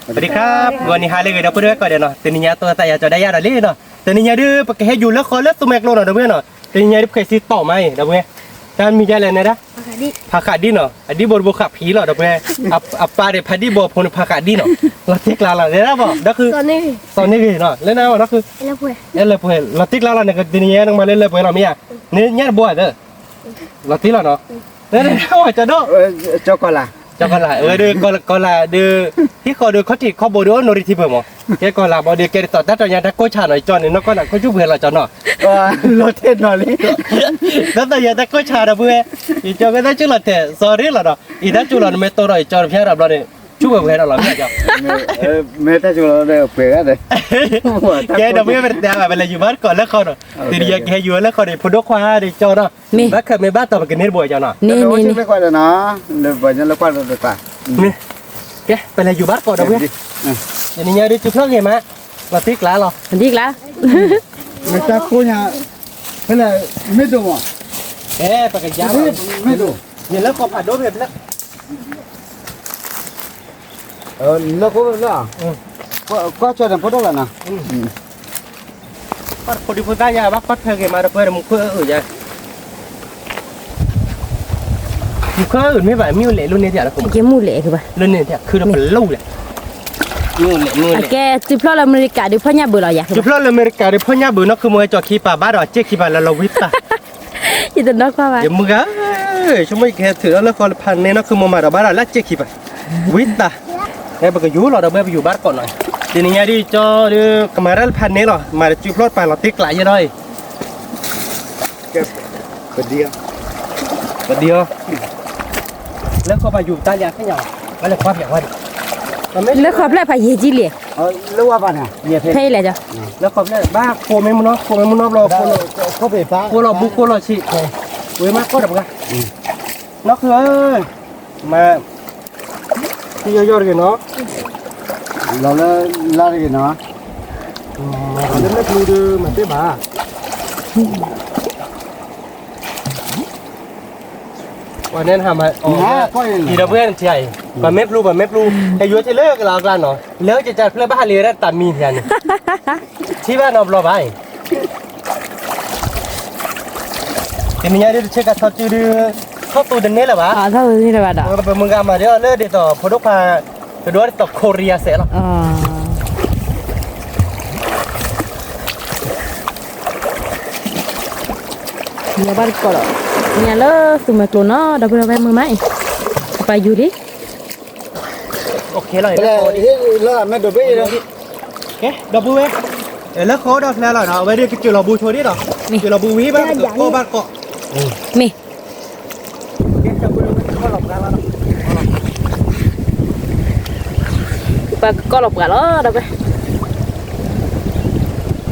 สวัสดีครับ ဂီၤနံၤဟါလၢအဂ့ၤ ဒီပုၢ်ဝဲၢ်ကိးဂၤဒဲးနီၤ, တနံၤညါတိသးယၤကၠီဒၣ်ယၤဒီးလံနီၤ, တနံၤညါဒုး ပကဟဲယူၤလၢဃီလၢသူမဲာ်ကျိနီၤ ဒီပုၢ်ဝဲၢ်နီၤ, တနံၤညါဒုး ပှဲၤစံတီၣ်မးအံၤ ဒီပုၢ်ဝဲၢ်, တၢ်မံၤဒ်လဲၣ်န့ၣ်ဒၣ်, ဖးဃးဒံနီၤ, အဒံဘိတဘိဃးဖံးလီၤ ဒီပုၢ်ဝဲၢ်, အပၢ်ဒီးဖးဒံဘိဖိန့ၣ် ဖးဃးဒံနီၤ, လီၤတံၢ်ကျါလီၤ ဒ်ဘၣ် ဒီး သီန့ၢ်ဂ့ၤနီၤ လၢနၤဘၣ်ဒီး လၢပှဲၤ လီၤတံၢ်ကျါလီၤန့ၣ် တနံၤညါနကမၤလၢလၢပှဲၤလီၤမ့ၢ်ဧါ, န့ၣ်ညၣ်တဘိဧါသၢ လီၤတံၢ်လီၤနီၤ, ကၠီဒိၣ်, ကၠီကီၢ်လၤ, ကၠီကီၢ်လၤ အဝဲဒုး ကီၢ်လၤဒုး, ဟံၣ်ဃီဒုး ခီၣ်ထံးခီၣ်ဘိဒုး အိၣ်နီၢ်ရံၣ်ထံဖၢၣ်မး, ကဲကီၢ်လၤဘီဒုး ကဲဒ်သိးတၢ်တီၤညါတၢ်ကိၢ်ဆၣ်နီၤ ယကၠီန့ၣ် နီၢ်ကီၢ်နၤခိၣ်ဆူၣ်ပှဲၤလီၤကၠီနီၤ, လီၤထဲနီၤလံ, တၢ်တီၤညါတၢ်ကိၢ်ဆၣ်ဒီးပုၢ်ဝဲၢ်, ယကၠီကဲတၢ်ကၠူၣ်လီၤထဲ စီၤရ့လီၤဒီး အံၤတၢ်ကၠူၣ်လီၤ နမ့ၢ်တိၢ်ဒီးယကၠီတဖျၢၣ်ဒီးဘျီန့ၣ် ဆူၣ်ပှဲၤပှဲၤဒီးလီၤမ့ၢ်ကၠီ မ့ၢ်တၢ်ကၠူၣ်လီၤဒီးပှဲၤဂၤဒီး ကဲဒီးပုၢ်ဝဲၢ် ပတတဲဘၣ် ပလဲၤယူၤဘၣ်တကိးလၢဃီဒီး, တနံၤညါကဟဲယူၤလၢဃီဒီး ဖိဒိၣ်ခွါဒီးကၠီနီၤ, ဘၣ်ခၢၣ်မ့ၢ်ဘၣ်တီၤ ပကန့ၢ်တဘိကၠီနီၤ, န့ၣ်န့ၣ်န့ၣ်, ကဲ ပလဲၤယူၤဘၣ်တကိးဒီးပုၢ်ဝဲၢ်, တနံၤညါဒုး စုဖျီၣ်ဂ့ၤမး, လီၤတံၢ်ကျါလီၤ, လီၤတံၢ်ကျါ, မ့ၢ်တၢ်ကိၢ်ညါ, ဖဲလဲၣ်, မ့ၢ်ဒိၣ်မး, ကဲ ပကယါလီၤ, မ့ၢ်ဒိၣ်, ယလၢဃီဖးဒိၣ်ဖဲဖျၢၣ် လၢခိဖဲဖျၢၣ်, ကွၢ်ကၠီန့ၣ်ဖိဒိၣ်လီၤနီၤ, ကွၢ်ဖိဒံဖိသၣ်ညါ ဘၣ်ကွၢ်ထွဲက့ၤမးဒီး ပှဲၤဒီးမူခိၣ်အုၣ်ညါ, မူခိၣ်အုၣ်မ့ၢ်ဘၣ် မ့ၣ်အူလဲၣ်လိၣ်န့ၢ်တၢ်လၢခိ, ကဲမူလဲၣ်ကဘၣ်, လိၣ်န့ၢ်တၢ် ခုဒီးပလိၣ်လဲၣ်, မ့ၣ်အူလဲၣ် မ့ၣ်အူလဲၣ်, ကဲ စုဖျီၣ်လၢအမဲရကၤဒီးဖီၣ်ညၣ်ဘုးလီၤယၤ, စုဖျီၣ်လၢအမဲရကၤဒီးဖီၣ်ညၣ်ဘုးနီၢ် ခုမ့ၢ်ကၠီခံပာ်ဘၣ်ဒီး စ့ၢ်ခံပာ်လၢလီၤဝံသး ယတနီၢ်ကွၢ်ဘၣ်, ယမုၢ်ဂၤ, ဆိကမိၣ်ယကဟဲထုးထီၣ်လၢဃီလၢဖးန့ၢ်နီၢ် ခုမ့ၢ်မၤဒီးဘၣ်ဒီးလၢစ့ၢ်ခံပာ်, ဝံသး, ဟဲပကယူၤလီၤဒီး ဘၣ်ပယူၤဘၣ်တကိးနီၤ, တနံၤညါဒ်ကၠီဒီး ကမၤတၢ်လၢဖးန့ၢ်လီၤ မၤတစုဖျီၣ်ပာ်လီၤတံၢ်ကျါယဲဒီးအံၤ ပဒံအီၤ, လၢဃီပာ်ယူၤတၢ်လၢအခဲညါ, ဘၣ်လဲၤကွၢ်ဖျဲးဝဲဒၣ်, လၢဃီဖျဲၣ်ဖးယံာ်ကံလံ, လၢဝဲပၢ်န့ၣ်, ဖဲအံၤလဲၣ်ကၠီ, လၢဃီဖျဲၣ် ဘၣ်ဃိမ့ၢ်မနီၢ် ဃိမ့ၢ်မနီၢ်ဘျီ ဃိလီၤဘုဃိလီၤဆံး, ဝဲမးကီၢ်ဒီးပှၤ, နီၢ်ဃုဧၢ, မၤ ထံယီၢ်ယီၢ်တဂ့ၤနီၤ, လီၤလၢလါတဂ့ၤနီၤ, လီၤလၢမဲာ်ဖျူဒီး မၤသ့ဘၣ်, ပှၤန့ၣ်ဟးမၤအီၤ, ယံၤဒီးပှဲၤနထံအံၤ, ပှၤမဲာ်ဖျူ ပှၤမဲာ်ဖျူ, ဟဲယိၤထံလၢကလၤအကျါနီၤ, လၢကစၢ်ဖျၢၣ်ဘၣ်ဟးလံဝဲဒၣ်တၢ်မံၤထံန့ၣ်, ထံဘၣ်နီတဘျီဘၣ်အံၤ တနံၤညါဒ်တဆ့ကၤထီစုဒုး, ထီၣ်သူတန့ၢ်လၢၤဘၣ်, ပမုၢ်ဂၤမၤဒ်အီၤလၢဒ်သိးဖိဒိၣ်ခွါ, ကဒိဒ်သိး Korea စဲးလီၤ, ယဘၣ်တကိးဒီး, ညါလၢသူမဲာ်ကျိနီၤ ဒီပုၢ်ဒီဝဲၢ်မုာ်မးအံၤ, ပာ်ယူၤလံ, လၢမဲာ်ဒိးဘ့ၣ်, ဒီပုၢ်ဝဲၢ်, လၢဃီဒီးဖျဲလီၤနီၤ အဝဲဒၣ်ကစၢၢ်လီၤဘူးဆိဒ်ဒီး, ကစၢၢ်လီၤဘူးဝံၤဘၣ်ကကိးဘၣ်တကိး, မ့ၢ် ပှၤကကီၢ်လီၤပှၤလီၤ, ဒီးပှဲၤ ပှၤဒီးကၠီဟးကီၢ်ဘၣ်ပှၤ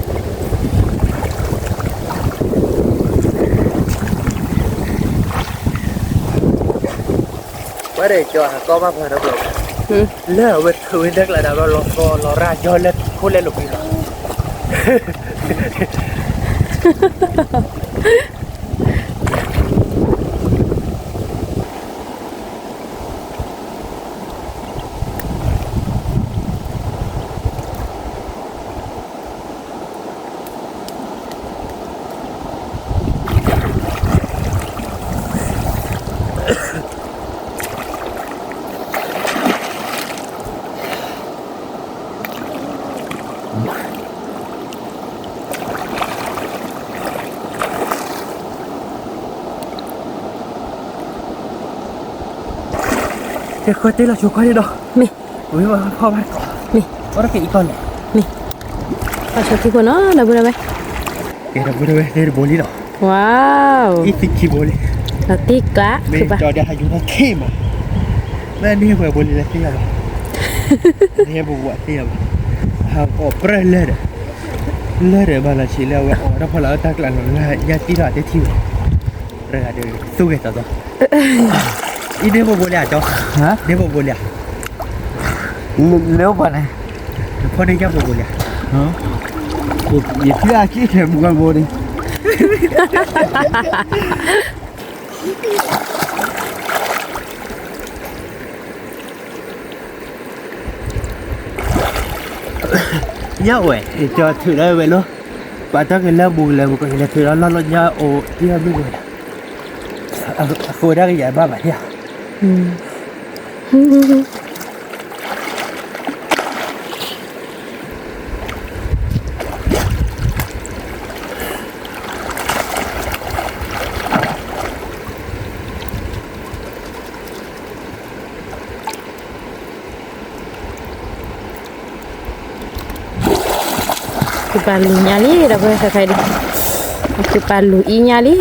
ဒီးပှဲၤ, လၢအဝဲထုးဝဲဒၣ်ကျါဒၣ်ဘျီ လီၤကီလီၤရၢ်ယီၤလၢခိၣ်လဲၤလိာ်ကွံလီၤ တဲခွဲတ့ၢ်လီၤဆိခွဲန့ၣ်ဒီး, မ့ၢ်, ဝံၤဘၣ်ဖီၣ်ဘၣ်တကိး, မ့ၢ်, အီၣ်တက့ၢ်အံၤကီၢ်လဲၣ်, မ့ၢ်, ဖီၣ်ဆိခံခိၣ်နီၤ ဒီပုၢ်ဒီဝဲၢ်, ကဲဒီပုၢ်ဒီဝဲၢ် သ့ၣ်တဘိလံလီၤ, ဝါ, အံၤသံခံဘိလံ, လီၤတံၢ်ကျါ, မ့ၢ်ကၠီဒဲးဟးယူၤထီၣ်ခံမး, မ့ၢ်နဟဲပှဲၤဘိလံလဲၣ်သ့ၣ်ညါဘၣ်, နဟဲပဝဲသ့ၣ်ညါဘၣ်, ဟးအီၣ်ပြၢလၢဒီး, လၢဒီးဘၣ်လီၤဆံးလၢအဝဲအီၣ်တၢ်ဖီလာ်အတၢ်ကျးလီၤလၢယါတံၢ်ထီၣ်အတဲထံၣ်ဝဲ ရဂၤဒီး သူၣ်ဂဲၤသးသီ, အံၤဒ့ဖိဘိလံဧါကၠီ, ဒ့ဖိဘိလံဧါ, လၢပှၤန့ၣ်, ဖီၣ်န့ၢ်ယၤဖိဘိလံဧါ, ယဖျါခံထဲမူကဘိန့ၣ် Thank you. ညၣ်အိၣ်ဝဲ ကၠီထုးလီၤဝဲလီၤ, ပှၤတီက့ၤလၢဘူးကလၢဘူးကလဲၤထုးလီၤလီၢ်လီၢ်ညၣ်အိၣ် ဒ်အမ့ၢ်ဝဲဒၣ်, အဃိဒၣ်ကယၤဘၣ်ဘၣ်ယၤ, ကပၤလူၤညါလံ ဒီပုၢ်ဝဲၢ်ခဲခဲအံၤ, ကပၤလူၤအံၤညါလံ.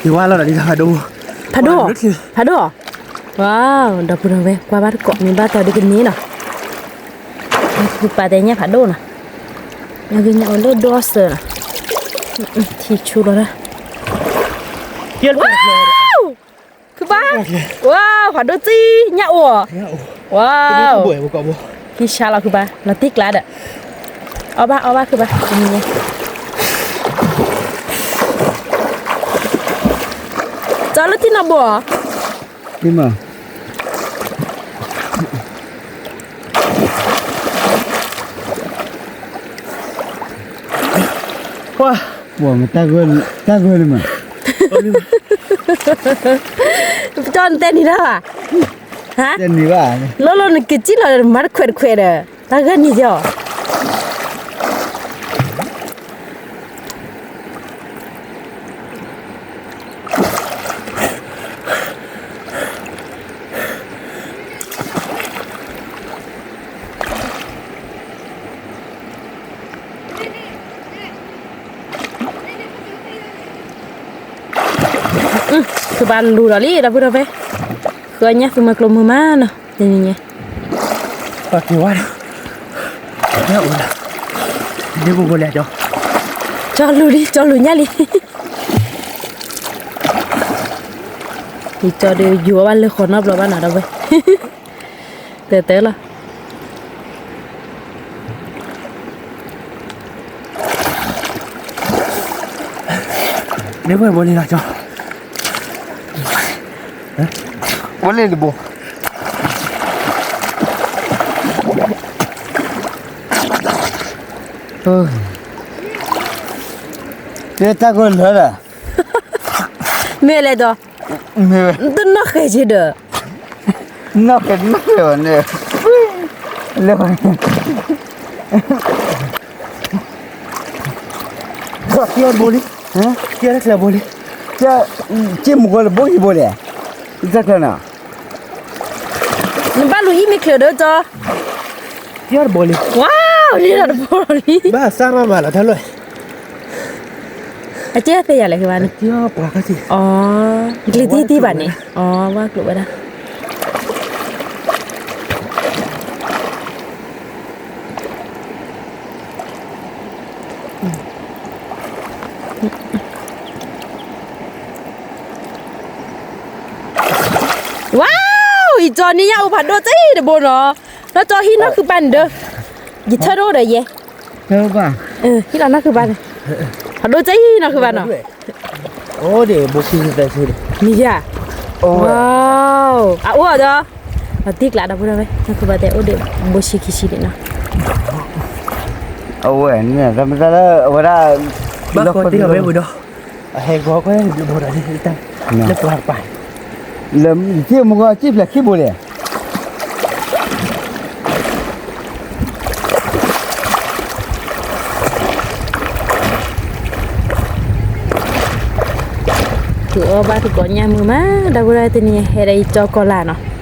ယဝါလီၤဒီးဒ်ဖးဒိၣ်, ဖးဒိၣ်, ဖးဒိၣ်, ဝါ, ဒီပုၢ်ဒီဝဲၢ် ကွၢ်ဘၣ်တကိးမ့ၢ်ဘၣ်တီဒ်ကန့ၣ်နီၤ, ကပၤတဲညၣ်ဖးဒိၣ်နီၤ, ညၣ်ဂ့ၢ်ညၣ်အိၣ်လၢဒိၣ်စၢၤနီၤ, ထံဆူလီၤဒၣ် ဝါ, ခုဘါ, ဝါ, ဖးဒိၣ်တံၢ် ညၣ်အိၣ်, ဝါ, ဟံးဆါလီၤခုဘါ လီၤတံၢ်ကျါဒီး, အီၣ်ဘၣ်အီၣ်ဘၣ်ခုဘါ, ကၠီလၢထံနီၤဘိၣ်, ပှၤ, တၢ်ဂၢၢ်လံမး, ပတီၢ်နတဲနံၤတၢ်ဘၣ်, တဲနံၤဘၣ်, လီၤလီၤနကစံၣ်လီၤဒီးမၤတခွဲးတခွဲးဒီး, တၢ်ဂၢၢ်နံၤကီ သုဘၣ်လူၤဒီးလံ ဒီပုၢ်ဒီဝဲၢ်, ဃုအညၣ်သုမၤကျိမုာ်မးနီၤ, တနံၤညါ, ပှၤက့ၤဝါဒီး, ညၣ်အိၣ်လၢ, ဒ်ပူၤပူၤလဲၤကၠီ, ကၠီလူၤလံ ကၠီလူၤညၣ်လံ, ယကၠီဒီးယိၤဘၣ်လၢဃီနီတဘျီဘၣ်နီၤ ဒီဝဲၢ်, တၢ်တၢ်လီၤ မ့ၢ်ဝဲဘိလံလီၤကၠီ, ဘိလံတဘိ, တၢ်ကလၢာ်ဒီး, မ့ၢ်လဲၤဒီး, မ့ၢ်ဝဲ, တနီၣ်ဃဲးက့ၤဒီး, နီၣ်ဃဲးနီၣ်ဃဲးဘၣ်န့ၣ်, လၢ ဘိလံ, ဘိလံ, က့မူကီလၢဘိယံၤဘိလဲၣ်, တၢ်ချၢနီၤ, နဘၣ်လူၤအံၤမ့ၢ်ချၢဒီးကၠီ, ဘိလံ, ဝါ, လံလီၤတဘိလီၤလံ, ဘၣ်စၢ်မးမးလီၤတၢ်လီၤ, အကဲသ့ယၤလဲၣ်ကဘၣ်န့ၣ်, အီ, ကျံၤတံၢ်တံၢ်ဘၣ်န့ၣ်, အီ, ဝါကျိၤဝဲဒၣ် ဝါ, ယကၠီန့ၣ်ညၣ်အိၣ်ဖးဒိၣ်တံၢ်တဘိနီၤ, နီၢ်ကၠီဟံးနီၢ်ခုပၢ်န့ၣ်ဒီး, ယထၢၣ်တအိၣ်ဒီးယဲ, ဟံးလီၤနီၢ်ခုပၢ်န့ၣ်, ဖးဒိၣ်တံၢ်နီၢ်ခုပၢ်နီၤ, အိၣ်ဒံးဘိခံသၢဆံန့ၣ်, မ့ၢ်ယၤ, ဝါ, အအိၣ်ဒီး, အတံၢ်ကျါဒီပုၢ်ဒီဝဲၢ် နီၢ်ခုပၢ်တဲအိၣ်ဒံးဘိဆံခံဆံန့ၣ်နီၤ, အဝဲန့ၣ် တမ့ၢ်တၢ်လၢအဝဲဒၣ်, ဘၣ်ဃီတ့ၢ်လီၤဝဲဝံၤဒီး, အဟဲဂီၤကွဲဘိဒီး, လၢပှၤကပၤ, လၢယက့မူကီက့ဖျဲးခံဘိလဲၣ် ထုးအီၣ်ဘၣ်သကိးညၣ်မုာ်မး ဒီပုၢ်ဒီဝဲၢ် တနံၤအံၤဟဲဒီးယကၠီကီၢ်လာ်နီၤ.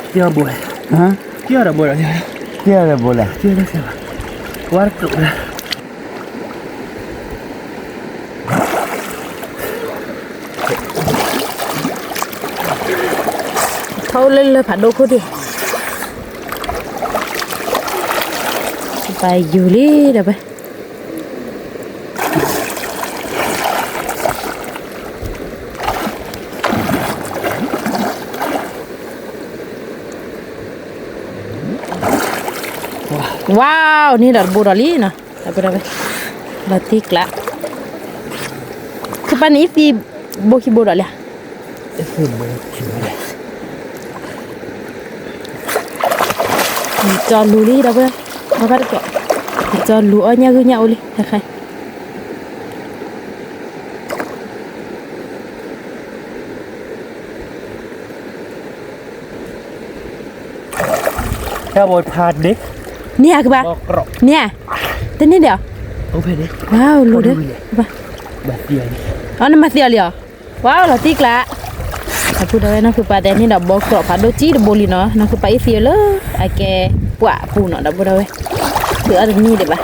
က့ၤအီၣ်ဘိလဲၣ်, က့ၤအီၣ်ဒီးဘိဒီး, က့ၤအီၣ်ဒီးဘိလဲၣ်, က့ၤအီၣ်ဒီးဘိလဲၣ်, ဝါတကျိးဒီး က့ၤအီၣ်ဒီးဘိလဲၣ်, က့ၤအီၣ်ဒီးဘိလဲၣ်, အိၣ်လၢလၢဖးဒိၣ်ခိၣ်ဒံး, ပယူၤလံဒီးဝဲ. Wow, န့ၢ်ဒီးတဘိဒီးလံနီၤ, ဒီပုၢ်ဒီဝဲၢ်, လီၤတံၢ်ကျါ, ခုပၢ်န့ၣ်အံၤသံဘိခံဘိဒီးလံဧါ. ကၠီလူၤလံဒီပုၢ်, ဘၣ်ဘၣ်တကီး, ကၠီလူၤအီၣ်ညၣ်ဂုၢ်ညၣ်အိၣ်လံ, တခါ တၢ်ဘိဖးဒ့, န့ၢ်ဧါကဘၣ်, န့ၢ်ဧါ, တန့ၢ်ဒီး, ဝါလူၤဒီး, အီ နမၤသံအီၤလံဧါ, ဝါလီၤတံၢ်ကျါ, အပုၢ်ဒီဝဲၢ် နီၢ်ခုပၢ်တဲန့ၢ်ဒီး ဘီကြီဖးဒိၣ်ကံတဘိလံနီၤ, နီၢ်ခုပၢ်အံၤသံအီၤလၢ အကဲပှၢ်ပူၤနီၤ ဒီပုၢ်ဒီဝဲၢ်, သုအီၣ်တန့ၢ်ဒံးဘၣ်.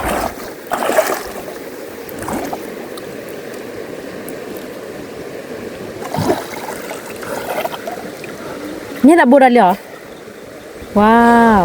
န့ၢ်တၢ်ဘိဒီးလံဧါ, ဝါ,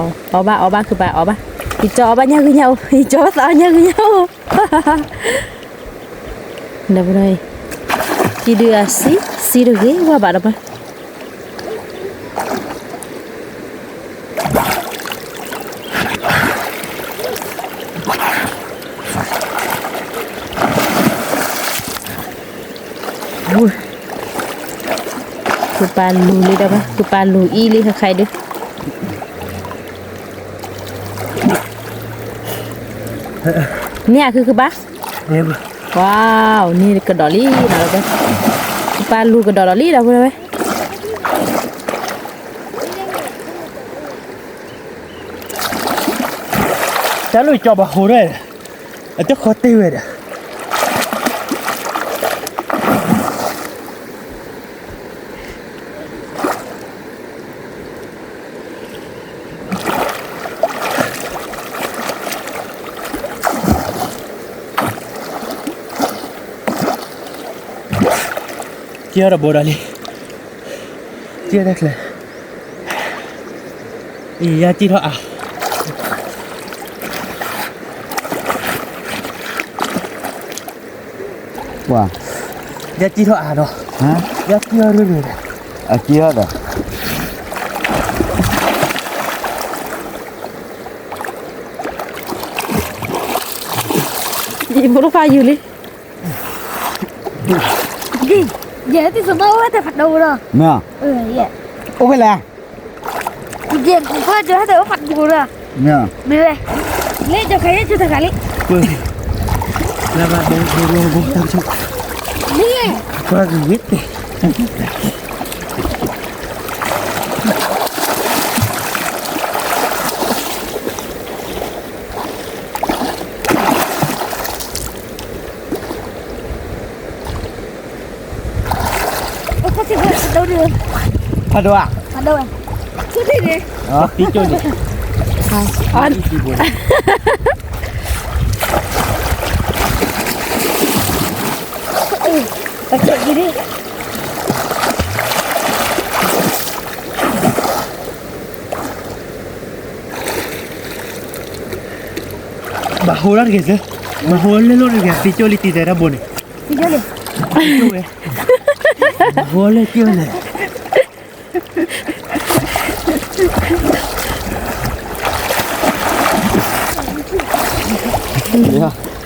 အီၣ်ဘၣ်အီဘၣ်ခုပၢ်အီၣ်ဘၣ်, ယကၠီအီၣ်ဘၣ်ညၣ်ဂုၢ်ညၣ်အိၣ်, ယကၠီဘၣ်သးအီၣ်ညၣ်ဂုၢ်ညၣ်အိၣ်, ဒီပုၢ်ဒီဝဲၢ်, ကံဒုးအစံ, စံတဂ့ၤဝဲဘၣ်ဒီးပှၤ ခုပၢ်လူၤလံဒီး, ခုပၢ်လူၤအံၤလံ ခဲခါအံၤဒုး, န့ၢ်ဧါခုခုပၢ်, ဝါ, န့ၢ်ကဒီးလံ, ခုပၢ်လူၤကဒီးဒီးလံ ဒီပုၢ်ဒီဝဲၢ်. တၢ်လၢကၠီဘၣ်ဟိးရဲၣ်, အတခီတ့ၢ်ဝဲဒီး, ကၠီဒီးဘိဒီးလံ, ကၠီတၢ်ချၢ အံၤ ယၤကံၣ်ထီၣ်အါ, ယၤကံၣ်ထီၣ်အါဒီး, ယၤကံၣ်ထီၣ်ရ့ၣ်ရ့ၣ်ဒီး, အကံၣ်ထီၣ်ဒီး, ယဖိတဖၣ်ယူၤလံ, ယဲ တံၤသမိၣ်အိၣ်ဝဲတဖးဒိၣ်ဒီး, မ့ၢ်, အိၣ်ဖဲလဲၣ်, ယဲ ကဖီၣ်ကၠီဟဲတအိၣ်ဖးဒိၣ်ဒီး, မ့ၢ်, မ့ၢ်ဝဲ, လၢကၠီခါယဲကၠီတဂၤလံ, လၢဘၣ်ဘိဘိဘိဘိတၢ်ကၠီ, လံ, ပှၤဂ့ၤဝဲတဲ ဖးဒိၣ်ဧါ, ဖးဒိၣ်, ဆူၣ်ထံၣ်န့ၣ်, သံကၠိန့ၣ်, တၢ်ကၠီဒ်န့ၣ် ဘၣ်ဟိးဒၣ်တဂ့ၤစ့, ဘၣ်ဟိးလၢလိၣ်တဂ့ၤ သံကၠိလံတံၤသဲတၢ်ဘိန့ၣ်, သံကၠိလံ, သံကၠိဝဲ, ဘၣ်ဟိးလၢကၠိလဲၣ်,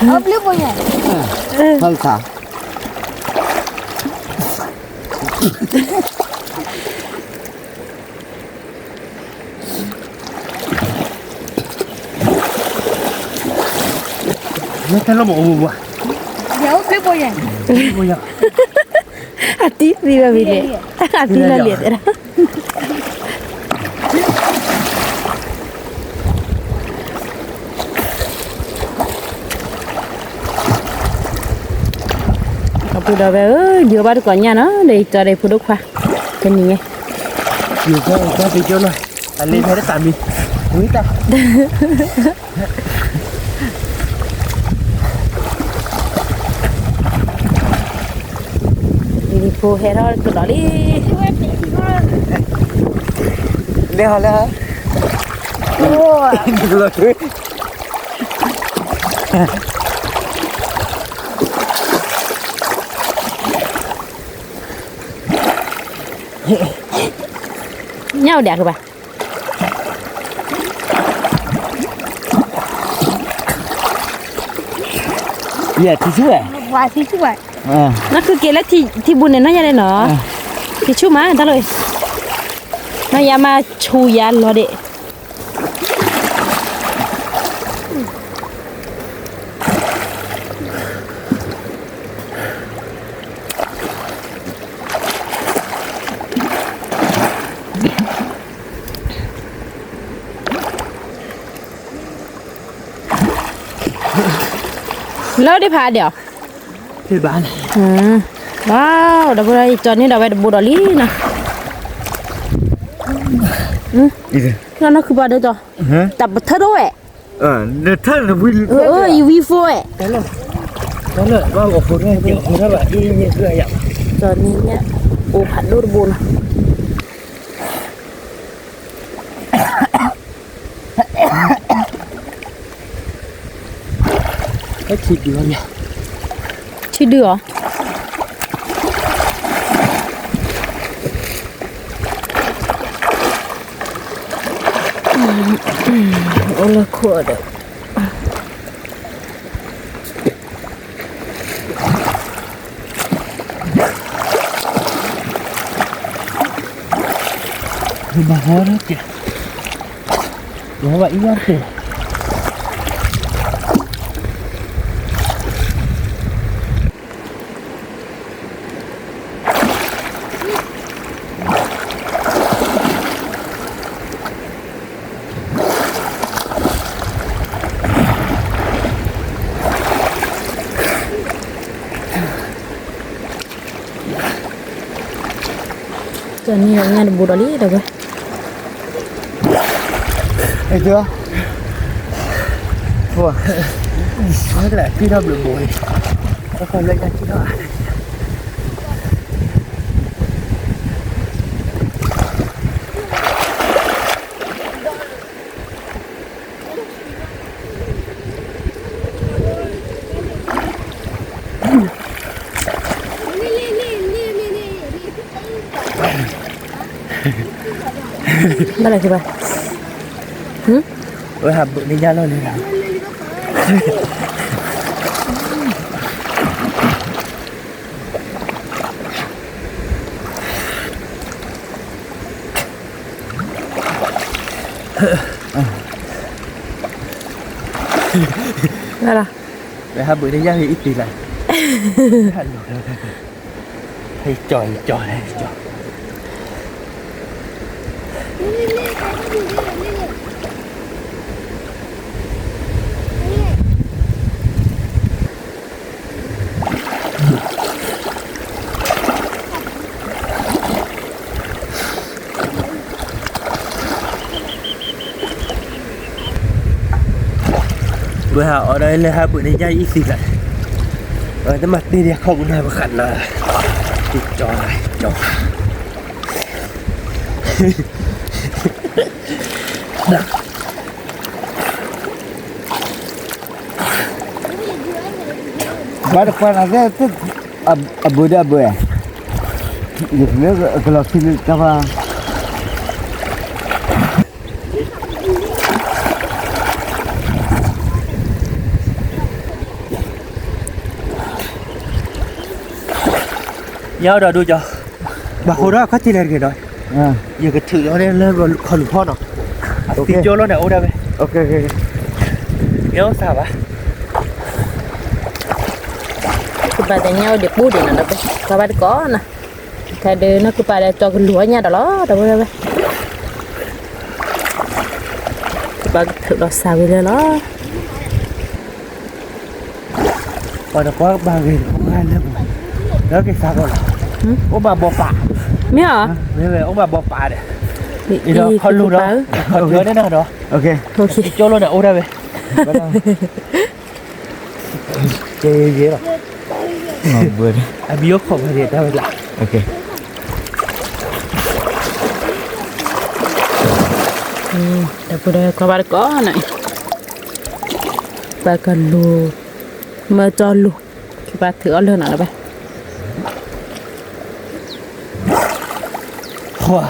အဘျုးပညါ, ဟောက်ခါ မ့ၢ်ထဲလီၤမ့ၢ်အိၣ်ဘၣ်, ယအိၣ်ဖဲဘိယဲ, ဘိယဲ, အတံၤသံဝဲဝံၤလဲၣ်, အတံၤလီၤလံတဲဒၣ်, အပုၢ်ဒီးဝဲၢ်ဧၢ, ယိၤဘၣ်တကိးညၣ်နီၤ, ဒီးယကၠီဒီးဖိဒိၣ်ခွါ, တနံၤညါ, ယိၤဘၣ်တကိးညၣ်နီၤ, အလ့ဖဲတၢ်မံၤ, ဝံတၢ် လံၤဖိဟဲထီၣ်ကဒီးလံ, လဲၤဟီလဲၤဟီ ညၣ်အိၣ်ဒံးကဘၣ် ယဲထံဆူၣ်ဝဲ ပှၤထံဆူၣ်ဝဲ နဃုက့ၤလၢထံဘူန့ၣ်နီၢ်ယဲလဲၣ်နီၤ ထံဆူၣ်မး တၢ်လီၤ နီၢ်ယဲမၤဆူယၤလီၤဒံး လၢဒ်ဖးဒဲးအီၤ ဖဲဘၣ်န့ၣ် ဝါ ဒီပုၢ်ဒီဝဲၢ် ကၠီၤန့ၢ်ဒီးဝဲတဘိဒီးလံနီၤ လီၤနီၢ်ခုပှၤဒဲးကၠီၤ တၢ်ပထၢထီၣ်ဝဲ နထၢနဝံ ယဝံဖိဝဲ ကၠီၤန့ၢ်ညၣ် အိၣ်ဖးဒိၣ်တဘိနီၤ ထံဒုအီၤ အိၣ်လၢခိၣ်ဒီး ဘၣ်ဟီတက့ၢ် ဘၣ်ဟီဘၣ်အံၤဝဲတက့ၢ် ကၠီၤန့ၢ်ညၣ်တဘိဒီးလံ ဒီပုၢ်ဝဲၢ် အဲၣ် ပှၤ ကလဲၤကံထီၣ်ဘျုးဘိန့ၣ် ကလဲၤကံထီၣ် ဘၣ်လဲၤက့ၤဘၣ် ဝဲဟးဘုးန့ၢ်ညၣ်လီၢ်လံလီၤ လီၤ ဝဲဟးဘုးန့ၢ်ညၣ်ဟံၣ်အံၤသ့လီၤ ဟဲကၠီၤ ကၠီၤ ကၠီၤ ဝဲဟးအီၣ်ဒီးလၢဟးဘုးန့ၢ်ညၣ်အံၤသ့လီၤ တမၤတ့ၢ်ဒံးခီပူၤနၤပဃးနၤ ကၠီၤ ကၠီၤ ဘၣ်တပှၢ်နၤသ့ၣ် အဘုးဒီးအဘုး ယကလၢကလီၤခံလၢတၢ်ပှၢ် ညါဒီးဒိကၠီၤ ဘၣ်ဃိဒီးခီၣ်ထံးလဲၣ်တဂ့ၤဒီး ယကထုးလီၤန့ၣ်လၢခီၣ်လူၤဖီနီၤ အသံကၠိလီၤန့ၣ်အိၣ်ဒၣ်ဝဲ ညါအိၣ်သးဘၣ် ကပၤဒီးညၣ်အိၣ်ဒံးပူၤဒံးနီၤ ဒီးပှၤဘၣ်တကိးနီၤ ခဲဒုးနီၢ်ကပၤဒီးကၠီကလူၤအီၣ်ညၣ်ဒီးလီၤ ဒီပုၢ်ဝဲၢ် ကပၤကထုးလီၤစးဝံၤလၢလီၤ ပှၤတပှၢ်ဘၣ်ဂ့ၤ လၢက့ၤသးကီးလီၤ အိၣ်ဘၣ်ဘီပာ် မ့ၢ်ဧါ မ့ၢ်ဝဲအိၣ်ဘၣ်ဘီပာ်ဒီး အံၤဒီးခီၣ်လူၤဒီး ခီၣ်ထံးန့ၣ်နီၤဒီး ကၠိလီၤန့ၣ်အိၣ်ဒၣ်ဝဲ ကဲယဲလီၤ အမံၤအိၣ်ခိးဖဲန့ၣ်တၢ်ဝဲလၢ OK က ဒီပုၢ်ဒီဝဲၢ်ကွၢ်ဘၣ်တကိးနီၤအံၤ, ပကလူၤ, မၢကၠီလူၤ, ကဘၣ်ထုးအီၣ်လၢနီၤလၢၤဘၣ်. ဟ့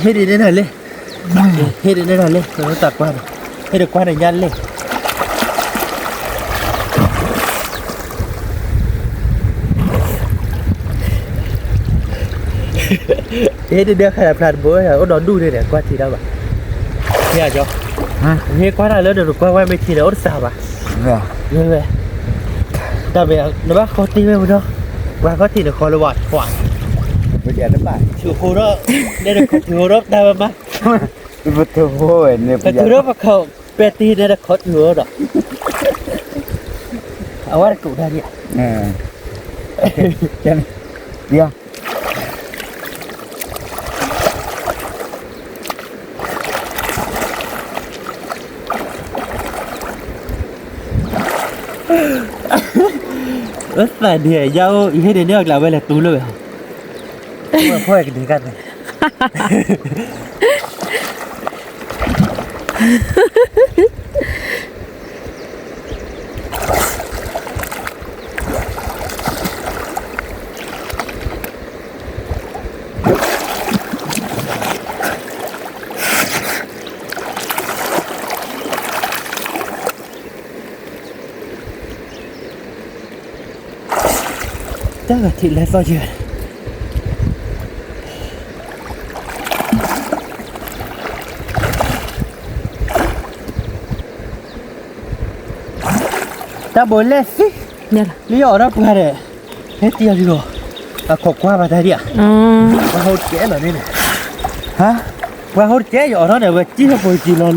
ၣ်ဒ်န့ၣ်လံ, ဟ့ၣ်ဒ်န့ၣ်လံ, တၢ်ကွၢ်န့ၣ်, ဟ့ၣ်ဒ်ကွၢ်န့ၣ်ညါလံ. ဟ့ၣ်ဒ်ဒၢခါယၤဖျါတဘိ, အိၣ်ဒီးဒူၣ်န့ၣ်ဒီး ကွၢ်ထံတၢ်ဘၣ်. ဟ့ၣ်ကၠီ, ဟ့ၣ်ကွၢ်တၢ်လၢနကွၢ်ဝဲမ့ၢ်ထံန့ၣ် အိၣ်တစှၤဘၣ်. ဝဲ, တၢ်မ့ၢ်နဘၣ်ဃီတ့ၢ်ဝဲမနီၤ, ပှၤဃီတ့ၢ်နဃီလၢဝဲထွါ, ထုးဃိဒီး, နဲနထုးဃိဒီးတၢ်ဝဲမး, ပထုးဃိဝဲန့ၣ် ပထုးဒီးပခီၣ်ပဲာ်တ့ၢ်နဲတခီထုးဃိဒီး, အဝဲတကူးတၢ်ဒံးဧါ. အသးဒ်ယအိၣ် ယဟ့ၣ်ဒ်န့ၣ်အကျါဝဲလဲၤတူၢ်လၢဝဲ, ဖီၣ်ကဒံကၢ်န့ၣ် တၢ်ဂၤထံးလဲၤသီၣ်ယဲၢ်, တၢ်ဘိးလဲၣ်သံ, လၢယအိးထီၣ်ပှၢ်ဒီး, ဟဲတံၢ်အီၤလံလီၤ, အခိးကွၢ်ဘၣ်တၢ်ဒံးဧါ, ပှၤဟိတကဲလီၤန့ၣ်န့ၣ်, ပှၤဟိတကဲယအိးထီၣ်န့ၣ် ဝဲကံၢ်ဟီၣ်ဖိကံၢ်လီၤလၢ,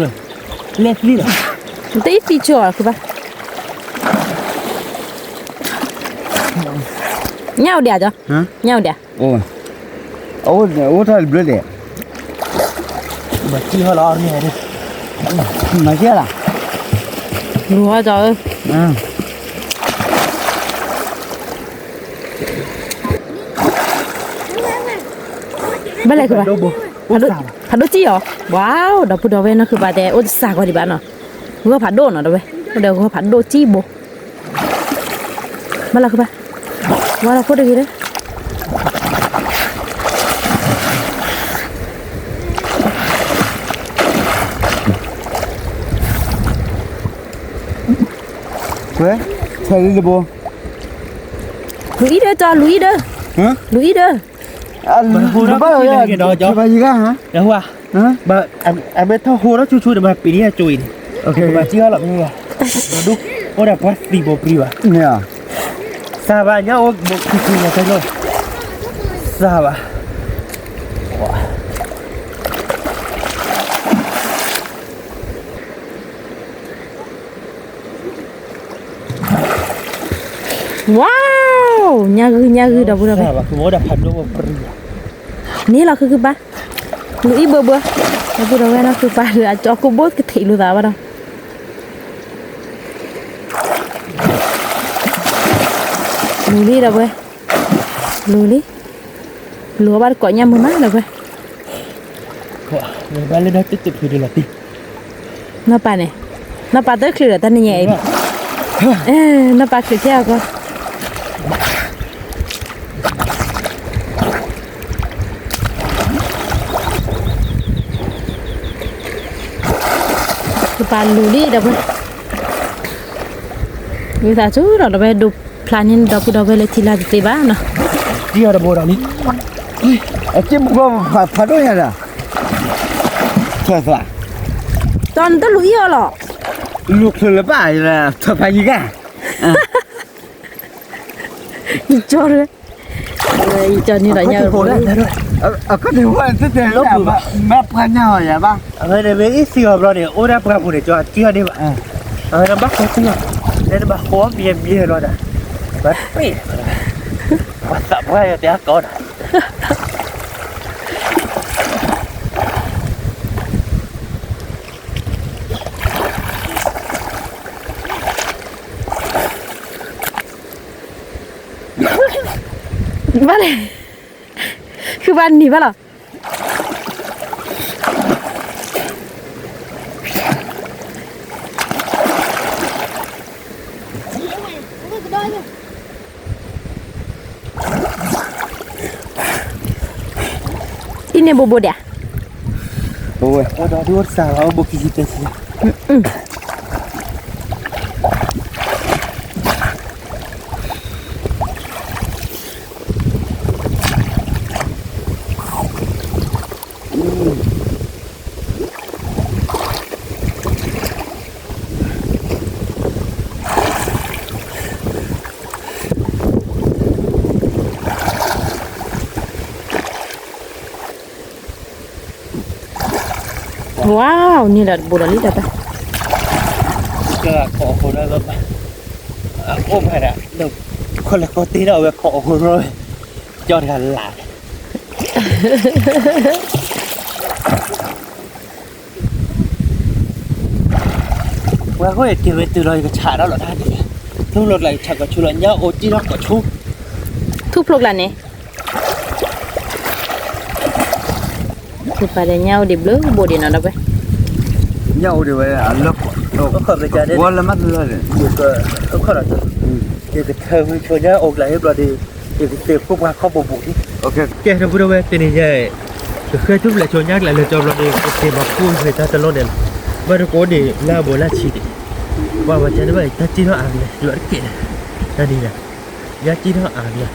လဲၣ်သံလီၤ, တအံၤသံဆိအီၤခုဘၣ်, ညၣ်အိၣ်ဒံးဧါကၠီ, ညၣ်အိၣ်ဒံးဧါ, အိၣ်ထီၣ်တဘျုးဒံး, ဘၣ်ကံၢ်ဟီၣ်လီၤအီၤန့ၣ်, မၤကဲလီၤ, လူၤဟီၣ်ကၠီဧၢ ဘၣ်လဲၣ်ခုဘၣ်, ဖးဒိၣ်ကံၢ်အီၤ, ဝါ, ဒီပုၢ်ဒီဝဲၢ်နီၢ်ခုဘၣ်တဲ အိၣ်တစှၤကီးဒံးဘၣ်နီၤ, ဂီၢ်ဖးဒိၣ်နီၤ ဒီဝဲၢ်, အိၣ်ဒီးဂီၢ်ဖးဒိၣ်ကံၢ်ဘိ, ဘၣ်လဲၣ်ခုဘၣ်, ဝါလီၤဖိတဂ့ၤလၢ ဝဲ, ဆဲးလံတဘိ, လူၤအံၤဒီးကၠီ လူၤအံၤဒီး, လူၤအံၤဒီး, ဘၣ်လီၤ, ပှၤယံၤဂၤ, အမ့ၢ်ထီၣ်ဟိထီၣ်ဆူၣ်ဆူၣ်န့ၣ် မၤပံၤန့ၢ်အကၠိအံၤန့ၣ်, ဘၣ်ကံၢ်ဟီၣ်လီၤ, အိၣ်ဒီးပှၤသံးဘိးပြံဘၣ်, သးဘၣ်ညါအိၣ်ဘိးခံဆံညါတၢ်လီၤ, သးဘၣ် ဝါ, ညၣ်ဂုၢ် ညၣ်ဂုၢ် ဒီပုၢ်ဒီဝဲၢ်, န့ၣ်လီၤခုခုပၢ်, လူၤအံၤဘၢဘၢ, ဒီပုၢ်ဒီဝဲၢ်နီၢ်ခုပၢ်ဒီး အကၠီကိၣ်ဘိကထံးလိာ်သးဘၣ်ဒီး, လူၤလံဒီပုၢ်ဝဲၢ်, လူၤလံ, လူၤအီၤဘၣ်တကိးညၣ်မုၢ်မးဒီပုၢ်ဝဲၢ် နီၢ်ပၢ်န့ၣ်, နီၢ်ပၢ်တချုးဒီးတၢ်နံၤညါအံၤ, နီၢ်ပၢ်ချုးထဲအကီၢ်, ကပာ်လူၤလံဒီပုၢ်ဝဲၢ်, ဝံသးစူၤဒီး ဒီပုၢ်ဝဲၢ်ဒိးဖျါန့ၢ်ဒီပုၢ်ဒီဝဲၢ်လၢထံလၢ်တသ့ဘၣ်နီၤ, တံၢ်အီၤတဘိဒီးလံ, အက့ၢ်မုၢ်ကီၢ်ဖးဒိၣ်ညါဒီး, သၢသး, တီနတလူၤအံၤအီၤလီၤ, လူၤချုးလၢၤဘၣ်, သၢဖးယံၤဂၤ, ယကၠီ, ယကၠီန့ၣ်ဒီးညါ, အကတၢၢ်ဝဲသ့ၣ်တဲလီၤ, မ့ၢ်ပှၤညါအီၤယၤဘၣ်, အဝဲန့ၣ်မ့ၢ်အံၤသံအီၤဘျီန့ၣ် အိၣ်ဒၣ်ပှၤပူၤန့ၣ် ကၠီအကံၢ်အီၤန့ၣ်ဘၣ်, အဝဲန့ၣ်ဘၣ်ဃီသံအီၤ, နဲနဘၣ်ဃီမံၤမံၤလီၤဒီး, ဘၣ်တပ့ၢ်, ပှၤသးပှၢ်ယတဲအကီဒီး ဘၣ်လဲၣ်, ဘၣ်နံၤဘၣ်လီၤ. အံၤန့ၣ်ဘိဘိဒၣ်. ဘိဝဲ, ဘိခံဆံတဲဆံ. Wow, န့ၣ်ဒီးတဘိဒီးလံဒီးပှၤ, ကခီၣ်အဃိဒီး, အိၣ်ဖဲဒၣ်, ခီၣ်လဲၣ်ကီၢ်တ့ဒီးဝဲခီၣ်အဃိဒီး, ကၠီတဂၤလၢ် ပှၤဃိက့ၤဝဲတုၤလီၤ ယကဆးဒီးလီၤတၢ်ဒ်လဲၣ်, ထူၣ်ဖျိကျါယဆးကီၢ်ဆူလီၤ ညၣ်အိၣ်ကံၣ်ထီၣ်ကီၢ်ဆူ, ထူၣ်ဖျိကျါန့ၣ်, ထူၣ်ဖျိကျါညၣ်အိၣ်ဒံးဘျုးဘိဒံးနီၤဒီးဝဲ, ညၣ်အိၣ်ဒံးဝဲလၢ, ဝဲလၢမၤတလၢ်န့ၣ်, ယကထၢဝံၤဆိညၣ်အိၣ်ကျါဟ့ၣ်ဘျီဒီး, ယကသ့ၣ်ခိၣ်ပှၢ်ခီၣ်ဘိဘိဒံး, ကဲထီၣ်ဖုဒီးဝဲတနံၤညါ, ကဃဲထူၣ်ဖျိဆိညၣ်ကျါလၢကၠီဘျီဒီး ကက့ၤမၤခိၣ်ဃ့တၢ်တလီၢ်န့ၣ်လီၤ, ဘၣ်တကိးန့ၣ် လၢအဘိလၢဆံးန့ၣ်, ပှၤဝဲကန့ၣ်ဘၣ်တၢ်ကံၣ်ထီၣ်အါလဲၣ် ယွၤတက့ၢ်န့ၣ်, တၢ်ဒ်လဲၣ်, ညၣ်ကံၣ်ထီၣ်အါလဲၣ်,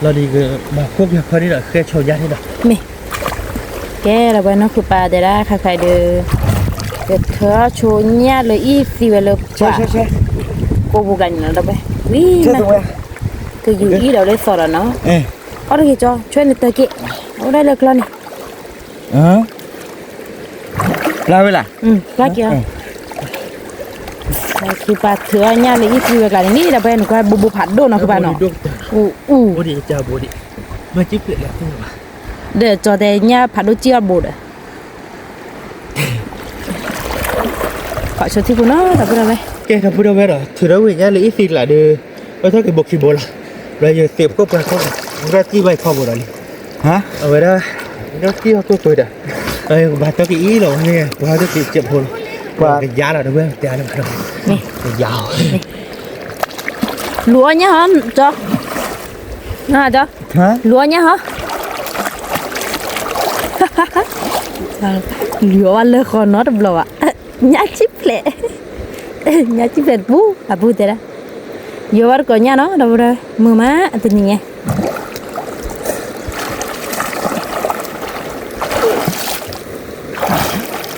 လီၤဒ်ကမၤခိၣ်က့ၤခီန့ၣ်ဒီး ဃဲဆိညၣ်န့ၣ်ဒီး, မ့ၢ်, ကဲဒီးပှၤနီၢ်ခိၣ်ပၤတဲဒၣ်ခါခါအံၤဒီး, ကထၢဆိညၣ်လၢအံၤသံဝဲလၢပှၤ, ကိးပူၤကျါန့ၣ်နီၤဒီးဝဲ, ဝံၤ, ကယူၤအံၤဒီးလၢသီဒီးနီၤ, အီၣ်တဂ့ၤကၠီ ဆွဲန့ၣ်တၢ်က့ၢ်, အိၣ်ဒၣ်လၢကျီန့ၣ် ပျၢ်ဝဲလၢ, ပျၢ်က့ၤအီၤ, ခိၣ်ပၤထုးအီၣ်ညၣ်လၢအံၤသံဝဲကျါန့ၣ် မ့ၢ်ဒီးပှၤန့ၣ် ကွၢ်ဘိဘိဖးဒိၣ်နီၤ ခိၣ်ပၤနီၤ, အူအူ, ဒီးကၠီတဲညၣ်ဖးဒိၣ်ကံၣ်အီၣ်ဘိဒီး, ခီဆိထံဖိနီၤ ဒီပုၢ်ဒီဝဲၢ်, ကဲဒီပုၢ်ဒီဝဲၢ်ဒီး ထုးထီၣ်ဝဲညၣ်လၢအံၤသံကျါဒီး, အထီၣ်က့ၤဘိခံဘိလီၤ, ဒီးယသ့ၣ်ပခိၣ်ပှၢ်ခီၣ်, ရၢၢ်သံဝဲခီၣ်ဘိဒီးလံ, အဝဲဒၣ်, ရၢၢ်သံအီၣ်ကိၢ်ကွဲးဒီး, ကဘၣ်တီၢ်က့ၤအံၤလီၤန့ၣ် ပှၤဟဲက့ၤစဲးဖိလီၤ, ပှၤကယါလီၤဒီးဝဲတဲလၢ, လူၤအီၣ်ညၣ်ဟီ, ကၠီ, လူၤအီၣ်ညၣ်ဟီ, လူၤအီၣ်ဘၣ်လၢဃီနီတဘျီဘၣ်, ညၣ်ဆံၣ်ဖျဲး, ညၣ်ဆံၣ်ဖျဲးတပူၤ အပူၤတဲဒၣ်, ယိၤဘၣ်တကိးညၣ်နီၤ ဒီပုၢ်ဒီဝဲၢ်, မုာ်မးအတနံၤညါ ယတဲဝဲတ့ၢ်ဒီး ကၠီဒီ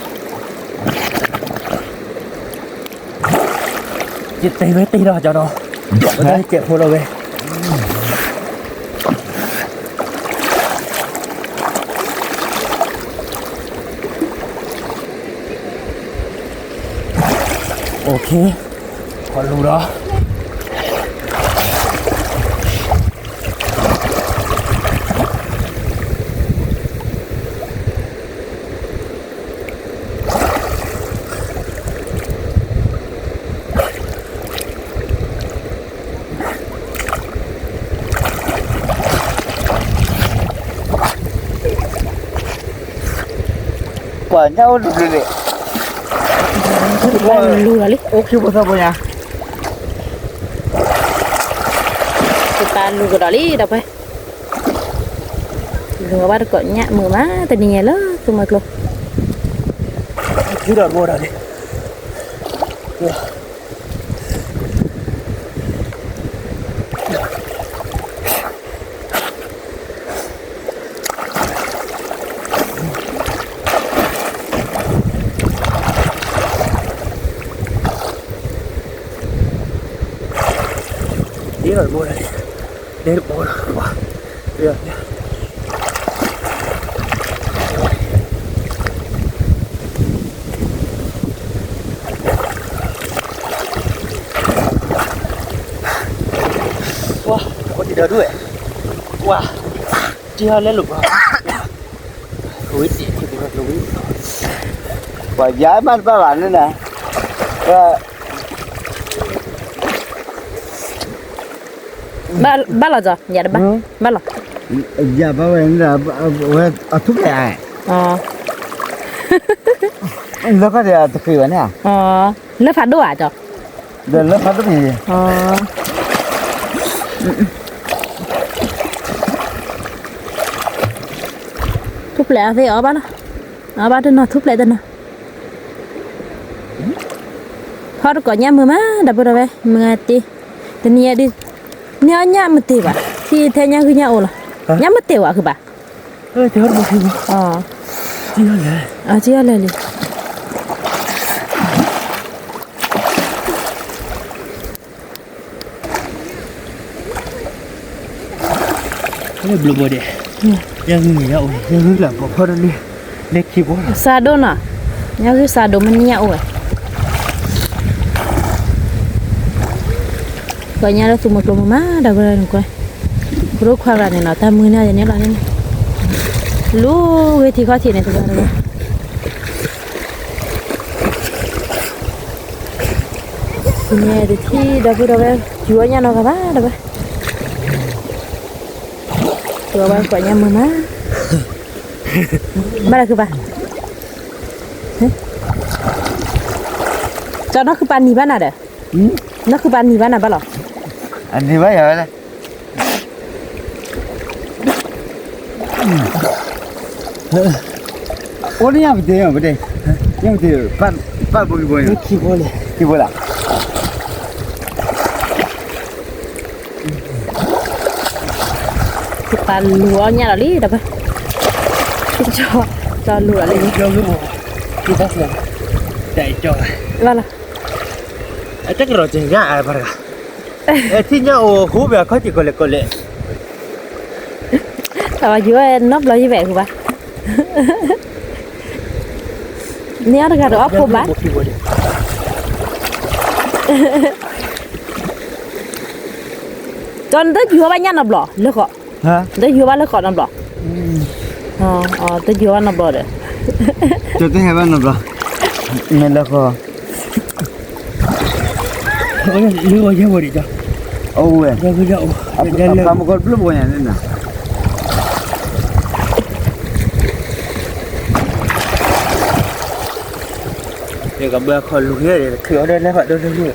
း, ဝဲဒၣ်စဲးဖိလီၤဝဲ, အိၣ်ခ့, ခီလူၤဒီး ပှၤညၣ်အိၣ်ဒူၣ်ဒူၣ်န့ၣ်, လူၤဒီးလံ, အိၣ်ခ့ဖိသၣ်ဖိညါ, ပှၤလူၤကဒီးလံဒီးပှၤ, လူၤဘၣ်တကိးညၣ်မုာ်မး တနံၤညါလၢသူမွဲကျိ, ထံဒီးဘိဒီးလံ ဒ်ဒီးတဘိလီၤ, ဒ်တဘိလီၤ, ဝါ, အိၣ်ဒံးဒီးဒွဲၣ်, ဝါ, တံၤဟီလဲလိာ်ဘၣ်, ဝံၤတံၤထံပူၤလီၤ, ပှၤယါမးတဘၣ်ဘၣ်န့ၣ်နၤ, ဘၣ်လီၤကၠီ, ယၤတဘၣ်, ဘၣ်လီၤ, ယဘၣ်ဝဲန့ၣ်ဒီး ဝဲအထူၣ်ဖျဲးဧါ, လၢခီၣ်ထံးတဃ့ဘၣ်န့ၣ်ဧါ, လၢဖးဒိၣ်ဧါကၠီ, ဒီးလၢဖးဒိၣ်န့ၣ်, ထူၣ်ဖျဲးအသ့ၣ်အီၣ်ဘၣ်လီၤ, အီၣ်ဘၣ်တနီၤထူၣ်ဖျဲးတနီၤ, ဖီတကိးညၣ်မုာ်မး ဒီပုၢ်ဒီဝဲၢ် မုာ်ဂၤတ့, တနံၤအံၤဒုး မ့ၢ်အီၣ်ညၣ်မတ့ၢ်ဘၣ်, ထံထဲညၣ်ဂုၢ်ညၣ်အိၣ်လီၤ, ညၣ်မတ့ၢ်ဝဲဃုဘၣ်, အီၣ်လၢာ်လံ, ဘျိဘိဒဲး, ညၣ်ဂုၢ်န့ၣ်ညၣ်အိၣ်, ညၣ်ဂုၢ်လၢပိာ်ဖီတန့ၢ်, န့ၢ်ခံဘိလီၤ, စၢ်ဒိၣ်နီၤ, ညၣ်ဂုၢ်စၢ်ဒိၣ်မ့ၢ်န့ၢ်ညၣ်အိၣ်ဝဲ, ကွၢ်ညၣ်လၢသူမုၢ်ကျိမုၢ်မး ဒီပုၢ်ဒီဝဲၢ်ကွၢ်, ပဒိၣ်ခွါဂၤန့ၣ်နီၤ တၢ်မုာ်န့ၢ်ယၤန့ၣ်လီၤန့ၣ်, လူၤဂ့ၤထံခီၣ်ထံးန့ၣ် တဂၤတဂၤ န့ၣ်တထံၣ်ဒီပုၢ်ဒီဝဲၢ် ယူၤအီၣ်ညၣ်နီတဂၤဘၣ်ဒီးဘၣ်, ယူၤအီၣ်ဘၣ်ကွၢ်ညၣ်မုာ်မး, ဘၣ်လၢခုဘၣ်, ကၠီနီၢ်ခုပာ်နံၤဘၣ်နၤဒီး, နီၢ်ခုပာ်နံၤဘၣ်နၤဘၣ်လီၤ, အနံၤဘၣ်ယၤဝဲလဲၣ် အိၣ်န့ၣ်ညၣ်ပတ့ၢ်, ပတ့ၢ်, ညၣ်ပတ့ၢ်, ပာ်ဘိခံဘိန့ၣ်, ခံဘိလီၤ, ပာ်လူၤအီၣ်ညၣ်လီၤလံ ဒီး, ကၠီလူၤလီၤလံ, ဘၣ်လီၤ, တၢ်ကရီက့ၤညၣ်အပှၤတဂၤ ထံၣ်ညၣ်အိၣ်ဟူဘၣ်ခီၣ်ထံးကီးလဲၣ်ကီးလဲၣ်, တၢ်ဝဲယူၤဝဲနီတဘျီယံၤဘၣ်ဃုဘၣ်, န့ၢ်အီၣ်တဂၤဒီးအီၣ်ဖိဘၣ်, ကၠီနတယူၤဘၣ်ညၣ်နီတဘျီလၢဃီ, နတယူၤဘၣ်လၢဃီနီတဘျီ, တယူၤဘၣ်နီတဘျီဒီး, ကၠီတဟဲဘၣ်နီတဘျီ, မ့ၢ်လၢဃီ လၢယဲဝဲဒၣ်, အိၣ်ဝဲ, ဖးမကီဘျၢပှၤညါန့ၣ်နၤ, ယကဘၣ်ခီလူၤဟဲဒီး တချုးအီၣ်ဒီးလဲၤဖးဒိၣ်လၢလံ,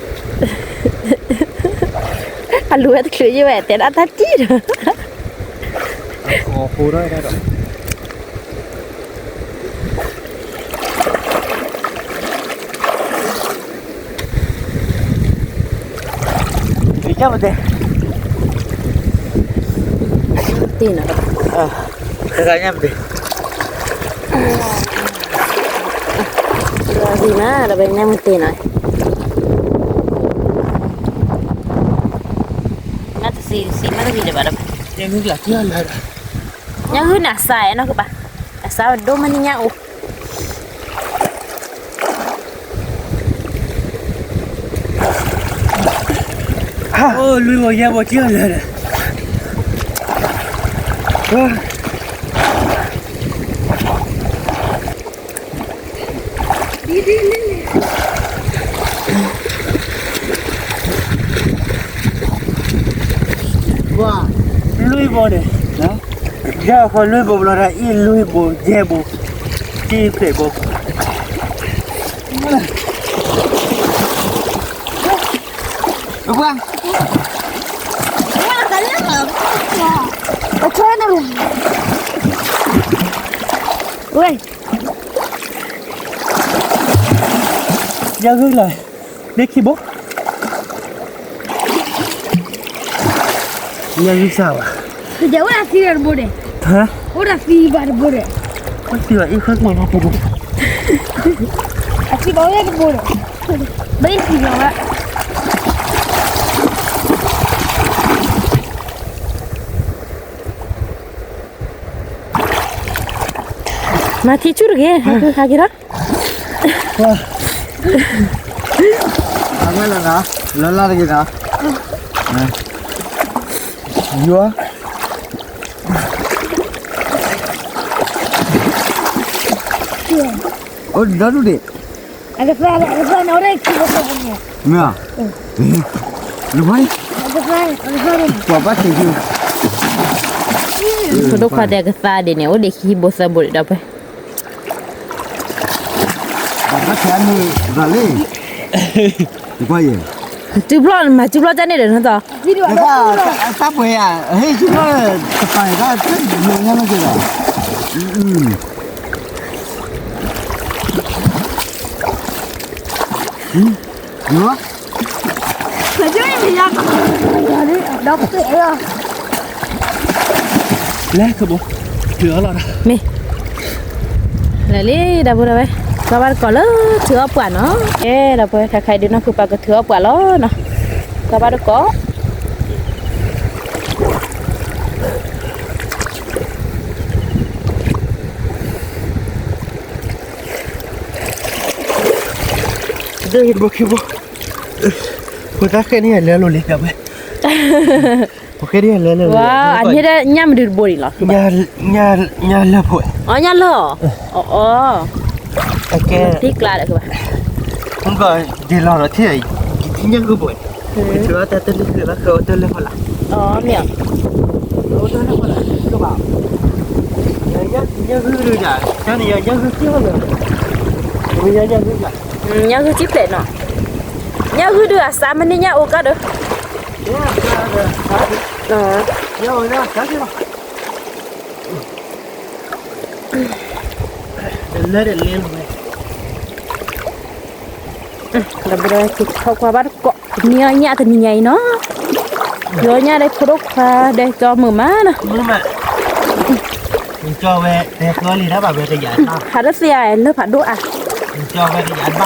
အလူၤဝဲတချုးယံၤဝဲ တဲဒၣ်တၢ်တံၢ်ဒီး အဃိဒီးဒၣ်ဒီး ညၣ်မတ့ၢ်, တ့ၢ်နီၤ, တဂၤညၣ်မတ့ၢ်, တဂၤစံးမး ဒီးဘဲညၣ်မတ့ၢ်နီၤ, နတစံးစံးမးတဂ့ၤဒံးဘၣ်ဒီး, ညၣ်ဂုၢ်န့ၣ်အစၢ်နီၤကဘၣ်, အစၢ်ဒိၣ်မးန့ၣ်ညၣ်အိၣ် အိၣ်လွံၢ်ဘိယဲၢ်ဘိကလၢာ်ဒီး, လွံၢ်ဘိန့ၣ်, ယဲၢ်ဃီလွံၢ်ဘိဘျီဒီး အံၣ်လွံၢ်ဘိယဲၢ်ဘိ, တံၢ်ဖျဲးဘိ ပှၤ, ဝဲ, ညၣ်ဂုၢ်လီၤ, န့ၢ်ခံဘိ, ညၣ်ဂုၢ်စၢ်ဘၣ်, အိၣ်ဒၣ်သံဘၣ်တဘိန့ၣ်, အိၣ်ဒၣ်သံဘၣ်တဘိန့ၣ်, သံဘၣ်အံၤဃၣ်ကွၢ်လီၤတဘိ, အသံဘၣ်ဝဲတဘိန့ၣ်, ဘၣ်အံၤသံဘၣ်ဝဲ မၤထံဆူၣ်တဂ့ၤ, ဟးက့ၤလီၤ, အဝဲလၢနၤ, လၢလၢတဂ့ၤနၤ, ယွၤ, အိၣ်ဒီဒူၣ်ဒံး, မ့ၢ်, လူၤဘၣ်, ပှၤဘၣ်ဆံးဆူၣ်, ဖိဒိၣ်ခွါတဲကသါဒ်န့ၣ် အိၣ်ဒံးခံဘိသၢဘိဒံးဒီးပှဲၤ ဘၣ်ဆဲးမုၢ်ဘၣ်လံ ကွၢ်ယဲ တုၤဖျီၣ်မၤတုၤဖျီၣ်တၢ်န့ၣ်ဒီးနီၢ်တီ တၢ်ပှဲၤဧါ ဟဲတုၤဖျီၣ်တပၤတၢ်တၢ်ညါမ့ၢ်က့ၤဒီး လဲၤခဘိ ထုးအီၣ်လီၤဒီး မ့ၢ် လဲၤလံ ဒီပုၢ်ဒီဝဲၢ် ကဘၣ်တကိးလၢထုးအီၣ်ပှၤနီၤ ကဲ ဒီပုၢ်ဝဲၢ်ခါခါဒုးနီၢ်ခုပာ်ကထုးအီၣ်ပှၤလီၤနီၤ ကဘၣ်တကိး ဒိၣ်ယဘိခံဘိ ဖိသၣ်ဃဲန့ၣ်လဲၤလိၤလံ ဒီပုၢ်ဝဲၢ် ဖိဃဲန့ၣ်လဲၤလိၤလံ ဝါ အန့ၣ်ဒီးညၣ်မနုၤတဘိဒံးလီၤ ညၣ်လၢၢ်ဖိ အီ ညၣ်လၢၢ်အီ အီ အကဲ သံကျါဒီးကဘၣ် မ့ၢ်ကီး ဒ်လီၤဒီးထံၣ် ယညၣ်ဂုၢ်ဘိ ကထုးအီၣ်တၢ်တလၢ်ဃဲဘၣ်ဃဲအီၣ်တၢ်လၢၢ်ဖီလာ် အီ မ့ၢ်အီ အီၣ်တၢ်လၢၢ်ဖီလာ် ကဘၣ် ညၣ်ဂုၢ်ဒုးဒၣ် တၢ်န့ၣ်ညါညၣ်ဂုၢ်ကံၣ်ဟီၣ်လၢာ် မ့ၢ်ညါညၣ်ဂုၢ်ကါ ညၣ်ဂုၢ်ကံၣ်ဖျဲးနီၤ ညၣ်ဂုၢ်ဒုးအစးမ့ၢ်န့ၢ်ညၣ်အိၣ်ကါဒီး ညၣ်အိၣ်ကါကံၣ်လီၤ တလဲတလဲလီၤဝဲ ဒီပုၢ်ဒီဝဲၢ် က့ၤထီၣ်ကွၢ်ဘၣ်တကိး နံၤအီၣ်ညၣ်တနံၤညါအံၤနီၤ ယီၣ်ညၣ်ဒီးဖိဒိၣ်ခွါဒီးကၠီမုာ်မးနီၤ မုာ်မး ကၠီဝဲ တဲကျီလံၤတၢ်ဘၣ်ဝဲကယၤ ဟးလၢသ့ၣ်အလၢဖးဒိၣ်အါ ကၠီဝဲကယၤဘၣ်ဝဲ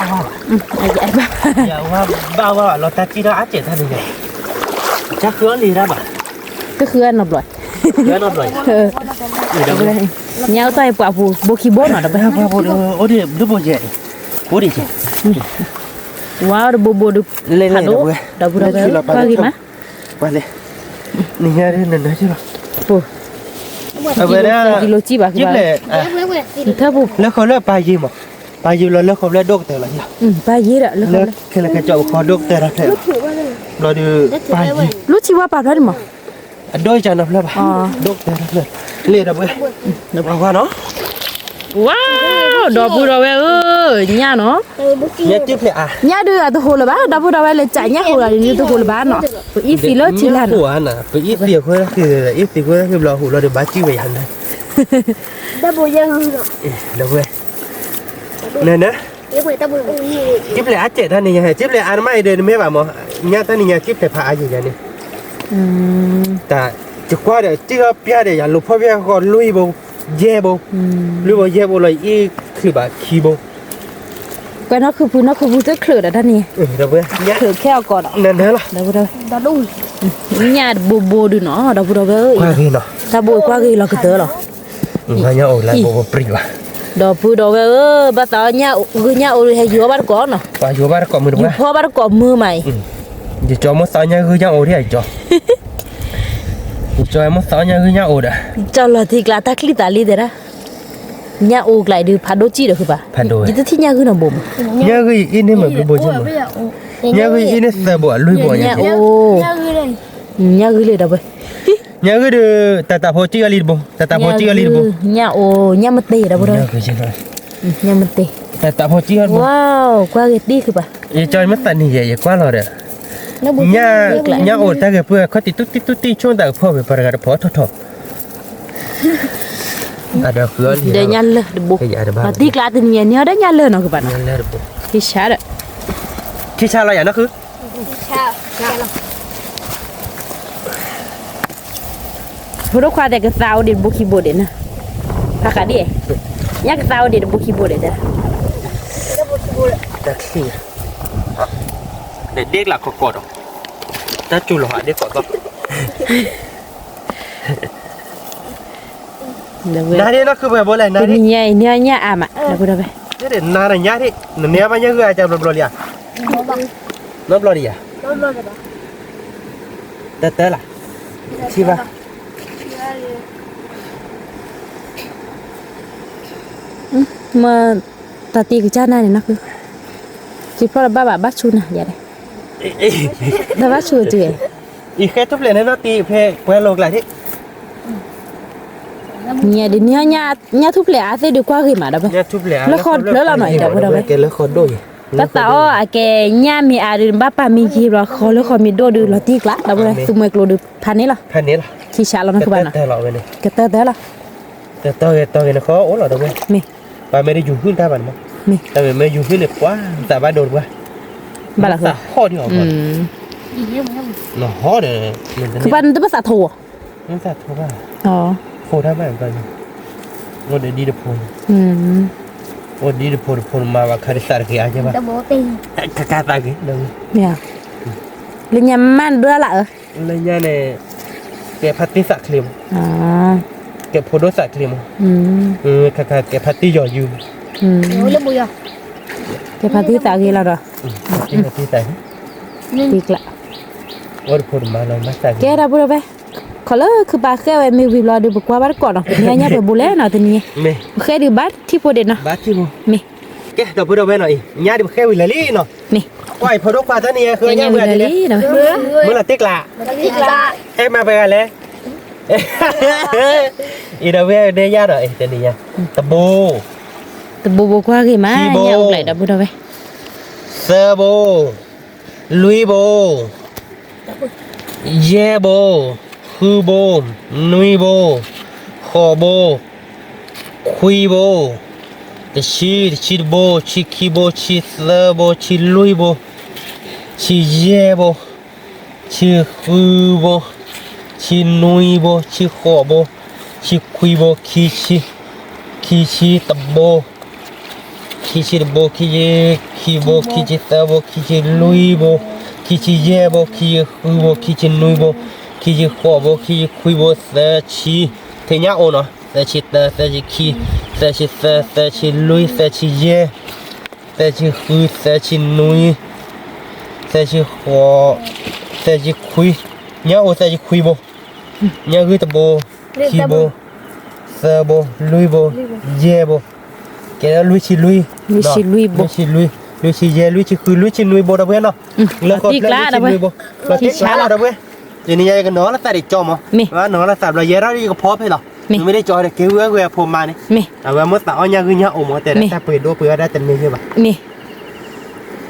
ယၤဝဲဘၣ်ဝဲလီၤတၢ်စံၣ်ထီၣ်အါစဲးတၢ်န့ၣ် ကၠီဃုအီၣ်လံၤတၢ်ဘၣ် ကဃုအီၣ်နီတဘျီ ဃုအီၣ်နီတဘျီ ညါအိၣ်တၢ်အံၤပှၤပူၤ ဘိခံဘိနီၤ ဒီပုၢ် ပှၤပူၤဒီး အိၣ်ဒံးဒိၣ်ဘိကဲ အိၣ်ဒံးကဲ ဝါတဘိဘိဒုး ဖးဒိၣ် ဒီပုၢ်ဒီဝဲၢ် ကွၢ်ဂ့ၤမး ပှၤလဲၤ နံၤညါဒ်နနၢ်က့လီၤ ပူၤ အဝဲဒၣ် ကံလိစံၣ်ဘၣ်ကဘၣ် ထၢပူၤ လၢဃီလၢပၢ်ယံၤမး ပၢ်ယံၤလီၤလၢဃီဖျဲၣ်ဒိၣ်ကတၢၢ်လီၤ ပၢ်ယံၤဒီးလၢဃီဖျဲၣ် ခဲလၢာ်ခဲကၠီၣ်ပခီဒိၣ်ကတၢၢ်တၢ်ဖျဲၣ်လီၤ ဘျီဒုး ပၢ်ယံၤ လူထံဝါပာ်ဖျါန့ၣ်မး အဒိၣ်ကၢ်နီၤဖျၢၣ်ဘၣ် ဒိၣ်ကတၢၢ်တၢ်ဖျၢၣ် လ့ၣ်ဒီပုၢ်ဝဲၢ် နပှၤကွၢ်နီၤ ဝါ ဒီပုၢ်ဒီဝဲၢ်ဧၢ ညၣ်နီၤ ညၣ်ဒုးအတဟိးလၢၤဘၣ် ဒီပုၢ်ဒီဝဲၢ် လဲၤကးညၣ်ဟိးလီၤန့ၣ် တဟိးလၢၤဘၣ်နီၤ ပအံၣ်သံးလၢထံလာ်နီၤ ပအံၣ်သံးအဃိ အံၣ်သံးဃိဘျီဟူးလီၤဒီးဘၣ်စံၣ်ဝဲယၤန့ၣ် ဒီပုၢ်ဝဲၢ် နဲနဲ ကံၣ်ဖျဲးအါစဲးတၢ်နံၤညါ ကံၣ်ဖျဲးအါတမံၤအံၤဒီးနမ့ၢ်ဘၣ်မး ညၣ်တၢ်နံၤညါကံၣ်ဖျဲးဖးအါယံၤယၤန့ၣ် တၢ် ယကွၢ်ဒီး တံၢ်အီၣ်ပျၢ်ဒီး ယၤလိာ်ဖီၣ်ဖဲအဂီၢ်လွံၢ်ဘိ ယဲၢ်ဘိ လွံၢ်ဘိယဲၢ်ဘိလီၤ ယအံၣ်ချုးဘၣ်ခံဘိ ကွဲးနီၣ်ခုဖု နီၣ်ခုဖုတချုးဒီးတၢ်နံၤညါ ခဲအီၣ်ကီးဒီး နဲနဲလီၤ ညၣ်တဘိဘိဒုးနီၤ ဒီပုၢ်ဒီဝဲၢ်ဧၢ တၢ်ဘိကွၢ်ဂ့ၤလီၤကတၢၢ်လီၤ ညၣ်အိၣ်လၢဘိဘိပြံဘၣ် ဒီပုၢ်ဒီဝဲၢ်ဧၢ ဘၣ်သးအီၣ်ညၣ်ဂုၢ်ညၣ်အိၣ် ဟဲယူၤအီၣ်ဘၣ်တကိးနီၤ ပှၤယူၤဘၣ်တကိးမုၢ်တပှၢ် ယူၤဖီဘၣ်တကိးမုၢ်မးအံၤ ယကၠီမိၣ်သးအီၣ်ညၣ်ဂုၢ်ညၣ်အိၣ်ဒ်အံၤကၠီ ယကၠီမိၣ်သးအီၣ်ညၣ်ဂုၢ်ညၣ်အိၣ်ဒီး ကၠီလီၤထံကျါတၢ်ချံသးလံတဲဒၣ် ညၣ်အိၣ်ကျါအံၤဒုးဖးဒိၣ်စံၣ်ဒီးဃုဘၣ် ယတထံၣ်ညၣ်ဂုၢ်နီတဘိမး ညၣ်ဂုၢ်အံၤန့ၣ်မ့ၢ်ဘျုးဘိကၠီမး ညၣ်ဂုၢ်အံၤန့ၣ်သၢဘိအလွံၢ်ဘိ ညၣ်အိၣ် ညၣ်ဂုၢ်လံဒီပုၢ်ဝဲၢ် ညၣ်ဂုၢ်ဒီး တၢ်တၢ်ဖိစံၣ်အီၤလံတဘိ တၢ်တၢ်ဖိစံၣ်အီၤလံတဘိ ညၣ်အိၣ် ညၣ်မ့ၢ်တ့ၢ်ဒီပုၢ်ဒီဝဲၢ် ညၣ်မ့ၢ်တ့ၢ် တၢ်တၢ်ဖိစံၣ်အီၤတဘိ ဝါ ကွၢ်ဂ့ၤတံၢ်ဃုဘၣ် ယကၠီမ့ၢ်သးနံၤယဲ ယကွၢ်လီၤဒီး ညၣ်အိၣ်တၢ်ဂ့ၤပှဲၤခီၣ်တံၢ်တူၢ်တံၢ်တူၢ်တံၢ်ဆိၣ်တၢ်ကဖီၣ်ဝဲပှၤတဂၤတဖီၣ်ထီၣ်ထီၣ် ဒီးညၣ်လၢၢ်တဘိ မၤတံၢ်ကျါတနံၤညါန့ၣ်ဒီးညၣ်လၢၢ်နီၤကဘၣ်နီၤ ထံဆါဒီး ထံဆါလီၤယၤနီၢ်ဃု ဖိဒိၣ်ခွါတဲကသါအိၣ်ဒံးတဘိခံဘိဒံးနီၤ ဖးဃးဒ် ညၣ်ကသါအိၣ်ဒံးတဘိခံဘိဒံး တၢ်ချံ ဒီးဒ့ကျးကီကီဒီး တၢ်စူၤလီၤဟးဒ့ကီကီ နၤဒ့နီၢ်ခုပှဲၤဘိလဲၣ် နၤဒ့ တနံၤညါအံၤ နံၤညါအါမး ဒီပုၢ်ဒီဝဲၢ် နၤဒီးညါဒ့ နမ့ၢ်ဘၣ်ညၣ်ဂုၢ်အါကဘျီဘျီလံဧါ နီဘျီဒံးဧါ တၢ်တၢ်လၢ ထံဘၣ် မ့ၢ်တၢ်တံၢ်ကစၢ်နၤန့ၣ်နီၢ်ခု က့ၤဖျီၣ်လၢဘၣ်ဘၣ်ဘၣ်ဆူနၤယၤန့ၣ် တၢ်ဘၣ်ဆူအတုၤ အံၤဃဲထူၣ်ဖျဲးန့ၣ်နီၢ်တံၢ်ဖဲပှဲၤလိာ်ကျါဒ့ၣ် ညါဒ်န့ၣ် ညၣ်ထူၣ်ဖျဲးအါသ့ၣ်ဒုးကွၢ်ဂ့ၤမးဒီးဝဲ, လၢဃီတဖျၢၣ်လီၤနီၤ အံၤဒီးဝဲဒီးဝဲ, တၢ်သးအီၣ်အကဲညၣ်မ့ၢ်အါဒုး ဘၣ်ပာ်မ့ၢ်ယံၤဘျီ ဃီလၢဃီမ့ၢ်ဒိၣ်ဒုးလီၤတံၢ်ကျး ဒီးဝဲဒီး သူမှဲကျိၤဒုးဖးန့ၢ်လီၤ, ခံဆးလီၤနခဘၣ်နီၤ, ကတၢၢ်တၢၢ်လီၤဝဲန့ၣ်, ကတၢၢ်တၢၢ်လီၤ, တၢၢ်ဂ့ၤတၢၢ်ဂ့ၤနဃီအိၣ်လီၤဒီးဝဲ, မ့ၢ် ပှၤမ့ၢ်တယူၤဟုၣ်တၢ်ဘၣ်န့ၣ်မး, မ့ၢ် တၢ်မ့ၢ်မ့ၢ်ယူၤဟုၣ်န့ၣ် ပှၤသးဘၣ်ဒိတပှၢ်, ဘၣ်လီၤ, သးဟီၣ်ဒံးအီၤ, နဟီၣ်ဒီး, နဘၣ်နတဘၣ်သးထီၣ်ဝဲ နသးထီၣ်ဘၣ်, ဖိတၢ်ဘၣ်ဘၣ်, အိၣ်ဒီးဒ်တဖိ, အိၣ်ဒ်တဖိတဖိနမၤဘၣ်ခါဒ်သးတဂ့ၤအါယဲဘၣ်, ကကါသးဂ့ၤ, လၢညါမ့ၢ်ဒိၣ်လၢအၢ လၢညါန့ၣ်, ကဲဖါတံၢ်သးချ့မး, ကဲဖိဒိၣ်သးချ့မး, ခါခါကဲဖါတံၢ်ယီၤယုၢ်, ကဲဖါတံၢ်သးဂ့ၤလီၤဒီး, တံၢ်သး, တံၢ်ကျး, အိၣ်တဖိတမၤလီၤမၤသးဂ့ၤ, ကဲဒီပုၢ်ဒီဝဲၢ်, ခီလၢခုပာ်ဃဲဝဲမ့ၢ်ဝံၤဘျီဒီး ပကွၢ်ဘၣ်တကိးနီၤ, ညါညါပှဲၤဘူးလဲၣ်နီၤ တနံၤညါ, ပဃဲဒုးဘၣ်ထံၣ်ဖိဒံးနီၤ, မ့ၢ်, ကဲဒီပုၢ်ဒီဝဲၢ်နီၤအံၤ ညါဒုးပဃဲဝံၤလၢာ်လံနီၤ, ကွၢ်အံၤဖိဒိၣ်ခွါတၢ်နံၤညါဃုညါဝံၤလံ, မုၢ်လီၤတ့ကျး, အဲၣ်မၤပှဲၤဂၤလဲၣ် အံၤဒီးဝဲဒဲယါဒီး တနံၤညါ, တဘိ, တဘိဘိကွၢ်ဂ့ၤမး, ခံဘိ, ညၣ်အိၣ်ကျဲဒီပုၢ်ဒီဝဲၢ်, သၢဘိ, လွံၢ်ဘိ, ယဲၢ်ဘိ, ဃုဘိ, နွံဘိ, ဃိးဘိ, ခွံဘိ, တဆံ, တဆံတဘိ, ဆံခံဘိ, ဆံသၢဘိ, ဆံလွံၢ်ဘိ, ဆံယဲၢ်ဘိ, ဆံဃုဘိ, ဆံနွံဘိ, ဆံဃိးဘိ, ဆံခွံဘိ, ခံဆံ, ခံဆံတဘိ, ခံဆံတဘိ, ခံဆံခံဘိ, ခံဆံသၢဘိ, ခံဆံလွံၢ်ဘိ, ခံဆံယဲၢ်ဘိ, ခံဆံဃုဘိ, ခံဆံနွံဘိ, ခံဆံဃိးဘိ, ခံဆံခွံဘိ, သၢဆံ, ထဲညါအိၣ်နီၤ, သၢဆံတၢ, သၢဆံခံ, သၢဆံသၢ, သၢဆံလွံၢ်, သၢဆံယဲၢ်, သၢဆံဃု, သၢဆံနွံ, သၢဆံဃိး, သၢဆံခွံ, ညၣ်အိၣ်သၢဆံခွံဘိ, ညၣ်ဂုၢ်တဘိ, ခံဘိ, သၢဘိ, လွံၢ်ဘိ, ယဲၢ်ဘိ, ကဲလၢလွံၢ်ဆံလွံၢ်, လွံၢ်ဆံလွံၢ်, လွံၢ်ဆံယဲၢ်, လွံၢ်ဆံဃု, လွံၢ်ဆံနွံဘိဒီပုၢ်ဝဲၢ်နီၤ, လၢဃီတဖျၢၣ်လွံၢ်ဆံနွံဘိ, လီၤတံၢ်ကျးလီၤဒီပုၢ်ဝဲၢ်, တနံၤညါယကနီၤလီၤသးဒံးကၠီမး, နီၤလီၤသးဘျီ ယဲဒၣ်ယကဖီဖဲလီၤ, မ့မ့ၢ်ဒ်ကၠီဒီးက့ၤဝဲဝဲအဖိမါန့ၣ်, အဝဲမိၢ်သးအီၣ်ညၣ်ဂုၢ်ညၣ်အိၣ်မး တဲဒၣ်တၢ်ပှ့ၤဒိၣ်ပှ့ၤဝဲဒၣ်တန့ၢ်ယဲၢ်ဘၣ်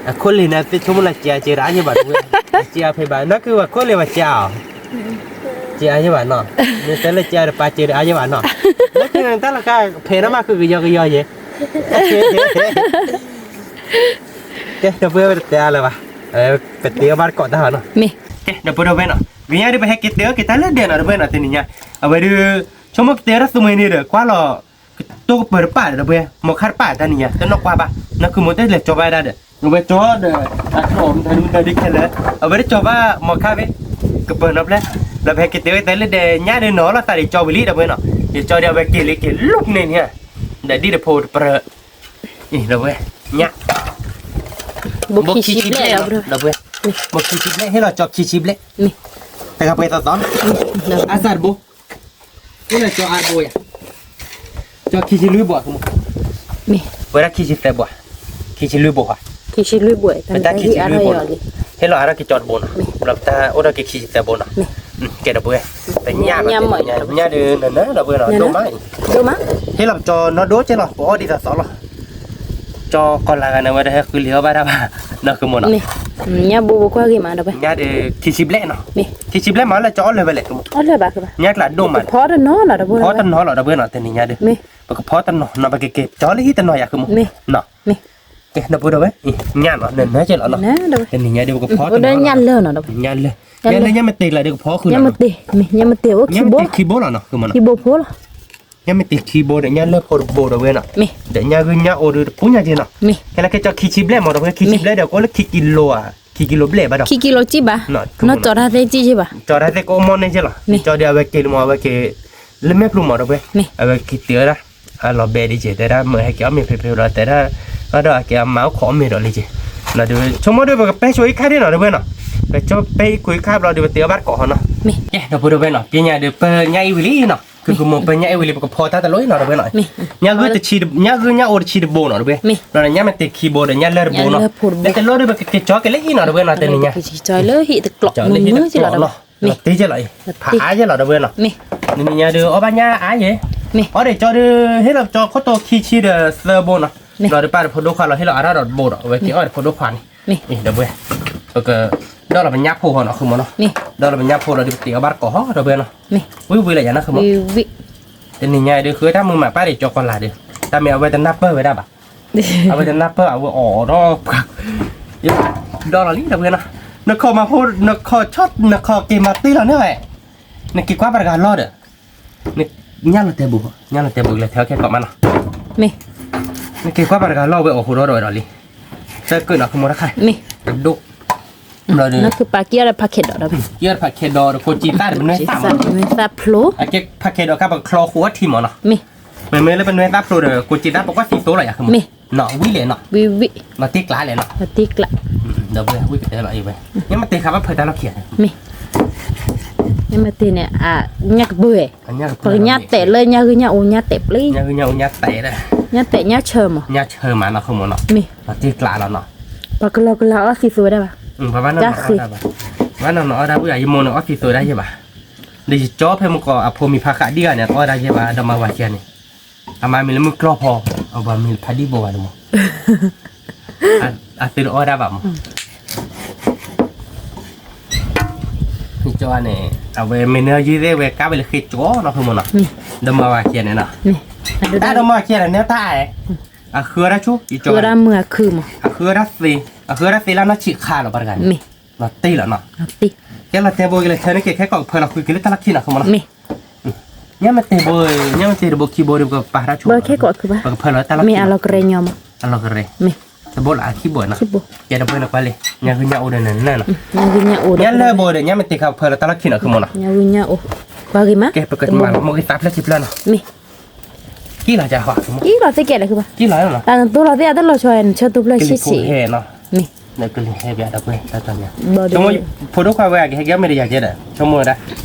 အခိၣ်လ့ၤန့ၣ် သ့ၣ်ဆိကမိၣ်လၢကဲအကဲဒၣ်အါယဲၢ်ဘၣ်တဝဲ, အကဲအဖဲဘၣ် နီၢ်ကုပခိၣ်လ့ၤဘၣ်ကဲအီၤ, ကဲအါယဲၢ်ဘၣ်နီၤ, မ့ၢ်တဲလၢကဲအီၤတပာ်ကဲဒၣ်အါယဲၢ်ဘၣ်နီၤ, လၢခံန့ၣ်တၢ်လီၤဃာ်ဖဲးနီၢ်မးဃုကယီကယီယဲၢ်, ကဲ ဒီပုၢ်ဝဲၢ်တတဲအါလၢၤဘၣ်, ပတဲအီၣ်ဘၣ်တကိးတၢ်ဘၣ်နီၤ, ကဲ ဒီပုၢ်ဒီဝဲၢ်နီၤ, ဂ့ၤညါဒုးပဟဲက့ၤတဲအီၣ်က့ၤတၢ်လၢဒဲးနီၤ ဒီပုၢ်ဝဲၢ်နီၤ တနံၤညါ, အဝဲဒုး ဆိကမိၣ်ကတဲအီၣ်တၢ်သူမှဲန့ၣ်ဒီး ကွၢ်လီၤ ကတိၢ်ကပၢၤတပာ်ဒီး ဒီပုၢ်ဝဲၢ် မီၤခါတပာ်တနံၤညါ တနီၣ်ကွၢ်ဘၣ်, နီၢ်ကုမိၢ်တဲလဲၤကၠီဘၣ်ဒၣ်ဒီး အဝဲကၠီဒီး အကၠီမတၤဒုမတၤဒုခဲလၢာ်, အဝဲတကၠီဘၣ်မီၤခါဖဲ ကပၢၤနီၤဖျဲၣ်, ဒီးပဟဲက့ၤတဲဝဲတၢ်လၢဒဲးညါဒုးနီၤလီၤသးဒံးကၠီဝံၤလံ ဒီပုၢ်ဝဲၢ်နီၤ, ယကၠီဒုးအဝဲက့ၤလံက့ၤလိာ်န့ၣ်န့ၣ်, ဒီးဒ်တဖိတပြၢၤ အံၤ ဒီပုၢ်ဝဲၢ် ညၣ် ဘိခံဆံဘျဲၣ်လီၤ ဒီပုၢ်ဝဲၢ်, ဘိခံဆံဘျဲၣ် ဟ့ၣ်လီၤကၠီခံဆံဘျဲၣ်, တဂၤပှဲၤသီသီနီၤ, အစၢ်တဘိ, ဟ့ၣ်လီၤကၠီအါတဘိယၤ, ကၠီခံဆံလွံၢ်ဘိ, ဝဲဒၣ်ခံဆံသၢဘိ, ခံဆံလွံၢ်ဘိ, ပတၢ်ခံဆံလွံၢ်ဘိ, ဟ့ၣ်လီၤအါထီၣ်က့ၤကၠီတဘိနီၤ, ဒီးပတၢ်အိၣ်ထီၣ်က့ၤခံဆံသၢဘိနီၤ, ကဲ ဒီပုၢ်ဝဲၢ်, ပညၣ်ညၣ်ဒုးနၤနၤ ဒီပုၢ်ဝဲၢ်နီၤ ဒိၣ်မးအံၤ, ဟ့ၣ်လီၤကၠီနီၢ်ဒိၣ်ကဲလီၤ ပအီၣ်ဒ်သိးသိးလီၤ ကၠီကီၤလၤဂၤန့ၣ် အဝဲတဟဲဃုလံာ်အီၣ်ဘၣ်တၢ်ဘၣ်, နီၢ်ကုမိၢ်နီၤ, ညၣ်ဘိဘိကွၢ်ဂ့ၤမး ဒီပုၢ်ဝဲၢ်, ညၣ်ဒုးခံဆံဘျဲၣ်နီၤ, ခံဆံဘျဲၣ်မးလၢကၠီအီၣ်လၢၤဝဲလဲၣ်, အီၣ်လၢၤဘၣ်, ညၣ်ကျးဒိၣ်မး, ဖီတနီၤလီၤ ဒီပုၢ်ဝဲၢ်, ဖီတနီၤလီၤ ဒီပုၢ်ဝဲၢ်နီၤ တနံၤညါဒုး, ပကဖီတနီၤနီၤ ပကက့ၤကၠီလၢဟံၣ်တနီၤယၤ ကုမိၢ်, ကဲ ဒီပုၢ်ဝဲၢ်, ညၣ်နီၤ နနၢကဲလီၤနီၤ, တနံၤညါဒုး ပကဖီတနီၤ, ညၣ်လၢ, ညၣ်လၢညၣ်မ့ၢ်တ့ၢ်လၢဒုးကဖီဃုာ်လီၤ, ညၣ်မ့ၢ်တ့ၢ်ခံဘိလီၤနီၤ, ခံဘိဖိလီၤ ညၣ်မ့ၢ်တ့ၢ်ခံဘိဒီး ညၣ်လၢဖိတဘိဒီပုၢ်ဝဲၢ်နီၤ, ဒီးညၣ်ဂုၢ်ညၣ်အိၣ်ဒုးတပူၤညါက့နီၤ, ခဲလၢာ်ခဲဆ့ခံဆံဘျဲၣ်မး ဒီပုၢ်ဝဲၢ် ခံဆံဘျဲၣ်ဒီး ကအိၣ်လၢခံကံလိဧါ, ခံကံလိဘျဲၣ်ဘၣ်ဒီး, ခံကံလိကံဘၣ်, နီၢ်ကၠီတၢ်သ့ၣ်ကံယ့ၢ်ဘၣ်, ကၠီတၢ်သ့ၣ်ကအိၣ်မီၢ်န့ၢ်က့လီၤ, ကၠီဒုးအဝဲက့ၤလံမး အဝဲက့ၤ လၢမဲာ်ဖျိမး ဒီပုၢ်ဝဲၢ်, အဝဲက့ၤတုၤဝဲဒၣ် အလီၤဘဲဒ်က့ တဲဒၣ်မ့ၢ်ဟဲက့ၤအီၣ်မ့ၤဖဲဖဲဒီး တဲဒၣ် အဒီးအက့ၤအမၤအိၣ်ခိးအီၣ်မ့ၤဒီးလံက့, ဒီးဆိကမိၣ်ဒုး ပကပဲဆိအံခါဒ်နီၤ ဒီပုၢ်ဝဲၢ်နီၤ, ပကပဲအံကွံာ်ခါဘျီဒုး ပတဲအီၣ်ဘၣ်တကိးဟီနီၤ, ကဲ ဒီပုၢ်ဝဲၢ်နီၤ, ပညါဒုး ပညၣ်အံဝံၤလံနီၤ, ကုမိၢ် ပညၣ်အံဝံၤလံ ပကဖီတၢ်တလိၣ်အံၤနီၤ ဒီပုၢ်ဝဲၢ်နီၤ, ညၣ်ဂုၢ်တဆံ, ညၣ်ဂုၢ်ညၣ်အိၣ်တဆံတဘိနီၤ ဒီပုၢ်ဝဲၢ်, ဒီးညၣ်မ့ၢ်တ့ၢ်ခံဘိဒီး ညၣ်လၢတဘိနီၤ, တလိၣ်ဒုး ပကက့ၤကၠီက့ၤလၢဟံၣ်နီၤ ဒီပုၢ်ဝဲၢ်နီၤ, တနံၤညါ လၢဟံၣ်တကျိးနီၤ, တ့က့လီၤအံၤ, ဖးအါက့လီၤ ဒီပုၢ်ဝဲၢ်နီၤ, တနံၤညါဒုး အီၣ်ဘၣ်ညၣ်အါယဲ အီၣ်ဒံးကၠီဒီး ဟ့ၣ်လီၤကၠီခိၣ်တိခံဆံဒီးသၢဘိနီၤ, ဒီးတပၢ်ဒီးဖိဒိၣ်ခွါလီၤ ဟ့ၣ်လီၤအါထီၣ်ဒီးတဘိဒီး အဝဲက့ၤအီၣ်ဒီးဖိဒိၣ်ခွါန့ၣ်, ဒီးဝဲ ပက ဒီးလီၤပညၣ်ဖိဃီနီၤ ဃုမနီၤ, ဒီးလီၤပညၣ်ဖိလီၤဒီး ပတ့အီၣ်ဘၣ်တကိးဃီဒီးဝဲနီၤ, ဝံၣ်ဝံၣ်လၢယၤနီၤ ဃုမနီၤ, တနံၤညါအံၤဒီး ဃုတၢ်မုာ်မးပၢ်ဒံးကၠီကီၤလၤဒီး, တၢ်မ့ၢ်အဝဲတနၢ်ပၢၢ်ဝဲဒၣ်ဘၣ်, အဝဲတနၢ်ပၢၢ် အဝဲအိးထီၣ်ပှၤ ဒီးလီၤလံဒီးဝဲနီၤ, နခီၣ်မၤဖိ နခီၣ်ဆီၣ် နခီၣ်က့ၤမၤတ့ၢ်လီၤန့ၣ်ဝဲ, နက့ၤကွၢ်ပှၤတဂၤလီၢ်ဒီး ညၣ်လီၤတဲာ်ဘိ, ညၣ်လီၤတဲာ်ဘိကလဲၤထဲခဲကိးမးနီၤ, နက့ၤကွၢ်ပှၤတဂၤလီၢ်ဝဲအိးဃိဒီးဒီးဝဲဒီးလံ, သၢကုၢ်နီၤ ဃုမနီၤတခါ, ကဒိၣ်, ဒီးဖးကံအီၣ်ဒီးဖးခဲဒီးဒီး, ကံအီၣ်ဒီးဖးခဲဒီးဒီး ကိးကံသၣ်ဒီးပနွဲသၣ်မး, နွဲသၣ်ဖျိ, အကဲဖးခဲဒီးခါပကချီဃိအထံမးနီၤ, မ့မ့ၢ်လၢပနွဲသၣ်ဖျိဒီး ကိးကံသၣ်ပကွၢ်သံသိလီၤယၤ ဃုမနီၤ, ဝံၣ်လဲၣ်နီၤ, လီၤတ့ၢ်ကျးလဲၣ်နီၤ, ဒီးဝံၣ်ကတဲလီၤအံၤဝဲ, ညၣ်မ့ၢ်တ့ၢ်ခါဘၣ်ဖၢတၢ်လီၢ်ခံဂၤ, မ့ၢ် ညၣ်မ့ၢ်တ့ၢ်န့ၣ် ညၣ်ကပၢၢ်ဝဲ, ပှၤကညၣ်တဲာ်လၢညၣ်ဂုၤညၣ်အိၣ်ညၣ်တဲာ်ပျံၤ, ညၣ်ဂုၤညၣ်အိၣ်ညၣ်တဲာ်, ညၣ်တဲာ်ညၣ်ဆၢမး, ညၣ်ဆၢမးနီၤ ဃုမနီၤ, မ့ၢ် လီၤတ့ၢ်ကျးလီၤနီၤ, ပှၤကလီကလီအီၣ်သံသိဝဲဒၣ်ဘၣ်, ဘၣ်နီၢ်နီၢ်အီၣ်တၢ်ဘၣ်, ဘၣ်နီၢ်နီၢ်အီၣ်တၢ်ဘၣ် ယမိၢ်န့ၣ်အီၣ်သံသိဝဲဒၣ်ယဲၢ်ဘၣ်, ဒီးယကၠီဖဲမုၢ်ကီၢ်အဖိမံၤဖးဃးဒံဂၤန့ၣ် အီၣ်ဒၣ်ယဲၢ်ဘၣ် ဒီးမၤဝၤခံဂၤန့ၣ်, အမါမံၤလၢမုၢ်ကျီၢ်ဖီ, အဝၤမံၤဖးဒံၣ်ဘိဝဲန့ၣ်မး အသုတအီၣ်ဒၣ်ဘၣ်မး, ကၠီန့ၣ် အဝဲမ့ၢ်နၢယုၢ်သ့ၣ်ဝဲကါဝဲလၢဃ့ကၠီနီၤ ဃုမနီၤ, ဒီးမၤဝၤခံဂၤန့ၣ်နီၤ, တၢ်ဒီးမၤဝၤခံဂၤန့ၣ် နတၢ်အဲၣ်, အဃုအီၣ်တၢ်ဆူ ယကၠီ, အဃုအီၣ်တၢ်သ့, အဃုအီၣ်တၢ်သ့လၢနီၢ်ဆံးခါလီၤ ပှၤတဂၤန့ၣ်, လီၤတ့ၢ်လီၤနီၤ, ကဲလီၤတဲာ်ဘိက့ၤလၢဆၢန့ၣ်က့ၤ ခဲကိးကဖၢလီၤဃုက့ၤလၢတၢ်လီၢ်ခံနီၤ ဃုမနီၤ, ညၣ်မ့ၢ်တ့ၢ်ဘိ, ညၣ်မ့ၢ်တ့ၢ်တဘိခံဘိဒီး ပကပာ်တၢ်ဆူ ပကဖၢလီၤတၢ်လီၢ်ခံနီၤ, အလီၤကရဲ, တဘိလီၤအခံဘိနီၤ, ကဲတဘိလီၤကွၢ်လံ, ညၣ်ဂုၤညၣ်အိၣ်ဒီးနနၢ်နီၤ, ညၣ်လၢဘိဒီး ညၣ်မ့ၢ်တ့ၢ်ခါဖၢလီၤတၢ်လီၢ်ခံနီၤ ဃုမနီၤ, ကဲပကမၤလီၤမိၢ်ဂ့ၤသးဖျၢၣ်ခံဖျၢၣ်နီၤ, ကံၣ်လီၤကါဃီ, ကံၣ်လီၤသ့ကဲလၢၤ, ကံၣ်လီၤ, တၢ်နသိလီၤသ့ၣ်အတလီၤဆီ နဆၢတိဖျၢၣ်ဆံးဆံး, မ့ၢ် နကလံၤဟဲဘၣ်ဒီးပှဲၤတၢ်တၢ်န့ၣ်, ဖိဒိၣ်ခွါဝဲအကဟဲက့ၤမ့ၢ်တယၤကဲဒီး ဆိကမိၣ်ဝဲဒၣ်,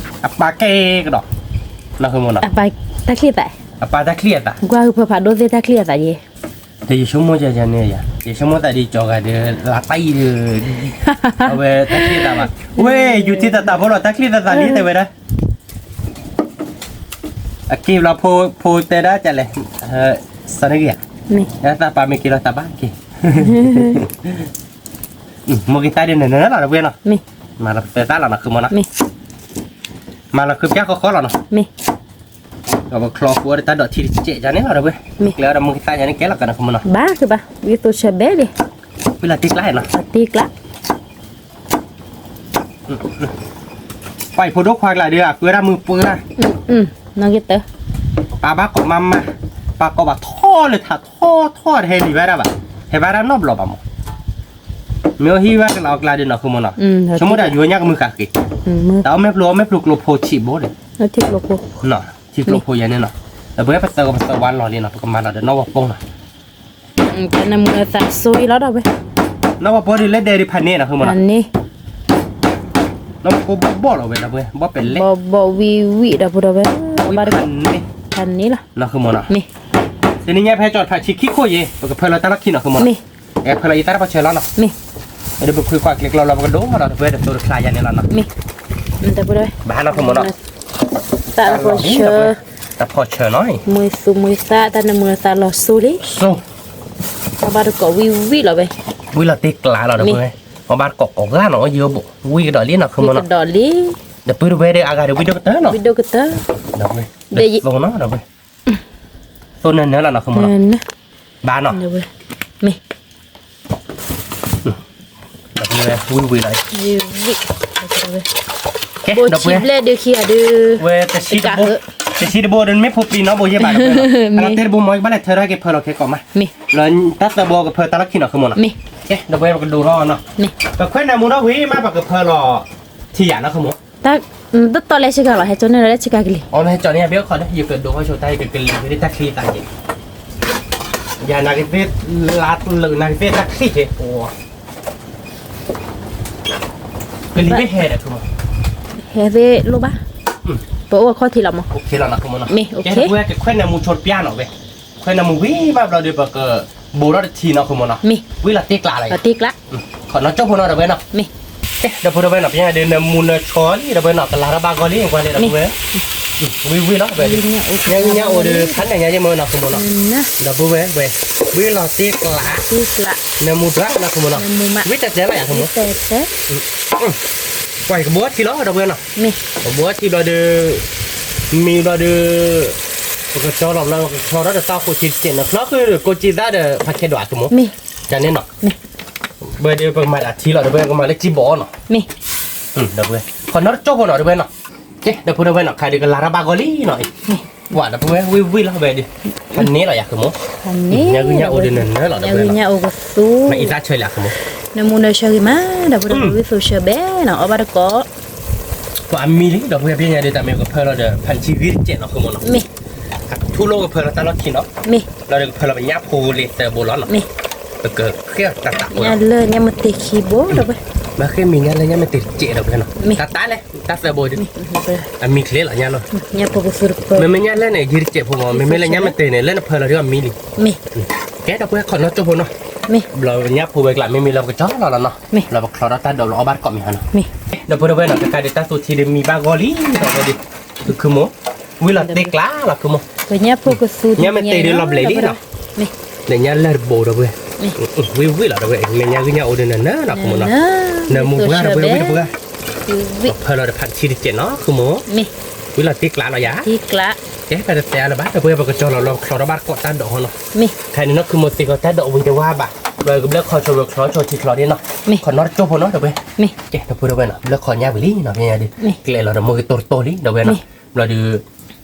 အပာ်ကဲကဒီး, နီၤ ဃုမနီၤ, အပာ်တၢ်ချံၣ်သး, အပာ်တၢ်ချံၣ်အသး, ကွၢ်ဟုဖၢဖးဒိၣ်သ့ၣ်တၢ်ချံၣ်အသးယဲ, ဒီးယဆိကမိၣ်ယၤန့ၣ်ယၤ, ယဆိကမိၣ်သးဒ်ကၠီဂၤဒီး လၢတၢ်အံၤဒီး, အဝဲတၢ်ချံၣ်သးဘၣ်, ဝဲ ယူၤထံသးသးဖိလီၤ တၢ်ချံၣ်သးသးလံတဲဝဲဒၣ် အက့ၤဘျီဖိတဲဒၣ်ကလဲၣ်, စီၤနဂ့ၤဧါ, သးပာ်မ့ၢ်က့ၤလီၤသးဘၣ်က့ၤ, မိၢ်ဂ့ၤသးဒ်နနၢၤလီၤတဝဲနီၤ, မၤလီၤပသဲသၣ်လီၤနီၤ ဃုမနီၤ, မၤလီၤဃုပျၢ်ဃီဃီလီၤနီၤ, ဒီးပချီဃုအီၣ်ဒီးတၢ်ဒိးထံတစဲးယၤန့ၣ်လီၤတဝဲ, ကျဲအီၤဒီးမိၢ်ဂ့ၤသးယၤန့ၣ်ကဲလီၤကနီၤ ဃုမနီၤ, ဘၣ်ဃုဘၣ်, ဝံသိဆၢဘဲဒၣ်, ဝံလီၤတ့ၢ်ကျါနီၤ, တ့ၢ်ကျါ ပှၤအံၤဖိဒိၣ်ခွါကျါဒီး အဃုဝဲဒၣ်မုၢ်ပှၢ်, နီၢ်က့တၢ, ပာ်ဘၣ်ကိးမးမး, ပာ်ကိးဘၣ်ထီၣ်လၢထးထီၣ်ထီၣ်တဟဲလံၤဝဲဒၣ်ဘၣ်, ဟဲဘၣ်ဒၣ်နီတဘျီဘၣ်မး, မ့ၢ်အဟံၣ်ဝဲကလီအကျါဒီးနီၤ ဃုမနီၤ, ဆိကမိၣ်ဒၣ်ယိၤညၣ်ကမုာ်ဃာ်ဃ့, တၢ်အီၣ်မ့ၢ်ပျိအီၣ်မ့ၢ်ပျိကျိဖိဆံးဘိဒီး, ထံကျိဖိယဲန့ၣ်နီၤ, ဒီးပဝဲပသၢဂီၤပသၢဝါလီၤလံနီၤ ပကမၤလီၤဒီးနီၣ်ဝီပိၢ်နီၤ တၢ်နမုာ်သးစိအံၤလီၤဒီးဝဲ, နီၣ်ဝီပိၢ်ဒ်လဲၣ်ဒဲးဒ်ဖးန့ၣ်နီၤ ဃုမနီၤ, နီၣ်ဝီပိၢ်ဘီၣ်ဘီၣ်လီၤဝဲဒီးဝဲ ဘီၣ်ပဲာ်လဲၣ်, ဘီၣ်ဘီၣ်ဝံၣ်ဝံၣ်ဒီးဖိဒီးဝဲ, ဖးန့ၣ်လီၤ, နီၤ ဃုမနီၤ, တနံၤညါဖဲကၠီဖးဆံခံခိၣ်ယဲ ပကဖၢလီၤတၢ်လီၢ်ခံနီၤ ဃုမနီၤ, ဖၢလီၤယတၢ်တပီၢ်ဆၢလီၤနီၤ, ဒီးပခွံခွါကျဲကျီလီၤ ပကဒိၣ်လီၤဒီးပဝဲတသိးတချါယၤန့ၣ်လီၤနီၤ, ဘၣ်နီၤ ဃုမနီၤ, တၢ်လီၢ် တၢ်ဖီၣ်ဆၢနီၤ, မွေသူမွေသး တၢ်နမုာ်သးလီၤစိလံ, အဘၣ်တကိးဝံၣ်ဝံၣ်လီၤဝဲ, ဝံၣ်လီၤတ့ၢ်ကျးလီၤဒီးဝဲ, အဘၣ်တကိးကိးဂၤနီၤ ယိဘိ ဝံၣ်ကဒီးလံနီၤ ဃုမနီၤ, ဒီးပုၢ်တဝဲဒီးအဂၤဒီးဝံၣ်ဒိၣ်ကတၢၢ်နီၤ, ဝံၣ်ဒိၣ်ကတၢၢ်, ဒီးဝဲ, သိနၢၤနၢၤလီၤနီၤ ဃုမနီၤ, ဘၣ်နီၤ, မ့ၢ် ဝံၣ်ဝံၣ်လီၤ, ကဲ ဒီးပှဲၤ, ဝဲ တဆံတဘိဒီး မ့ၢ်ဖိပျံၤနီတဘိယဲၢ်ဘၣ်ဒီးပှဲၤလီၤ, အလီၤတဲတဘိမ့ၢ် ယဘၣ်လဲၤထၢထီၣ်က့ၤဖၢလီၤခဲကိးမး, လၢတၢ်သၢဘိကဖၢတၢ်လီၢ်ခံနီၤ ဃုမနီၤ, ကဲ ဒီးပှဲၤပကဒိၣ်ထီၣ်နီၤ, ပခွဲးနၢမူထီၣ်ဝံၤမး ပကဖၢလီၤထံယၤနီၤ ဃုမနီၤ တတီၤလဲၤဆ့ကၤလီၤ ဟဲကၠီန့ၣ်လီၤလၢဆ့ကၤကလံၤ, အီၤ ဟဲကၠီန့ၣ် ဘၣ်ခီဒီး ယကဒိၣ်ထီၣ်ဆိတၢ် ယကကလံၤဝဲဒၣ်တၢ်ချံတၢ်က့ၤ, ယၤနာ်က့ၤသ့ၣ် လါလၢနာ်က့ၤသ့ၣ်တၢ်ချံက့ၤ, ကလံၤမ့ၢ်ဟဲဒီး ဟဲသ့ၣ်လိၣ်ဘၣ်, ပအိၣ်အခီၣ်ထံးလီၤမး, မ့ၢ် ကဲ ဒီးပှဲၤကခွဲးနၢမူဆိတပျၢ်နီၤဝဲ, ခွဲးနၢမူဝံၤဘၣ်ဘျီဒီး ပကဘိးထီၣ်တထံနီၤ ဃုမနီၤ, ဝံၤလီၤတ့ၢ်ကျးလီၤ, ခီနီၤကၠိဖိနီၤ ဒီးပှဲၤနီၤ, ကဲ ဒီးဖိဒီးဝဲနီၤ ပညါဒီး နၢမူနၢဆီလံ ဒီးပှဲၤနီၤ ကလၤထီၣ်ဘၣ်ဂီၢ်လံ ကွၢ်လံ ဒီးပှဲၤ ဝံၣ်ဝံၣ်လီၤဝဲဒုး, ညၣ်ဂံၢ်ညၣ်အိၣ်ဒီး ဖးန့ၣ်ညါယဲၢ်မၢနီၤ ဃုမိၢ်နီၤ, ဒီပုၢ်ဝဲၢ်ဝဲ, ဝံၣ်လီၤတ့ကျး, နၢမူဒွးနီၤ ဃုမိၢ်နီၤ, ဝံၣ်တတဲလီၤယၤ ဃုမိၢ်နီၤ, ပှၤကဘှီထံလီၤ ဒီပုၢ်ဝဲၢ်နီၤ, ကဘှီထံဘျီဒီး, မံဘျီဒီး, ပကတီလီၤဘျီ ပကချီထီၣ်ဒီးတၢ်အိၣ်ဃိထံတစဲးနီၤ ချီဃုာ်ကိးကံသၣ်ဒီး ဖးခဲဒီး ဃုမိၢ်, ကန့ၣ်နီၤ, ဘၣ်ဒီးပကမၤဒၣ်ထံလီၤ ဒီပုၢ်ဝဲၢ် ကမၤလၢကံဘီနီၤ, ဒီပုၢ်ဝဲၢ် ခီနီတကၠိဖိနီၤ ဒီပုၢ်ဝဲၢ်နီၤ, ကဲ ဒီပုၢ်ဝဲၢ်နီၤ ခါဒုးကလၤထီၣ်ဘၣ်ဂီၤလံနီၤ, ပှၤ ဒီပုၢ်ဝဲၢ် ဝံၣ်ဝံၣ်လီၤဝဲဒုး, ဖးန့ၣ်လီၤယၤ ဃုမိၢ်, ညၣ်ဂံၢ်ညၣ်အိၣ်ဒီးနနၢလီၤ ဒီပုၢ်ဝဲၢ်နီၤ, မၤအံသၣ်ဆၢလံ ဃုမိၢ်, နၢမူနၢဆၢဂ့ၤမး ဒီပုၢ်ဝဲၢ် ဝံၣ်သိးဆၢဘဲနီၤ အီၣ်ဘၣ်တကိး ပှၤအမံလံ ဒီပုၢ်ဝဲၢ် ပညါဒုး တၢ်မ့ၢ်ကဖၢလီၤဒီး ဖးထံဂံၢ်တစဲးနီၤ ဃုမိၢ်နီၤ, ထူၣ်လိၣ်ကဖၢလီၤတၢ်လီၢ်ခံနီၤ, လီၤဒီးကဖၢလီၤပညၣ်ဖိလံသၢဘိလီၤနီၤ, ပကဃ့တၢ်တၢ်ဖိလီၤ, ညၣ်လၢညၣ်မ့ၢ်တ့ခံဘိ ဒီပုၢ်ဝဲၢ်, မ့ၢ်ဃ့မံၤညၣ်လၢညၣ်မ့ၢ်တ့တစဲး ဒီပုၢ်ဝဲၢ်နီၤ, တၢ်တၢ်လဲၣ် တၢ်သၢဘိဒုး, အမံချ့လီၤညါလီၤ, မ့မ့ၢ်ညၣ်လၢန့ၣ် ဂံၢ်တစဲးဖိမ့ၢ် မ့မ့ၢ်လၢညၣ်မ့ၢ်တ့န့ၣ် လၢနဖၢလီၤဒုးအမံလံ, ကဲ ဒီပုၢ်ဝဲၢ် ခီနီတကၠိဖိနီၤ, ဘျီညၣ်ဖိဝဲကျး မ့မ့ၢ်လၢပကကၠီလီၤလီၤနီၤ, ဘျီပချီထီၣ်တၢ်ဒိး ဘျီအီၣ်ဘၣ်တကိးမ့ၢ်ဟါနီၤ, ဒီပုၢ်ဝဲၢ်နီၤ ကကါဒုး တၢ်သူထံဒုးမံဘၣ်ဂီၤလံ ဒီပုၢ်ဝဲၢ်ဒုး, ခုမိၢ်, ဝံၣ်လီၤတ့ကျးလီၤ ခုမိၢ်, ညၣ်မ့ၢ်တ့ဒုးလီၤဘျဲးလံနီၤ, ဒီးညၣ်လၢတဘိ ဒီပုၢ်ဝဲၢ်, ဝံၣ်ဝံၣ်လီၤ ဒီပုၢ်ဝဲၢ်, မ့ၢ်ညၣ်ဂံၢ်ညၣ်အိၣ်ဒီးနနၢလီၤ ခုမိၢ်နီၤ, နၢမူပှၢ် ဒီပုၢ်ဝဲၢ် ဝံၣ် ဒီပုၢ်ဝဲၢ်, ဖၢလီၤဒီးဖးထံတစဲးနီၤ ခုမိၢ်, ဝံၣ်လီၤတ့ကျးလီၤယၤ, ကဲ တၢ်တတဲအါလၢၤဘၣ် ဒီပုၢ်ဝဲၢ် ပကကၠီလီၤလီၤ ပချီထီၣ်ဘၣ်တကိးတၢ်ဒိးဟီနီၤ, ခဲအံၤနီၤ ခုမိၢ် သ့ၣ်ကီးတၢ်ဒိးဝံၤတဝါဘၣ်, ပကဘျၢၣ်ခီဆိ ပကချီဆိထံချီဒၣ်နီၤ, ခီနီတကၠိဖိနီၤ ဒီပုၢ်ဝဲၢ်, ကဲ ဒီပုၢ်ဝဲၢ်နီၤ ဘျၢၣ်ခီညါဝံၤလံနီၤ ပညါဒုး, ကျဲလီၤဒီးမိၢ်ကတိၤတတိၤလံ ဒီပုၢ်ဝဲၢ်နီၤ, ဘျီဒုး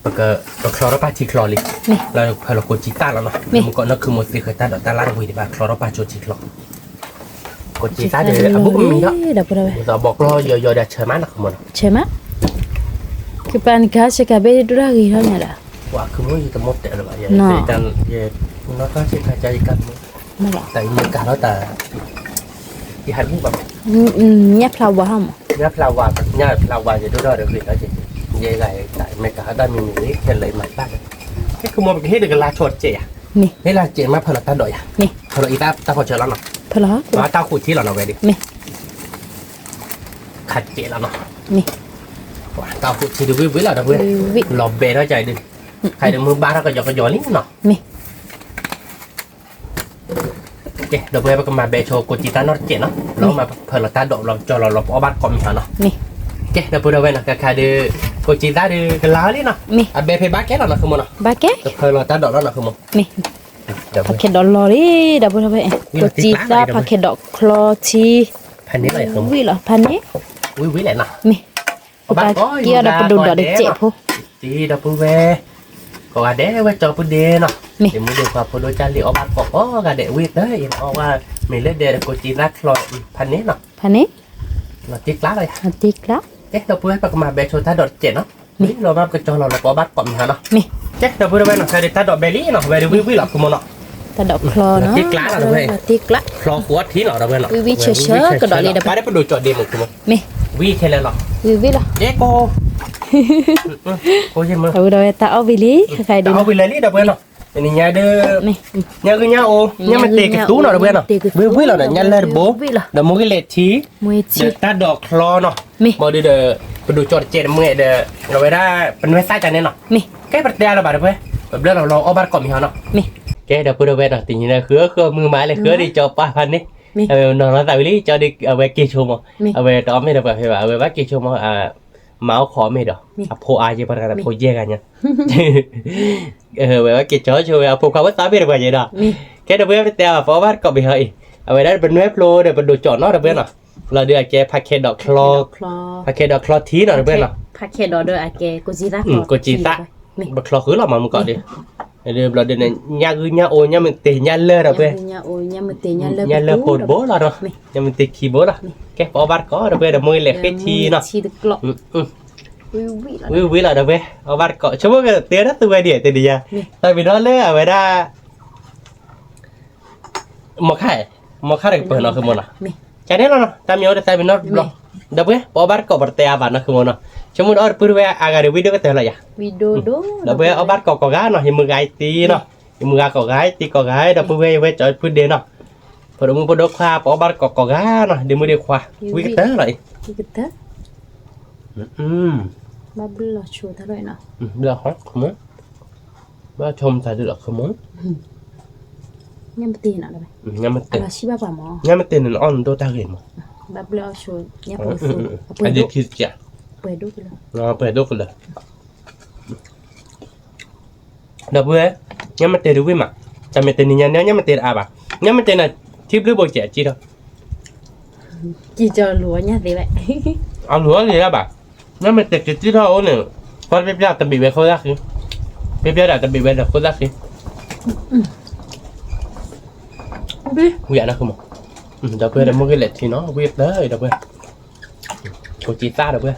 ပကချီထီၣ်ပၢ်ထံချီလံ, ဘျီဒုးဖၢလီၤကိးကံသၣ်လီၤနီၤ, မုၢ်ကီးနီၤ ခုမိၢ် သ့ၣ်ဃီးတၢ်ဒိးတၢ်လၢတဝံၤဒံးဘၣ် ချီထီၣ်ပၢ်ဆိထံချီ, ကိးကံသၣ်ဒီး အဘူးကမံၤဒီး, ဒီးဘီကျီယီၤယီၤဒီးဆၢမးနီၤ ခုမိၢ်နီၤ, ဆၢမး, ကပၤနကဟးဆဲးကၤဘ့ၣ်ဒိၣ်တၢ်ဂ့ၤထီၣ်ညါဒီး, ပှၤ ခုမိၢ် ယတမိၣ်တဲလၢၤဘၣ်, ယနီၢ်ကီၢ်ဆ့ကၤ ယကါမုၢ်, တၢ်အံၤမ့ၢ်ကၤထီၣ်တၢ်, ယဟးမုၢ်ဘၣ်, ညၣ်ဖျါဝါဟီမး, ညၣ်ဖျါဝါ, ညၣ်ဖျါဝါ ယဒိၣ်ထီၣ်ဒီးဂ့ၤထီၣ်က့ၤ, ယဲဂၤတၢ်မ့ၢ်ကၤထီၣ်တၢ်မံၤမံၤဂ့ၤ ခဲလၢာ်ယမၤတဘၣ်ဒီး, ဟဲ ခုမိၢ် ပကဟ့ၣ်ဒီးကလါဆိတစဲးယၤ, ဟ့ၣ်လၢစဲးမးဖၢလီၤတၢ်ဒိးယၤ, ဖၢလီၤအံသၣ်တၢ်ဖီဆၢလီၤနီၤ, ဖၢလီၤတၢ်အိၣ်ဃုာ်ထံလီၤနီၤဝဲဒၣ် ခးစဲးလီၤနီၤ, တၢ်အိၣ်ဃုာ်ထံဒုးဝံၣ်ဝံၣ်လီၤ ဒီပုၢ်ဝဲၢ်, လီၤဘဲထီၣ်ကဒုး, ခါဒုးမုၢ်ဘၣ်ထီၣ်ကယီကယီလံနီၤ, ကဲ ဒီပုၢ်ဝဲၢ် ပကမၤဘဲဆိကိးကံသၣ်နီတစဲးနီၤ, လီၤမၤဖၢလီၤတၢ်ဒိးလီၤကၠီလီၤလီၤပအီၣ်ဘၣ်တကိးမံၤဟီနီၤ, ကဲ ဒီပုၢ်ဝဲၢ်နီၤ ကခါဒုး, ကိးကံသၣ်ဒုးကလါလံနီၤ, အဘဲဖဲဘၣ်ကဲလီၤနီၤ ခုမိၢ်နီၤ, ကဖၢလီၤတၢ်ဒိးလီၤနီၤ ခုမိၢ် ဖးခဲဒီးလီၤလံ, ဒီပုၢ်ဝဲၢ်, ကိးကံသၣ်ဖးခဲဒီးချီထံ, ဝံၣ်လီၤဖးန့ၣ်, ဝံၣ်ဝံၣ်လဲၣ်နီၤ, မ့ၢ်, ပကက့ၤအီၤဒီးပဒိၣ်ဒိးတစဲးဖိ, ဒီပုၢ်ဝဲၢ်, ကိးဂၤဒဲးဝဲကၠီပုၢ်ဒ့နီၤ, မ့ၢ်, ယမူဒ့ခွါဖိဒိၣ်ကၢ်လံအီၣ်ဘၣ်ကိးကိးဂၤဒဲး ဝံၣ်တၢ်အံၤအီၣ်ဝဲ, မ့ၢ်လၢဒဲးဒီးကိးကံသၣ်ချီ, ဖးန့ၣ်နီၤ, ဖးန့ၣ်, လီၤတံၢ်ကျါလီၤယၤ, လီၤတံၢ်ကျါ, ကဲ ဒီပုၢ်ဝဲၢ် ပကမၤဘဲဆိတၢ်ဒိးတစဲးနီၤ မ့ၢ်လီၤမး ပကကၠီလီၤလီၤပအီၣ်ဘၣ်ကိးမံၤဟီနီၤ, ကဲ ဒီပုၢ်ဝဲၢ်နီၤ ဖဲဒုးတၢ်ဒိးဘဲလံနီၤ ဝဲဒုးဝံၣ်ဝံၣ်လီၤ ခုမိၢ်နီၤ, တၢ်ဒိးချီနီၤ တံၢ်ကျါလီၤ တဝဲၢ်, ချီဃိးထံလီၤ ဒီပုၢ်ဝဲၢ်နီၤ, ဝံၣ်ဝံၣ်ဆၢဆၢကဒီးလံ ဒီပုၢ်ဝဲၢ်, ပဒိၣ်ကၠီဒ့မုၢ် ခုမိၢ်, မ့ၢ်, ဝံၣ်ခဲလၢာ်လီၤ, ဝံၣ်ဝံၣ်လီၤ, ကဲကိး, အဝဲဒီးဝဲတၢ်အီၣ်ဝံၤလံ တၢ်အီၣ်ဝံၤလံ ဒီပုၢ်ဝဲၢ်နီၤ, တနံၤညါဒုး, ညၣ်ဂုၢ်ညၣ်အိၣ် ညၣ်မ့ၢ်တ့ကသူနီၤ ဒီပုၢ်ဝဲၢ်နီၤ, ဝံၣ်ဝံၣ်လီၤဒီး ညၣ်လၢတဘိ, ဒီးမိၢ်ဂံၢ်လဲၤထံ, ဒီးတၢ်ဒိးချီနီၤ, မ့ၢ်ဒုးဒီး, ပဒိၣ်ကၠီတစဲးတမှဲဒီး, အဝဲဒၣ်, ပနွဲၣ်သၣ်ကန့ၣ်နီၤ, ကဲပတဲအါလၢၤဘၣ် ဒီပုၢ်ဝဲၢ်, ပဘျၢလီၤလီၤအီၣ်ဘၣ်တကိးမံၤဟီနီၤ, ကဲဒီပုၢ်ဝဲၢ်နီၤ တနံၤညါဒုးဃုအီၣ်ဃုအီၣ်မုာ်မးလၢဃုအီၣ်ဒံးကၠီပၢ်ဖးန့ၣ်, နီၤလီၤသးဝံၤလံ ကၠီဒုးအဝဲက့ၤဆိမီၤ, အဝဲတအီၣ်မ့ၢ်ဒီးပှၤဖဲဘၣ် အဝဲဘၣ်က့ၤဆိမီၤ, မၤအီၣ်ခိးမ့ၢ်ဒီး, အဖိအါယဲၢ်ပှၤတဂၤဒီးဖိယဲၢ်ဂၤညါ ဝဲဘၣ်က့ၤကၠီဆိဝဲ အဖိခွါဝဲသးမ့ၢ်ဒီးပှၤယဲၢ်ဒီး, ကဲဒီပုၢ်ဝဲၢ် ပတဲအါဘၣ် ပအီၣ်ဘၣ်တကိးမံၤဟီအံၤ, အဝဲဒၣ်ပနွဲၣ်ဖျိဒီးပဒိၣ်ကၠီနီၤ ဒီပုၢ်ဝဲၢ်နီၤ, လီၤဒုးအကဲဖးခဲဒီးချီ, ဖးခဲဒီးချီထံနီၤ ဒီပုၢ်ဝဲၢ်နီၤ, ကိးကံသၣ်, ပချီဃုာ်လီၤမးမုၢ်ကီးဒုး, ဘျီဒုးန့ၣ် ညၣ်ဂုၢ်ညၣ်အိၣ် ညၣ်မ့ၢ်တ့ ညၣ်လၢ ဒီပုၢ်ဝဲၢ်, ညၣ်လၢဖိတဘိလီၤနီၤ, ညၣ်မ့ၢ်တ့ခံဘိလီၤ, ကဲပအီၣ်ဘၣ်တကိး ဒီပုၢ်ဝဲၢ် ဒီးမိၢ်ဂံၢ်လဲၤဃ့ထံနီၤ ဝံၣ်ဝံၣ်လီၤ ဒီပုၢ်ဝဲၢ်, အီၣ်ဘၣ်တကိး ဆိကမိၣ်ကတဲဒၣ်သုဝဲဒ်အံၤ တနံၤညါ, သးပ့ၤနီၣ်လၢအဝဲဒၣ်, မီၤခါ, မီၤခါတကပၤနီၤ ခုမိၢ်နီၤ, ကန့ၣ်လီၤနီၤ တၢ်မံၤအိၣ်ဒီးသးပ့ၤနီၣ်တဘျီ, ဒီပုၢ်ဝဲၢ် ပအီၣ်ဘၣ်တကိး ပတတဲအါဘၣ်နီၤ ခုမိၢ်နီၤ, ဆိကမိၣ်ဒီးအီၣ်ဒီပုၢ်ဝဲၢ်အါဂၤဒီးဝံၣ်ဒိၣ်ကတၢၢ်လီၤယၤ, ဒီပုၢ်ဝဲၢ်အီၣ်ဘၣ်တကိးကိးဂၤနီၤ ယမုၢ်ဂၤအံၤတံၢ်နီၤ, ယမုၢ်ဂၤကိးဂၤအံၤတံၢ်ကိးဂၤအံၤ ဒီပုၢ်ဝဲၢ် ယဝဲကၠီပုၢ်ဒ့နီၤ, ဖိဒိၣ်မုၣ်ဖိဒိၣ်ခွါ ပအီၣ်ဘၣ်တကိးကိးဂၤနီၤ ဒ့မုၣ်ဒ့ခွါ, ဝံၣ်ကတၢၢ်လီၤအံၤ, ဝံၣ်ကတၢၢ်, ဘၣ်ဘျၢလီၤဆိတၢ်လီၤအံၤနီၤ, ဘျၢလီၤဆိ, ဘျၢဆိမတၤဒုလီၤခမီ, ညၣ်မတ့ၤနီၤ, ညၣ်မတ့ၤ, ညၣ်မတ့ၤန့ၣ်အီၣ်နဒိၣ်တၢ်ဂ့ၤမး, ဘၣ်ဘျၢအီၤဆိ, ညၣ်ပှဲၤဒိၣ်ကလၢာ်, ပှဲၤဒိၣ်ကလၢာ် ဒီပုၢ်ဝဲၢ်, ညၣ်မတ့ၤတဝံၣ်မး, တၢ်မ့ၢ်တနံၤညါန့ၣ် ညၣ်မတ့ၤတအါဘၣ်, ညၣ်မတ့ၤန့ၣ် ထံဘျုးဘိကဲးအစံၣ်ထီၣ်, ကံၢ်ကၠီၤလူၤအီၣ်ညၣ်သ့ဝဲ, အလူၤအီၣ်လံၤတၢ်ဘၣ်, ညၣ်မတ့ၤကစံၣ်ထီၣ်အိၣ်န့ၣ်, ပှၤပျဲပျဲတဘ့ၣ်ဝဲခိၣ်သၣ်ဃံ, ပျဲပျဲဒၣ်တဘ့ၣ်ဝဲဒီးခိၣ်သၣ်ဃံ, ဝံၤအနၢ်ခိမး, ဒီပုၢ်ဝဲၢ်ဒီးမိၢ်ဂ့ၤလဲၤထံနီၤ ဝံၤအပျဲၢ်ဒီပုၢ်ဝဲၢ် ကိးက့သၣ်ဒီပုၢ်ဝဲၢ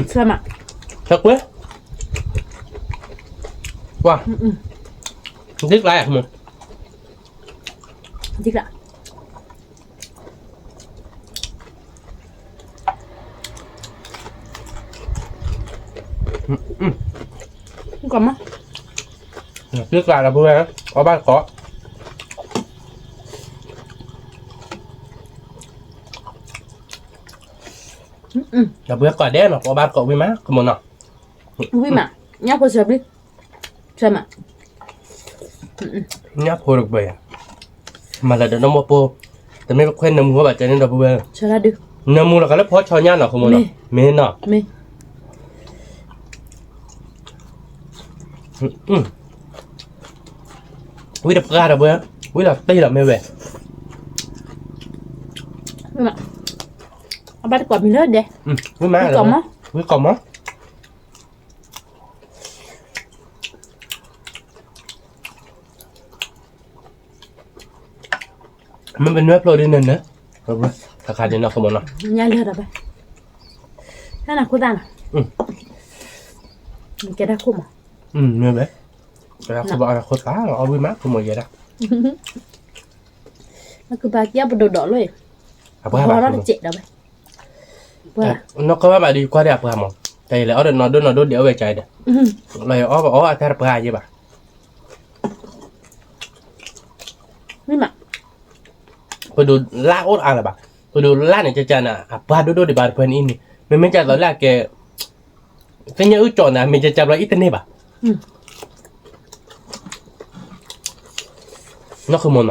်, ဆၢမး, ဆၢကွဲ, ကွၢ်, ဒ်ကျါယၤမး, ဒ်ကျါ, ကီမး, ဒ်ကျါဒီပုၢ်ဝဲၢ်, အီၣ်ဘၣ်တကိး ဒီပုၢ်ဝဲၢ်ကိးဒဲးနီၤ ပအီၣ်ဘၣ်တကိးဝံၤမး ကမီၤနီၤ, ဝံၤမး, ညၣ်ဖိဆၢဘျုး, ဆၢမး, ညၣ်ဖိတကပၤယၤ, မၤလၢဒီးနီၢ်မိၢ်ဖိ, တမ့ၢ်ပခွဲးနၢမူဘၣ်ကဲန့ၣ်ဒီပုၢ်ဝဲၢ်, နၢမူလီၤကလၢဖီဆီညၣ်နီၤ ကမီၤနီၤ, မ့ၢ်နီၤ ဝံၤတပှၢ်ဒီပုၢ်ဝဲၢ်, ဝံၤလီၤတ့ၢ်လီၤမ့ၢ်ဝဲ, အဘၣ်တကိးမံၤလၢဒဲး, ဝံၤမး, ဝံၤကိးမး, မ့ၢ်ပနွဲၢ်ဖျိဒ်န့ၣ်န့ၣ်, တခါဒ်နီၢ်ကမီၤနီၤ, ညၣ်လၢာ်ဒီးဘၣ်, တၢ်နၤခိၣ်သၣ်နီၤ, ကဲတၢ်ခိၣ်မး, မ့ၢ်ဝဲ, ကဲတၢ်ခိၣ်ဘၣ်အီၣ်တၢ်ခိၣ်သၣ် အီၣ်ဝံၤမး ကမီၤယဲဒၣ်, နကဘၣ်ကဲပဒိၣ်ဒိးလီၤ, အပှၢ်ဘၣ်, နီၢ်ကဘၣ်ဘၣ်ဒီးကွၢ်ဒီးအပှၢ်မး, တၢ်ယလဲၤအီၣ်ဒီးနီၢ်ဒိၣ်နီၢ်ဒိၣ်ဒံးအဝဲကါဒီး, လီၤယအီၣ်ပအီၣ်အတၢ်တပှၢ်ယဲဘၣ်, ပဒိၣ်လၢအိၣ်အါလၢၤဘၣ်, ပဒိၣ်လၢန့ၣ် ကကန့ၣ် အပှၢ်ဒိၣ်ဒိၣ်ဒံးဘၣ်တဖၣ်န့ၣ်အံၤန့ၣ်, မ့မ့ၢ်ကသိးလၢအကဲ, သ့ၣ်ညါအုၣ်ကၠီၣ်န့ၣ် မ့ၢ်ကကဘျီအံၤတန့ၢ်ဘၣ်, နီၢ်ကမီၤနီၤ,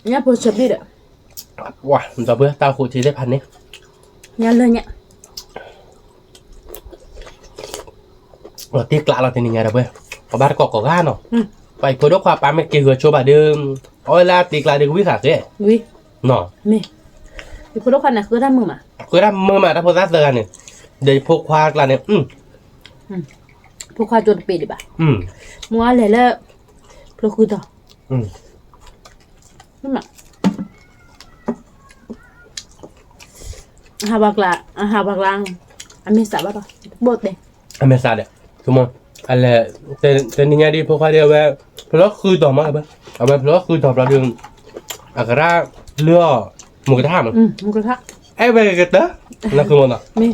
ညၣ်ဖိဆၢဘျုးဒီး, ဝါ ဒီပုၢ်ဝဲၢ် တၢ်ဃိးထံသ့ၣ်တဖၣ်န့ၣ်, ညၣ်လၢညၣ် လီၤတ့ၢ်ကျးလီၤတနံၤညါဒီပုၢ်ဝဲၢ်, ပဘၣ်တကိးကိးဂၤနီၤ, ပှၤအံၤဖိဒိၣ်ခွါပာ်မ့ၢ်က့ၤဂဲၤဆိဘၣ်ဒီး, အီၣ်ဝဲလၢတ့ၢ်ကျးဒီးကဝံၣ်ဃာ်ကဲ, နီၤ, ယဖိဒိၣ်ခွါန့ၣ်ဃုတၢ်မုာ်မး, ဃုတၢ်မုာ်မး တၢ်ဖိသၣ်သၢဂၤန့ၣ်, ဒီးယဖိခွါကျါန့ၣ်, ဖိခွါကၠိတပ့ၤဒံးဘၣ်, မ့ၢ်အီၤလဲၤလၢ, ဖျိဃုသီ ဟးပှၤကျါ, အဟးပှၤကျါ, အမ့ၢ်စးဘၣ်ဒီး, ဘိၣ်တဲ, အမ့ၢ်စးဒီး, ဆိကမိၣ်, အလဲၤ, တနံၤညါဒ်ဖိခွါဒ်အဝဲ, ဖျိဃုသီမး, အဝဲဖျိဃုသီဘျီဒီး, အကရၢ်လၢအီၤ, မူကထါမး, အဲၣ်ဝဲကတၢၢ်, နဆိကမိၣ်နီၤ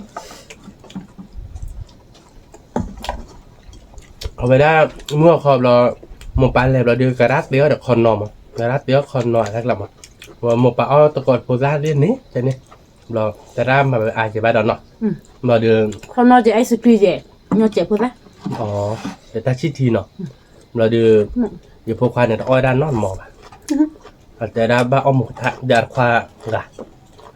အဝဲဒၣ်, မုၢ်အခီဘျီ, မိၢ်ပၢ်လဲၤဘျီဒီး ကရၢ်သ့အီၤဒီးခီနီၤမး, ကရၢ်သ့အီၤခီနီၤအတၢ်ကျါမး, မိၢ်ပၢ်အီၣ်တကိးဖိသၣ်သ့ၣ်န့ၣ်, န့ၣ်, ဘျီ, သရၣ်မၤဝဲအါက့ၤဘၣ်ဒီးနီၤ, ဘျီဒီး, ခီနီၤက့ၤ ice cream က့ၤ, ညီကဲးဖိသၣ်, ဒီးတၢ်ဆံၣ်ထံနီၤ, ဘျီဒီး, ယဖိခွါန့ၣ်တအီၣ်ဝဲဒၣ်နီတမံၤဘၣ်, အတဲဒၣ်ဘၣ်အီၣ်မူကထါ ဒီးအတခွါ, ဂၤ,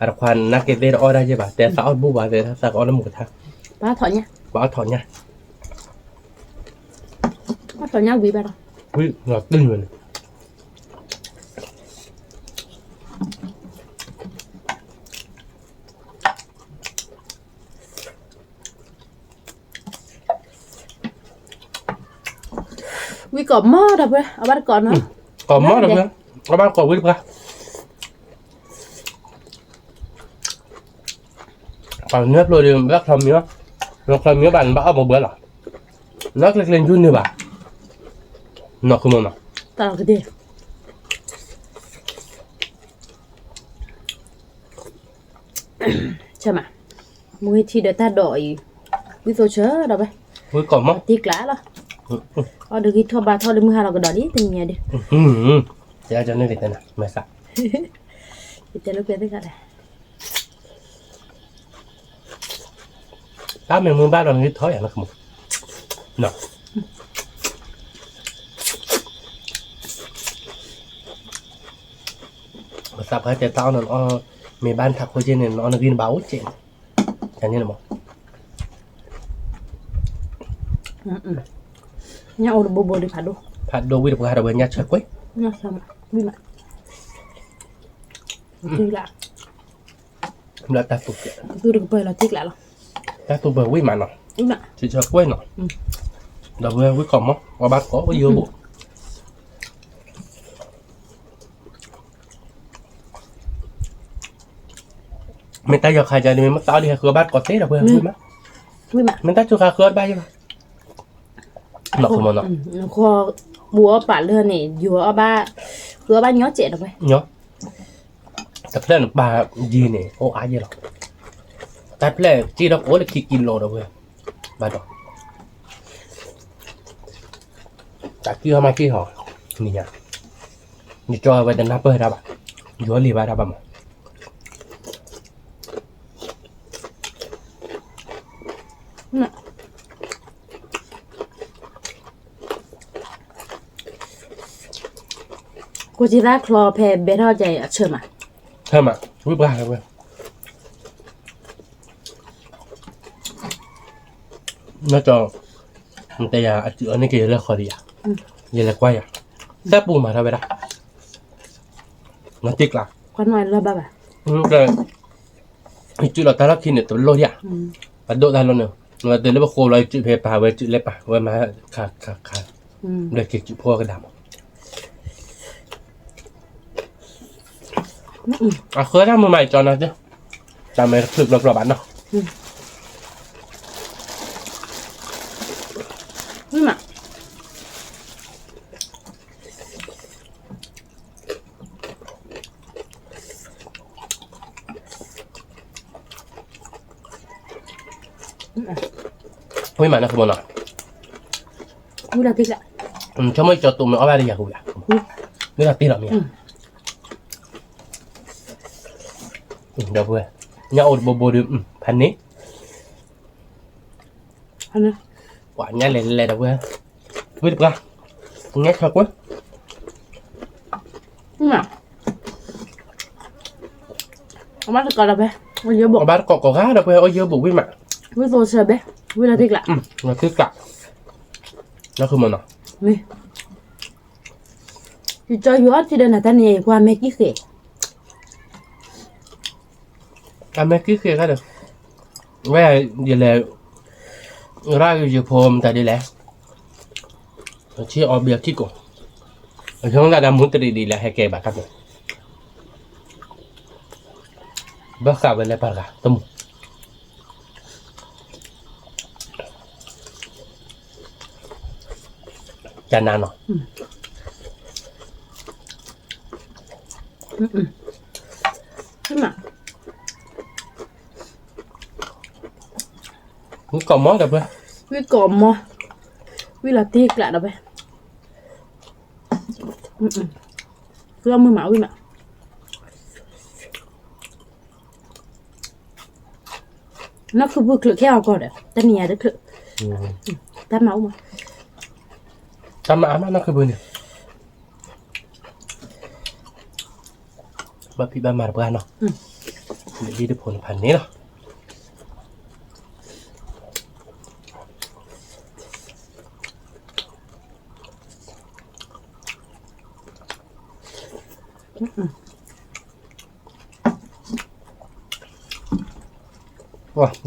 အတခွါနာ်က့ၤသ့ၣ်တအီၣ်ဝဲဒၣ်ယဲၢ်ဘၣ် တဲသးအီၣ်တဘူၣ်ဘၣ်သ့ၣ် သးကအီၣ်လၢမူကထါ, ပှၤအီၣ်ထီၣ်ညၣ်, ပှၤအီၣ်ထီၣ်ညၣ်, အီၣ်ထီၣ်ညၣ်ဝံၤဘၣ်ဒီး, ဝံၤလီၤတံၢ်ဝဲန့ၣ် ဝံကိးမီၤဒီပုၢ်ဝဲၢ် အဘၣ်တကိးနီၤ, ကိးမီၤဒီပုၢ်ဝဲၢ် အဘၣ်ကိးဝံတပှၢ်, ပှၤနွဲၣ်ဖျိဒီး ဘၣ်ချီမံၤ, ချီမံၤဘၣ်န့ၣ် ဘၣ်အီၣ်မ့ၢ်ဘၣ်လီၤ, နီၢ်ကျ့ကျ့ယူၢ်န့ၢ်ဘၣ်, နီၢ်ခိမီၤနီၤ, တၢ်လီၤကဒ့ ဆၢမး, မူဝဲထံဒီးတၢ်ဒိးအံၤ, ဝံသိးဆၢဒီးဝဲ, ဝံကိးမီၤ တံၢ်ကျါလီၤ, အီၣ်ဒုးဂံၢ်ထီၣ်ဘါထီၣ်ဒီးမုၢ်ဟါလီၤကဒီးလံ တနံၤညါဒီး, တဲန့ၣ်ကတဲနၤ မဲာ်ဆှး, ယတဲလိာ်ကွဲသ့ၣ်ခါလဲၣ်, တၢ်မ့ၢ်မုၢ်ဘၣ်ဒီးနဂံၢ်ထီၣ်ယၤနီၤ, ပသးပှၢ်တဲတၢ်အီၣ်နအီၣ်, မ့ၢ်ဘၣ်နထးခိၣ်က့ၢ်န့ၣ် နအီၣ်နဂံၢ်နဘၣ်အိၣ်ကဲးန့ၣ်, တၢ်န့ၣ်လီၤမး. ညၣ်အိၣ်တဘိဘိဒံးဖးဒိၣ်, ဖးဒိၣ်ဝံၣ်တပှၢ်ဒီးဝဲညၣ်ဆၢကွဲၢ်, ဘျီတၢ်သူ, တၢ်သူပၢၤဝံၣ်မးနီၤ, ဆၢကွဲၢ်နီၤ, ဒီးဝဲဝံၣ်ကိးမီၢ် အီၣ်ဘၣ်ကိးယိဘိး မ့ၢ်တၢ်ယီၤခါယၤန့ၣ် မ့ၢ်မ့ၢ်တၢ်အီၣ်ဒံးဟဲဃုအီၣ်ဘၣ်ကိးသ့ဒီးပှဲၤဝံၣ်မး, မ့ၢ်တၢ်စူၤခါဃုအီၣ်တဘၣ်ယဲဘၣ်, နီၢ်ခိမီၢ်နီၤ, ပူၤအီၣ်ပာ်လၢန့ၣ် ယိၤအီၣ်ဘၣ်, ဃုအီၣ်ဘၣ်ညီစဲးဒီးပှဲၤ, တဖျၢၣ်န့ၣ်ပာ်ယံၤန့ၣ် အိၣ်အါယဲလီၤ, တၢ်တဖျၢၣ်စ့ၢ်ဒီးကအိၣ်လၢခံကံလိာ်ဒီးပှဲၤ, ဘၣ်ဒီး တၢ်ကံၢ်ဟီၣ်မးကံၢ်ဟီၣ်, နံၤညါ, ယကၠီဝဲတနၢ်ပၢၢ်တၢ်ဘၣ်, ယီၤလံၤဘၣ်တၢ်ဘၣ်မး, ကိးက့သၣ်ချီဖဲဘဲထီၣ်ကဲအဆၢမး, ဆၢမး, ဝံၣ်ပှၢ်ဝဲ နီၢ်ကၠီ, နတဲယၤအစုအီၤန့ၣ်က့ၤယလဲၤဃီၤဒံးယၤ, ယလဲၤကွၢ်ယၤ, တၢ်ပူၤမၤထီၣ်ဝဲဒၣ်, နီၢ်တ့ၢ်ကျး, ယစုလီၤတၢ်လီၢ်ခံန့ၣ်တလိၣ်ယၤ, အဒိၣ်တၢ်လီၢ်န့ၣ်, တုၤလၢပဃိလီၤယစုဖဲပာ်ဝဲစုလဲၤပာ်ဝဲမၤ, ခါခါခါ, ဘျီက့ၤစုဖိကဒါမး အဃၢတၢ်မုာ်မးအံၤကၠီနီၤ, တၢ်မ့ၢ်တချုးဘျီဘျီဘၣ်နီၤ, မ့ၢ်မး, ဝံၣ်မးနီၤ ခမီနီၤ, ဆိကမိၣ်ကၠီတိာ်မ့ၢ်အီၣ်ဘၣ်ဒီးယၤကဝံၣ်, မ့ၢ်လီၤတ့ၢ်လီၤမ့ၢ်ဧါ, ဒီပုၢ်ဝဲၢ်, ညၣ်အိၣ်တဘိဘိဒီး ဖးန့ၣ်, ပှၤညၣ်လဲၤလဲၤဒီပုၢ်ဝဲၢ်, ဝံၣ်တပှၢ်, ညၣ်ဆၢကွဲၢ် အဘၣ်တကိးဒီးဖဲ, အဘၣ်တကိးကိးဂၤဒီးဖဲ အိၣ်ယၢဘိးဝံၣ်မး, ဝံၣ်သိးဆၢဘဲ, ဝံၣ်လီၤတ့ၢ်ကျး, လီၤတ့ၢ်ကျး, လီၤခမီနီၤ, မ့ၢ်, ယကၠီယိၤအီၣ်ထံဒီးနၤတၢ်န့ၣ် ယကွၢ်မဲာ်ကံၢ်ဃ့, အမဲာ်ကံၢ်ဃ့ခါဒီး, ဝဲ, ယလဲၤ, ရၣ်ဂ့ၤယဖိမတၤဒ်လဲၣ်, ဆ့အီဘ့ၣ်အထံကိး, အဟံၣ်လၢဒၣ်မူတရံးဒ်လဲၣ် ဟဲကဲဘၣ်တၢ်န့ၣ် ဘၣ်ဃးဝဲလၢပှၤတဂၤ တမူ, တၢ်နါနီၤ, ဝံၣ်ကိးမီဒီးဖဲ, ဝံၣ်ကိးမီ, ဝံၣ်လီၤတ့ၢ်ကျးဒီးဖဲ, လီၤမုာ်မးဝံၣ်မး နီၢ်ခုဘုချုးခဲအီၤကီးဒီး တနံၤညါတချုး, တၢ်မၤအိၣ်မး, တၢ်မၤအါမးနီၢ်ခုဘုန့ၣ်, ဘၣ်ဖံးဘၣ်မၤတပှၢ်နီၤ, လံတဖိန့ၣ်ဖးန့ၣ်လီၤ.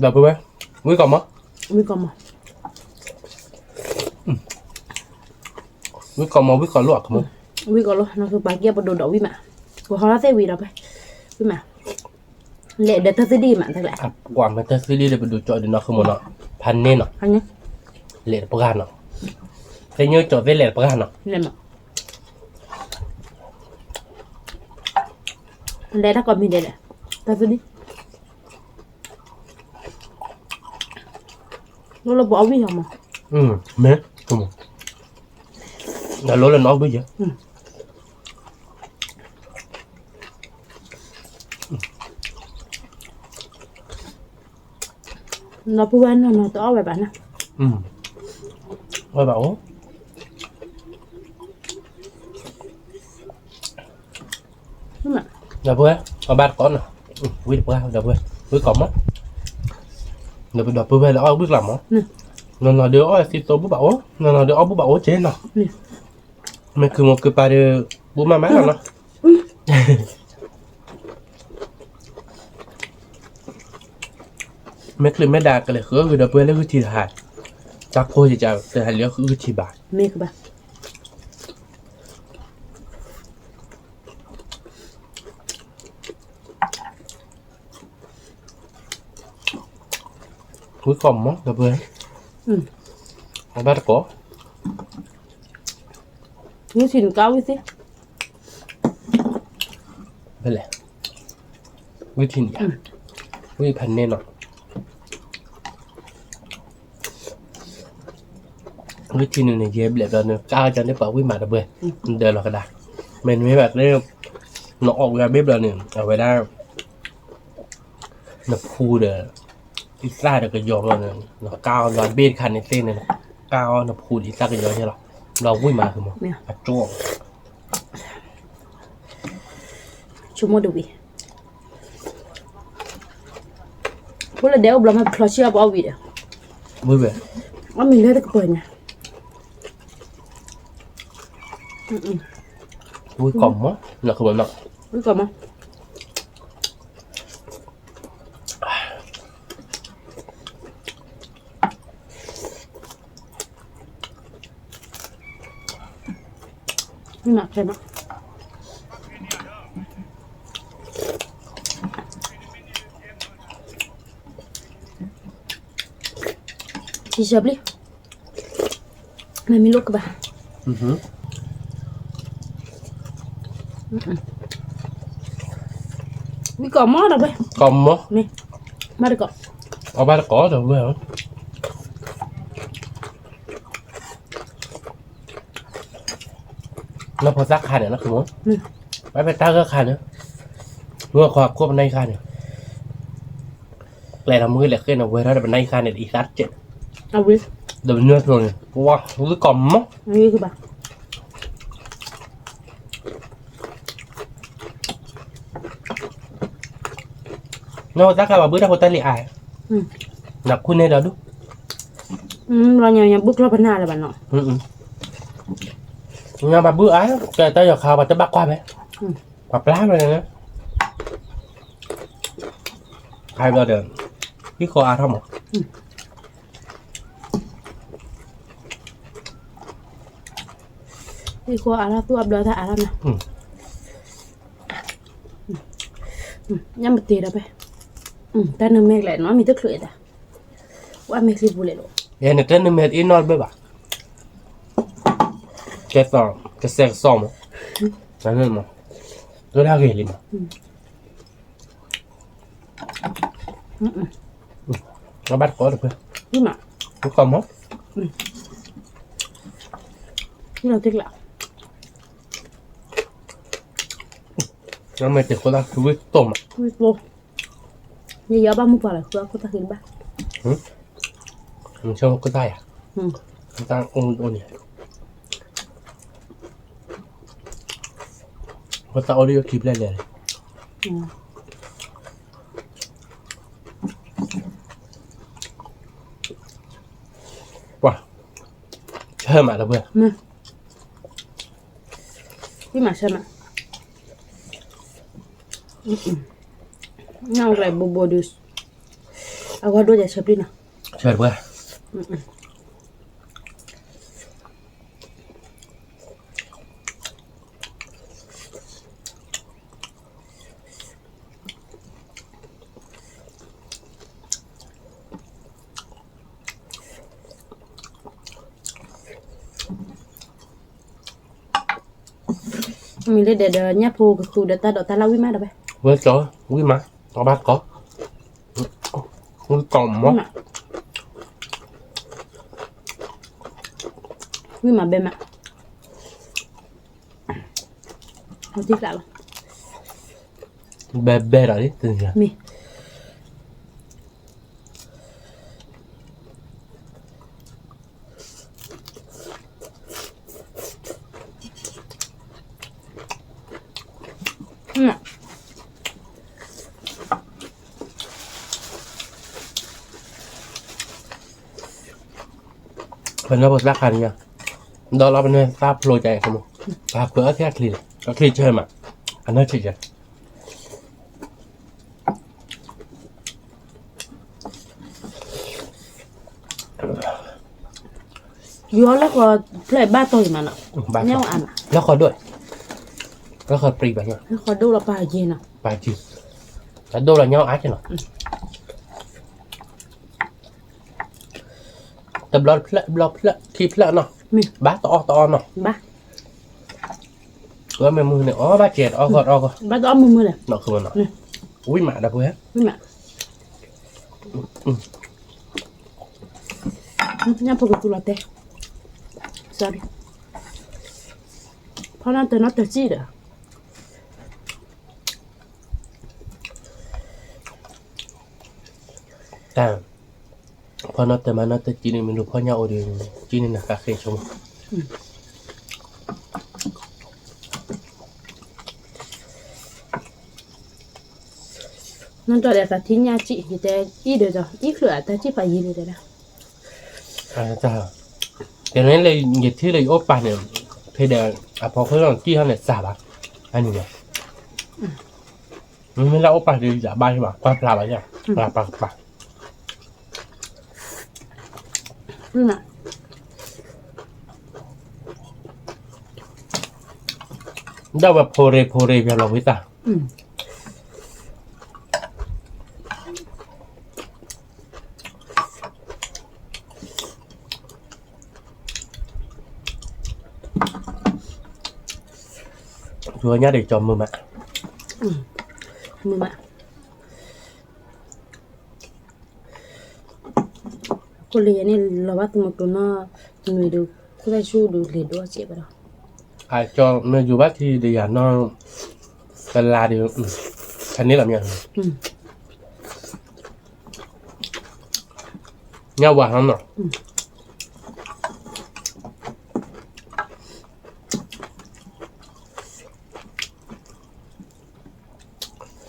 ဒီပုၢ်ဝဲၢ်, ဝံၣ်ကီးမး, ဝံၣ်ကီးမး, ဝံၣ်ကီးမး ဝံၣ်ကီးလိၣ်အကမး, ဝံၣ်ကီးလိၣ် နီၢ်ခုပှၤကဲပဒိၣ်ဒီးဝံၣ်မး, ပဟီထီၣ်သ့ၣ်ဝံၤဒီးဖဲ, ဝံၣ်မး, လဲၤဒီးတၢ်သဒံးမးတၢ်လဲၣ်, ပှၤမ့ၢ်တၢ်သဒံးဒီး ပဒိၣ်ကၠီဒ်နီၢ်ခုမးနီၤ, ဖးန့ၢ်နီၤ, လဲၤတပှၢ်နီၤ, သ့ၣ်ညိၣ်ကၠီသ့ၣ်လဲၤတပှၢ်နီၤ, လဲၤတၢ်ကိးမံၤဒဲးလဲၣ်, တၢ်သဒံး လိၣ်လၢပအီၣ်ဝံၣ်ဟီမး, မ့ၢ်, ဒီးလိၣ်လၢနအီၣ်ဝံၣ်ယဲၢ် ဒီပုၢ်ဝဲၢ်နီၢ်နီၢ်တအီၣ်ဝဲဘၣ်နီၤ, အီၣ်ဘၣ်အိၣ်, ဒီပုၢ်ဝဲၢ် အီၣ်ဘၣ်တကိးနီၤ, ဝံၣ်တပှၢ် ဒီပုၢ်ဝဲၢ် ဝံၣ်ကိးမး, ဒီပုၢ်ဝဲၢ်လၢအီၣ်ဝံၣ်ကျါမး, နီၢ်နီၢ်ဒီးအီၣ်သံသိဘၣ်အိၣ်, နီၢ်နီၢ်ဒီးအီၣ်ဘူၣ်ဘၣ်အိၣ်က့နီၤ, မ့ၢ်ခုးမိၢ်ခုးပၢ်ဒီး ဘူၣ်မးမးလီၤနီၤ. မ့ၢ်ချုးမ့ၢ်ဒၣ်ကလဲၤဃုအီၣ်ဂ့ၤဒီပုၢ်ဝဲၢ်လၢဂုၢ်ထံတဟါ, တၢ်ဖိယကတဟါလၢဃုဂုၢ်ထံဘၣ်, မ့ၢ်ကဘၣ် ဝံၣ်ကိးမး ဒီပုၢ်ဝဲၢ်, အဘၣ်တကိး, ဝံၣ်ထံနကါဝံၣ်သ့, ဖဲလဲၣ်, ဝံၣ်ထံန့ၣ်, ဝံၣ်ဖးန့ၢ်နီၤ, ဝံၣ်ထံန့ၣ်န့ၣ် ယဲဘျဲၣ်ဘျီန့ၣ် ကါကန့ၢ်ပှၤဝံၣ်မး ဒီပုၢ်ဝဲၢ်, နဒၢးလီၤကဒါ, မ့တမ့ၢ်ဘၣ်လၢ နအီၣ်ဝံၣ်အဘ့ၣ်ဘျီန့ၣ် အဝဲဒၣ် နဖူဒီး အံသၣ်ဒီးကယီၤဘျီန့ၣ် နကါအီၤလီၤဘ့ၣ်တခါန့ၣ်သ့န့ၣ်, ကါအီၤနဖူဒီးအံသၣ်ကယီၤယဲလီၤ, ဘျီဝံၣ်မးသုမး, အကၠီ, ဆိကမိၣ်တဝံၤ, ဖိလၢဒဲအိၣ်ဘျီမ့ၢ်ဖျီဆံအီၣ်ပအီၣ်ဝံၤဒီး, ဝံၣ်ဝဲ, အီၣ်မ့ၤလၢတကပၤညါ, ဝံၣ်ကိးမး, ဝံၣ်ကိးမး မ့ၢ်မးဖဲမး, ကံၢ်စၢၤပျံၤ, မ့မ့ၢ်လိၣ်ကဘၣ်, ဝံၣ်ကိးမးဒီးဝဲ, ကိးမး, မ့ၢ်, ဘၣ်တကိး, အဘၣ်တကိးဒီးဝဲ နီၢ်ဖိသၣ်ခါန့ၣ် နီၢ်ခိမ့ၢ်, ဘၣ်ဖဲတၢ်ဂၢၢ်ခါန့ၣ်, မုၢ်ခွါခိၣ်ပနံၣ်ခါန့ၣ်, ကျဲဒီးမုၢ်လဲၤဃ့န့ၣ် ဝဲထီၣ်ဒီးပနံၣ်ခါန့ၣ် အံသၣ်တကဲး, ဒီးပနွဲၢ်ကျိၤန့ၣ် ပှၤဝံၣ်ကိးမး, နီၢ်ဖိသၣ်ခါဘၣ်ဘုတၢ်ဖိတၢ်လံၤအါ, နခူၣ်န့ၢ်ဒီးဒူၣ်, ဘုကျီၢ်ပနၢ်လၢၤဘၣ်နီၤ, နဘၣ်ဘုအါ, ကဲတၢ်ယီၤခါပှၤတဘၣ်ကွၢ်ဖဲ, ပှၤပျၢ်ဖဲန့ၣ်, ခါဘျီဒီး, ဟံၣ်ဃီအါထီၣ်မး, ဟံၣ်ဃီအါထီၣ်သူၣ်အဘျီတၢ်အါထီၣ်နီၤ, ညၣ်မတ့ၤဒီးဖဲ, တၢ်နုာ်မဲာ်ကလဲၣ်နီၤ မ့ၢ်တချုးအတၢ်, ဝဲမဲာ်ချံပူၤလဲၣ်လီၤ, ယဲန့ၣ်တၢ်နုာ်မဲာ်အ့ၣ်နီတဘ့ၣ်ဘၣ်, ကဲသီၣ်, ကစဲးကစီၣ်မး, တၢ်နုာ်မး, ဒိၣ်ဒၣ်ဂ့ၤလံမး, အဘၣ်တကိးတဖဲ, မ့ၢ်မး, တကိးမး, မ့ၢ်တကျး, မ့ၢ်တခိၣ်သၣ်ဝံၣ်တိၢ်မး, ဝံၣ်တိၢ်, ယယီဘၣ်မုၢ်ပှၢ်လီၤ ဃုအခိၣ်သၣ်ဃံတဘၣ်, မ့ၢ်ဆိကမိၣ်ခိၣ်သၣ်ယၤ, ခိၣ်သၣ်အိၣ်အိၣ်န့ၣ်, ခိၣ်သၣ်အိၣ်ဒ်ယိၣ်ခံဖျၢၣ်လဲၣ်, ပှၤ, ဆၢမးလၢပှဲၤ, မ့ၢ်, မ့ၢ်မးဆၢမး, နအိၣ်ကျဲဘိဘိဒုး, အဂီၢ်ဒိၣ်ယၤဆၢပျံၤနီၤ, ဆၢတပှဲၤ မ့ၢ်လၢဒဲးဒီး ညၣ်ဖိကဃုဒီးတၢ်ဒိးတၢ်လၢ်ဝံၣ်မးဒီးဝဲ, ဝဲကီ, ဝံၣ်မး, တဘၣ်ကီ, ဝံၣ်မး, ဝံၣ်မးဘဲမး, အီၣ်တံၢ်ကျးလီၤ, ဘဲဘဲဒီး, မ့ၢ် မ့ၢ် ပနၢ်ဖိသၣ်ခါန့ၣ်ညါ, ဒီးလီၤပနၢ်သၣ်ဖျိကဲအံၤ, ပဟးခွဲးအီၣ်ထဲအချံ, အချံဆၢမး, အနၢ်ဆံးကဲ, ယူၤအီၣ်လၢဃီဖျၢၣ်ဘၣ်တီၢ်အံၤမးနီၤ, လၢဃီဒိၣ်, လၢဃီပြံဘၣ်, လၢဃီဒိၣ်လီၤပာ်ယဲနီၤ, ပာ်ယဲ, တၢ်ဒိၣ်လီၤညါအါကဲနီၤ, တဘျီတဖျၢၣ် ဘျီဖျၢၣ် ခံဖျၢၣ်နီၤ, ဘၣ်တအီၣ်တအီၣ်နီၤ, ဘၣ် ဝဲမ့ၢ်မုၢ်န့ၣ် အီၣ်ဘၣ်ကဲတအီၣ်ဂီၢ်တအီၣ်ဂီၢ်, ဘၣ်တအီၣ်မုၢ်မုၢ်လဲၣ်, နီၢ်ခုမနီၤ, ဝံၣ်မးဒီပုၢ်ဝဲၢ်, ဝံၣ်မး, ညၣ်ဖိကသူလီၤတဲ, sorry, ဖီနီၢ်တၢၤနီၢ်တၢၤစံၣ်ဒီး တၢ်, ဖီနီၢ်တၢၤမၤနီၢ်တၢၤစံၣ်န့ၣ် မ့ၢ်ဒိးဖီညၣ်အိၣ်ဒီး စံၣ်န့ၣ်နၤဃါဃ့ဆိမိၣ်, နီၢ်တၢၤဒီးတၢ်ထံၣ်ညၣ်စံၣ် ယတဲအံၤဒီး အံၣ်ချုးအတၢ်စံၣ်ဖးယံၤန့ၣ်တဲဒၣ်, တၢ်, တဲန့ၣ်လၢယထံၣ်လၢယအိၣ်ပာ်န့ၣ်, ဖဲဒီး အဖီခိၣ်လီၤစံၣ်ဟီန့ၣ် စၢ်ဘၣ်, အန့ၣ်, မ့မ့ၢ်လၢအိၣ်ပာ်ဒီးယၤဘၣ်ဘၣ် ကွၢ်ဖျါဘၣ်ယၤ, ပာ်ပာ်ပာ် ဒၣ်ဝဲဖိရ့ဖိရ့ယၤလီၤဝံသး, ယညၣ်ဒီးကၠီမုာ်မး, မုာ်မး, ခိၣ်လ့ၤယဲန့ၣ်လီၤဘၣ်သမူကျိၤနီၢ်, နွံဒုး, ခိၣ်သၣ်ဆူၣ်ဒုးလ့ၤဒိၣ်စဲးဘၣ်ဒီး, အကၠီမ့ၢ်ယိၤဘၣ်ထံဒီးယၤနီၢ်, တလါဒီး, ဖဲန့ၣ်လီၤမ့ၢ်, ညၣ်ဝါဟီနီၤ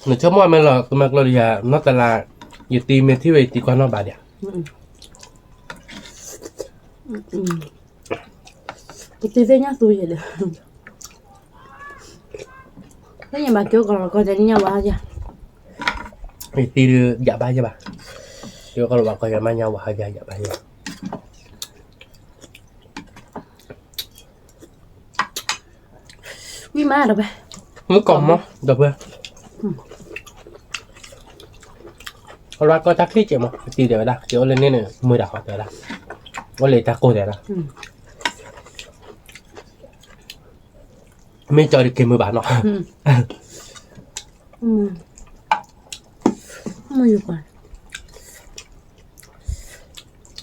နဆိကမိၣ်မ့ၢ်လီၤ ကမၤကျိၤဒီးယၤ နီၢ်တလါ, ယတံၤမ့ၢ်ထံၣ်ဝဲယတံၤကွၢ်နီၢ်ဘၣ်ဒံး, ကတံၤသ့ၣ်ညါသူယဲဒီး, သ့ၣ်ညါဘၣ်ကၠိကလီၤကီၢ်ယၤညါဝါယၤ, ယတံၤဒီးယၤဘၣ်ယၤဘၣ်, ကၠိကလီၤဘၣ်ကီၢ်ယၤမးညါဝါယၤယၤဘၣ်ယၤ ဝံၣ်မးဒီးဖဲ, မုၣ်ကီၢ်မီဒီးဖဲ, အရၢကီၢ်တၢ်ချံၣ်စဲးမး တံၤတဲဝဲဒၣ် ကအိၣ်လၢန့ၣ်န့ၣ် မုာ်တၢ်ဃီတဲဝဲဒၣ်, အိၣ်လၢတၢ်ကိၢ်တဲဝဲဒၣ်, မ့ၢ်ကၠီဒီးက့ၤမုာ်ဘၣ်နီၤ, မုာ်ယကွၢ်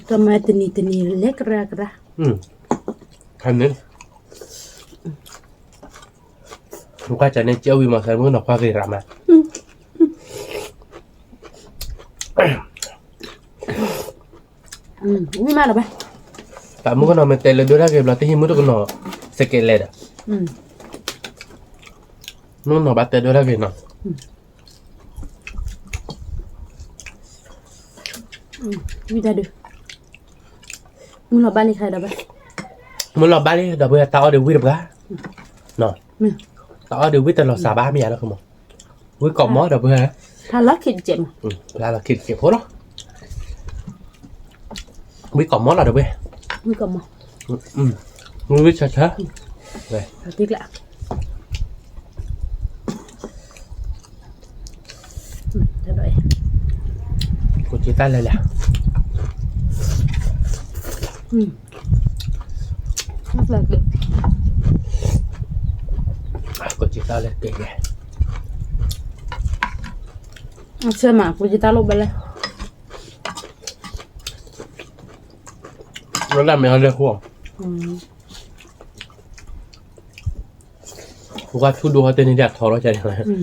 တမၤတနံၤတနံၤလဲၤကရၢကရၢ, ဖဲန့ၣ်, ကွၢ်စၢ်န့ၣ် ကၠီဝံၤမၤစၢ်မုၣ်ကနီၤကွၢ်က့ၤရၣ်မး, ဝံၣ်မးဒီးဘၣ်, တၢ်မုၣ်ကနီၤမ့ၢ်တဲလၢဒိၣ်တၢ်ဂ့ၤဘျီ တဟံးမုၣ်တကနီၤ စကဲးလဲၤဒီး, မုၣ်ကနီၤဘၣ်တဲဒိၣ်တၢ်ဂ့ၤနီၤ ဝံၣ်တၢ်ဒုး, မုၢ်လီၤဘၣ်လံခါဒီးဘၣ်, မုၢ်လီၤဘၣ်လံဒီးဘၣ် တၢ်အီၣ်ဒီးဝံၣ်တပှၢ်, တၢ်အီၣ်ဒီးဝံၣ်တလီၤစှၤဘၣ်မ့ၢ်ယါလၢမး, ဝံၣ်ကိးမီဒီးဘၣ်, ဖျါလီၤခံတစဲးမး, ဖျါလီၤခံတစဲးဖိလီၤ, ဝံၣ်ကိးမီလီၤဒီးဘၣ်, ဝံၣ်ကိးမီ, ဝံၣ်ဝံၣ်ဆၢဆၢ, ဝဲ, တံကျး ကိးက့ၤတၢ်လဲၤလဲၤ, ကိးက့ၤတၢ်လဲၤက့ၤလဲၤ, ဆၢမး ကိးက့ၤတၢ်လိၣ်ဘၣ်လဲၣ်, ဝဲဒၣ်မ့ၢ်ဟီလဲၣ်ဃိ, ပှၤဆူၣ်ဒိၣ်ဟီတဲန့ၣ်ဒၣ်ထီရီၣ်ကန့ၣ်, ယကၠ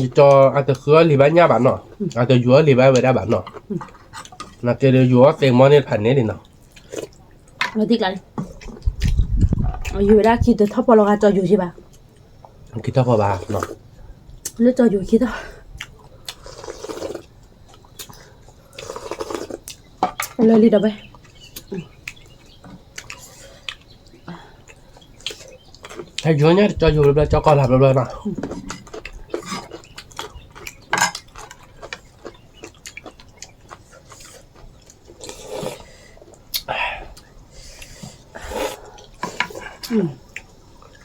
ီအတဃုအီၣ်လံာ်ဘၣ်ညၣ်ဘၣ်နီၤ, အတယူၤအီၣ်လံာ်ဘၣ်ဝဲဒၣ်ဘၣ်နီၤ, နက့ၤဒီးယူၤအီၣ်သ့မီန့ၣ်ဖးန့ၣ်လံနီၤ, ယူၤဝဲဒၣ်ခံတထီၣ်ဖီလီၤဂာ်ကၠီယူၤက့ၤဘၣ်, ခံထီၣ်ဖီဘၣ်နီၤ, လၢကၠီယိၤခံထီၣ်, လၢလံဒီးဝဲ, ဟဲယိၤညါတကၠီယိၤဘျီဘျီ ကၠီကီၢ်လၢဘျီဘျီနီၤ.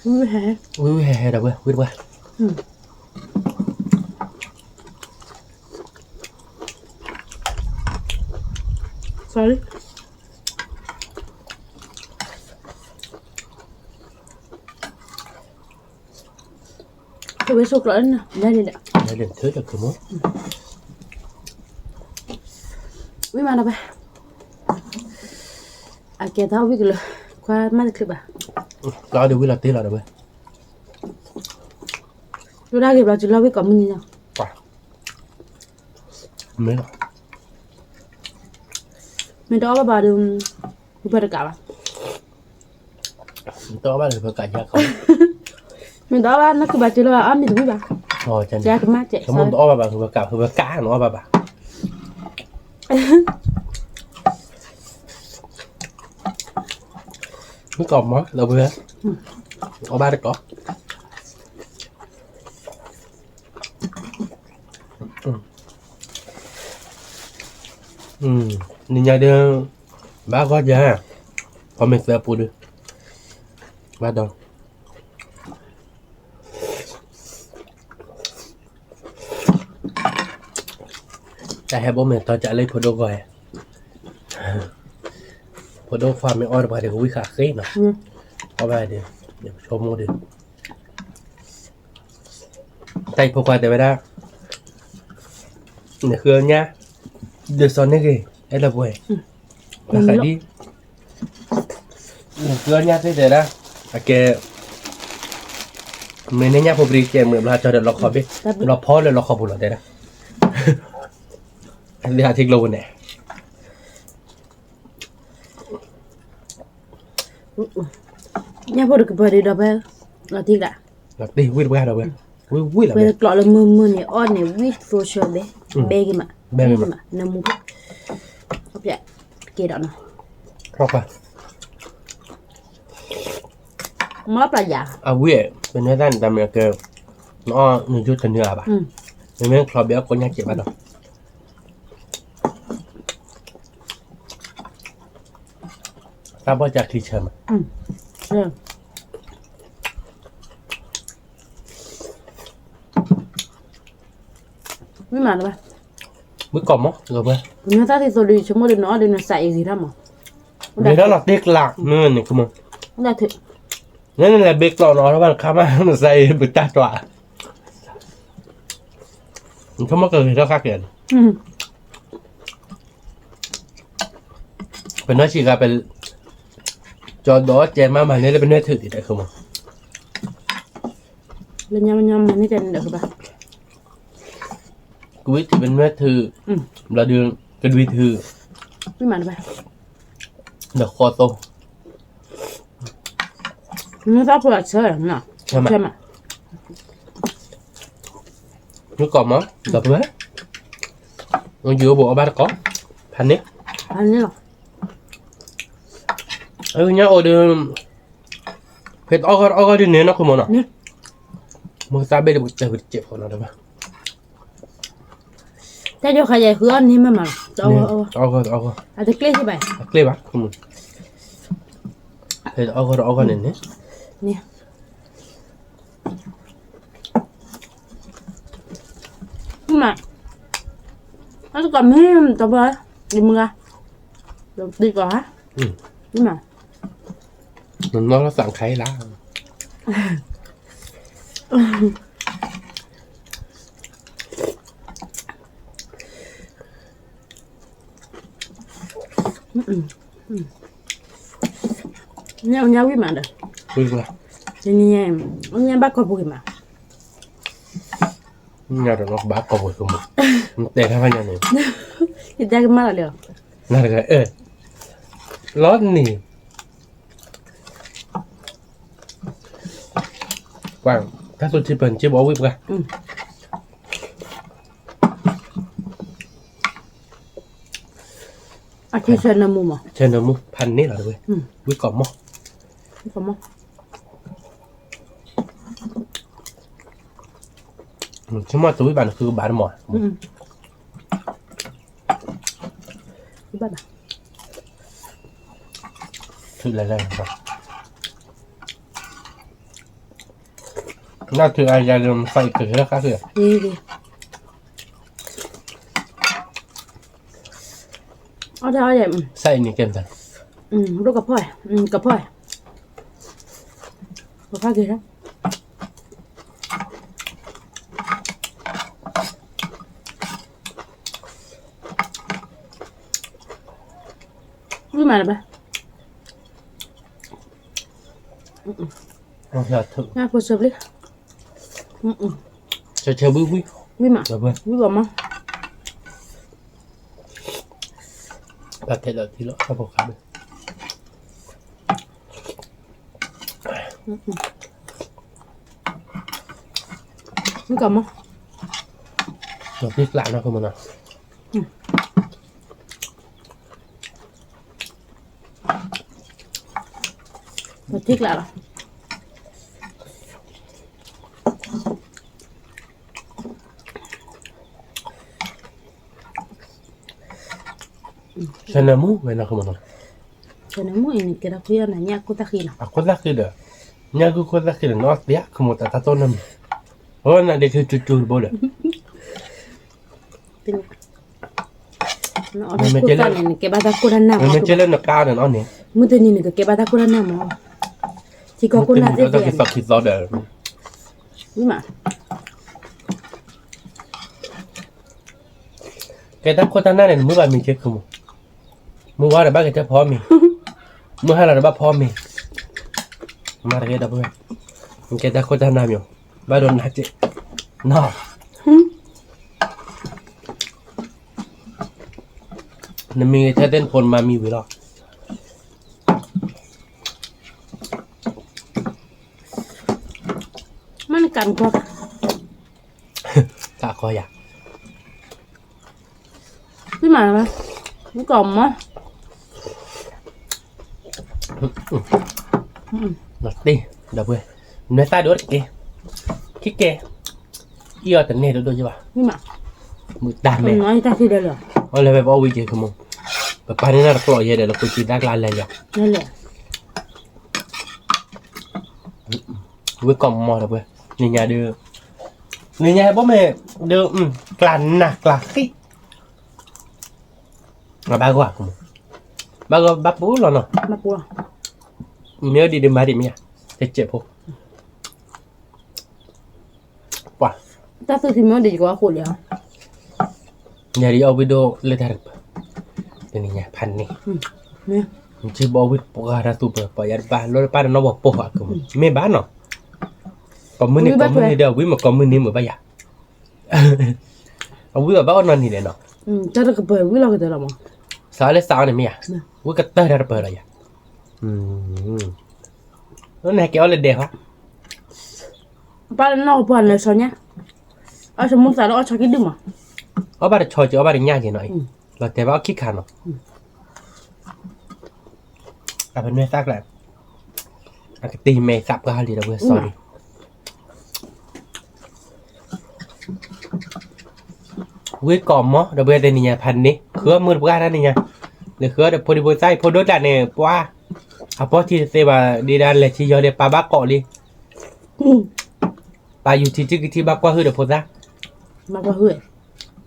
ဝံၣ်ဝံၣ်ဟဲဟဲဒီးဝဲ ဝံၣ်တဝဲ, sorry, ကဝဲဆိကျိးန့ၣ် လဲၤန့ၣ်ဒီး လဲၤန့ၣ်ထၢဒီးကမၢ, ဝံၣ်မးဒီးဝဲ, အကဲသးဝံၣ်ကလၢာ်, ခွါမ့ၢ်တချုးဘၣ်, လီၤဒုးဝံၣ်လီၤတ့ၢ်လီၤဒီးဝဲ, ဒိၣ်ဒၣ်ဂ့ၤဘျီ တုၤလီၤဝံၣ်ကိးမုၢ်နံၤလီၤ, မ့ၢ်လီၤ, မ့ၢ်တအီၣ်ဘၣ်ဘၣ်ဒီး ဝံၣ်ဖဲတကးဘၣ်, တအီၣ်ဘၣ်ဒီးဖဲကးယါကီး, မ့ၢ်တအီၣ်ဘၣ် နကဘၣ်တုၤလီၤဘၣ် အီၣ်မ့ၢ်တဝံၣ်ဘၣ်, ကမၣ်ကဲ, တအီၣ်ဘၣ်ဘၣ် ဖဲကး ဖဲကး နအီၣ်ဘၣ်ဘၣ်, မ့ၢ်ကီးမး လၢပှဲၤ, အီၣ်ဘၣ်တကီး နညါဒီး ဘၣ်ဂီၢ်ယၤ, ပှၤမ့ၢ်သၢပူၤဒီး ဘၣ်ဒီး တၢ်ဟဲဘိမ့ၢ်တီၤကးလၢဖိဒိၣ်ဂီၢ်ဧါ, ဖိဒိၣ်ခွါမ့ၢ်အီၣ်တပှၤဒီးကဝံၣ်ဃာ်ဃ့နီၤ, အီၣ်ဘၣ်ဒီး ယဆိကမိၣ်ဒီး တၢ်အံၤဖိခွါတဲဝဲဒၣ်, နဃုအီၣ်ညၣ်, ဒ်သိးန့ၣ်ဂ့ၤ အဲၣ်လၢပှဲၤ, ဘၣ်ဃးဒ်, နဃုအီၣ်ညၣ်သ့ၣ်တဲဒၣ်, အကဲ, မ့ၢ်န့ၢ်ညၣ်ဖိပရံကဲမ့ၢ်ဘျီကၠီဒီးလီခီဘ့ၣ်, ဘျီဖီလၢလီခီပူၤလီၤတဲဒၣ်, လၢဟးထံကျိပူၤန့ၣ် ညၣ်ဖိတကပၤဒံးဒီးဖဲ, လီၤတံၢ်ဒၣ်, လီၤတံၢ်ဝံၣ်တပှၢ်ဒီးဝဲ, ဝံၣ်ဝံၣ်လီၤဝဲ, ကျိးလၢမုၢ်မုၢ်န့ၣ် အီၣ်န့ၣ်ဝံၣ်သိဆၢဘဲ, ဘဲဂ့ၤမး, ဘဲဂ့ၤမး, နမူ, ကဲဒီးနီၤ, မ့ၢ်ပျၢ်ယၤ, အဝံၣ်, ပနွဲၢ်သၣ်န့ၣ် တၢ်မ့ၢ်အကဲ, နအီၣ်နယိၣ်တနွံအါဘၣ်, နမ့ၢ်ချီဘဲအီၣ်ကိးညၣ်စဲးဘၣ်ဒီး တၢ်ဘီၣ်ကၢချံဆၢမး, ဝံၣ်မးလၢၤဘၣ်, ဝံၣ်ကီးမး, ပနွဲၢ်သၣ်သ့ၣ်သိးဒီး ယဆိကမိၣ်ဒီးနအီၣ်ဒီးနစးအံၤဂ့ၤထီၣ်မး, ဂ့ၤထီၣ်လီၤတ့ၢ်ကျး, မ့ၢ်န့ၣ်ကမး, နလဲၤဘ့ကျိးနီၤ အီၣ်ထီၣ်ဘၣ်တခါမး နစးအံၤပတၢ်တွး နဆိကမိၣ်ကဂ့ၤထီၣ်ဃၣ်က့ၤန့ၣ်, ပနွဲၢ်ဆံးဂၤပ, ကၠီဒီးကဲမးမးန့ၣ်လၢပနွဲၢ်ထုးဒံးတၢ်ခိၣ်မး, လၢညါမးညါမးန့ၣ်ကဲန့ၣ်ဒီးကဘၣ်, ကဝံၣ်ထုးပနွဲၢ်ထုး, ဘျီဒုး, ကဒွံထုး, ဒီးဃီသိ, နသးဖိဆၢ, ဆၢမး, မ့ၢ်ကီးမး, ဒီးပဝဲ, ယိၤဘိးအီၣ်ဘၣ်တကီး, ဖးန့ၣ်, ဖးန့ၣ်လီၤ, အညါအိၣ်ဒီး, ဖဲတအီၣ်ဂီၢ်တအီၣ်ဂီၢ်ဒ်န့ၣ်နီၢ်ခိမးနီၤ, မ့ၢ်သးဘ့ၣ်ဒီးပကတဲဝဲတစဲးဖိနီၤတဘၣ်, တၢ်ယိၤခါယဲၢ်ဃုအီၣ်န့ၣ်မ့ၢ်မး, တအီၣ်ဂီၢ်, အတကျ့ၣ်ဘၣ်, အကျ့ၣ်ဘၣ်, ဖဲတအီၣ်ဂီၢ်တအီၣ်ဂီၢ်န့ၣ်န့ၣ်, န့ၣ် မး, အတကီၢ်မ့ၢ်တဘၣ်, ယမုၢ်ဂၤ, ယတံၤကီၢ်ဧါ, မး, နနီၢ်လီၤသးခါအံၤလၢ်, ညါညါဝံၣ်မးဒီး, ဝံၣ်မး, ညါ, ညါဘၣ်ကီၢ်ပူၤဂ့ၤမး, ညါဒီးဘၣ်ကီၢ်ပူၤဂ့ၤမး, နတဲခါဖးညါန့ၣ်, ယတဲကမၣ်လီၤလံ, နတဂၤ, လီၤန့ၣ် ပှၤ, တၢ်သူထံပၢၢ်နစ့ဘီဝံၣ်ပှၢ်, အထံဆဲးနၢမူမး, ဆဲးနၢမူဖးန့ၢ်လီၤတဝဲ, ဝံၣ်ကီၢ်မီၢ်, ဆိကမိၣ်တဝံၣ်ဘၣ်နဃုကဘၣ်တမီၢ်, ဘၣ်ဘၣ်, ထုးလဲၤလဲၤ နထုးအါယၤလၢမုၢ်သးအံၤကဂ့ၤလၢဃါဃ့, အီၣ်တၢ်အီၣ်ယဲ, သးအံၤန့ၣ်ကဲမတၤ, ဒိၣ်ကဖီၣ်, ကဖီၣ်, ကဖီၣ်က့ၤလီၤ. ဝံၣ်မးလၢၤဘၣ်, ဖိစၢဘျ့, ဆဲးဆဲးဝံၣ်ဝံၣ်, ဝံၣ်မး, ဝံၣ်ဘၣ်မး, ဘၣ်ထဲးဒီးထံလီၤ တၢ်ဖိခါဘၣ်, ဝံၣ်ကီၢ်မီၢ်, ဒီးသ့ကျးနီၤ ကမနီၤ, ဒီးသ့ကျးလီၤ. ဆဲးနၢမူဝဲနီၤ ကမနီၤ, ဆဲးနၢမူအံၤန့ၣ် ကဲထီၣ်ဖုယီၤနၤညၣ်ခိၣ်သၣ်ဃံလီၤ, အခိၣ်သၣ်ဃံဒီး, ညၣ်ဂုၢ်ခိၣ်သၣ်ဃံဒီး နအီၣ်သ့ဧါ ကမူၤတၢ်တၢ်တိၢ်နီတမံၤ, အဝဲနဒ့ထုကၠူကၠူတဘိဒီး နအီၣ်တၢ်ခိၣ်သၣ်န့ၣ် နကဲဘၣ်တၢ်ခိၣ်တၢ်နၢ်မး, မ့မ့ၢ်ကဲလၢနကါန့ၣ်နအီၣ်န့ၣ်, မုၢ်တနံၤနကကဲဘၣ်တၢ်ခိၣ်တၢ်နၢ်မး, ထံကီၢ်ခိၣ်နၢ်သ့ၣ်သ့ၣ်, ဝံၣ်မး ကဲတၢ်ခိၣ်တၢ်နၢ်န့ၣ် နမုၢ်ဘၣ်မံၤကဲခုမူ, မုၢ်ဝါဒီးဘၣ်ကတဲဖီမ့ၤ, မုၢ်ဟါလီၤဒီးဘၣ်ဖီမ့ၤ, မၤတဂ့ၤဒီပုၢ်ဝဲၢ်, နကဲတၢ်ခိၣ်တၢ်နၢ်မ့ၤ, ဘၣ်ဒိနၤက့ၤ, နီၤ, နမံၤထဲသ့ၣ်နဖိနမါမံဝံၤလီၤ. မ့ၢ်နကးနကွၢ်, တၢ်ကီယၤ, မ့ၢ်မၤလၢၤဘၣ်, မ့ၢ်ကီးမး, နတ့ၢ်, ဒီပုၢ်ဝဲၢ်, နသၣ်ဒိၣ်တက့ၢ်, ခံကဲ, အံၤအီၤတန့ၢ်ဒိၣ်ဒိၣ်ယဘၣ်, မုၢ်တၢ်မဲာ်, အီၣ်လၢဝဲပအီၣ်ဝံၤက့ၤကမူ, ပပၢ်န့ၢ်နၢ်တကျိးယဲဒီး လၢပကံသၣ်ကျါလဲၤလီၤ, ဝံၣ်ကီးမီၢ်ဒီပုၢ်ဝဲၢ်, နညါဒုး, နညါဟဲဘီမ့ၢ်, ဒုး, ကျါနၢ်ကျါဃံ, ဘၣ်ဂီၢ်, ဘၣ်ဂီၢ်ဘၣ်ပူၤလီၤနီၤ, မ့ၢ်အီၣ်ဒံးဒုးမၤဒံးမ့ၢ်ဧါ, တစဲးဖိ ပှၤ, တၢ်သူၣ်ထံမ့ၢ်အီၣ်ဒံးယကဝါဃိလံဧါ, ယၤဒ်အီၣ်ဝံၣ်ဒိၣ်လၢတၢ်တပၢၢ်, တနံၤညါဖးန့ၣ်, နထံဘီဝံၣ်ပှၤတၢ်သူၣ်ပၢၢ် ပှၤယါတဘၣ် လီၤတပၢ်တနီၤဝဲပိၢ်ဃီအကမူၣ် မ့ၢ်ဘၣ်နီၤ, ကိးမုၢ်နံၤကိးမုၢ်နံၤဒီး အဝံၣ်မ့ၢ်ကိးမုၢ်နံၤမ့ၢ်ဘၣ်ယၤ, အဝံၣ်ဘၣ်ဘၣ်အီၣ်နီၢ်နံၤလဲၣ်နီၤ, တၢ်တကပၢၢ်ဝံၣ်လီၤကတၢၢ်လီၤမး, စးလၢစးအီၤန့ၣ်မ့ၢ်ယၤ, ဝံၣ်ကတၢၢ်တၢ်တပၢၢ်လီၤယၤ, နဟဲက့ၤအီၣ်လၢဒဲးဖး, ပၢ်လၢနီၢ်ကပှၢ်နၢၤဆီညါ, အီၣ်ဆီမူသးလၢအီၣ်ဆီက့ၤဒုၣ်မး, အီၣ်ဘၣ်တဆီက့ၤ အီၣ်ဘၣ်တညၣ်က့ၤနီၤအံၤ, လီၤတဲာ်ဘၣ်အီၣ်ခံခါနီၤ, အပနွဲၢ်သၣ်ကျါ, အကတ့ၢ်မဲာ်သးပှၢ်လံဒီးဝဲစီၤလံ ဝံၣ်ကီးမီၢ် ဒီပုၢ်ဝဲၢ်တနံၤညါဖးန့ၣ် ဃုအီၣ်မုၢ်တပှၢ်တၢ်နံၤညါ, နဃုအီၣ်ဒီးဖိဒံဖိသၣ်အံၤ ဖိဒိၣ်တၢ်န့ၣ် ပှၤ, အပီၢ်ထံတသ့ဘၣ် ဒ့ဒၣ်လဲၤထံယီၤဒီးပာ်ဘၣ်ကိးလံ, ပာ်ယူၤထံထံကထံဘၣ်ကွၢ်ဟုၣ်ဒီးဖိသၣ်, ဘၣ်ကွၢ်ဟုၣ်,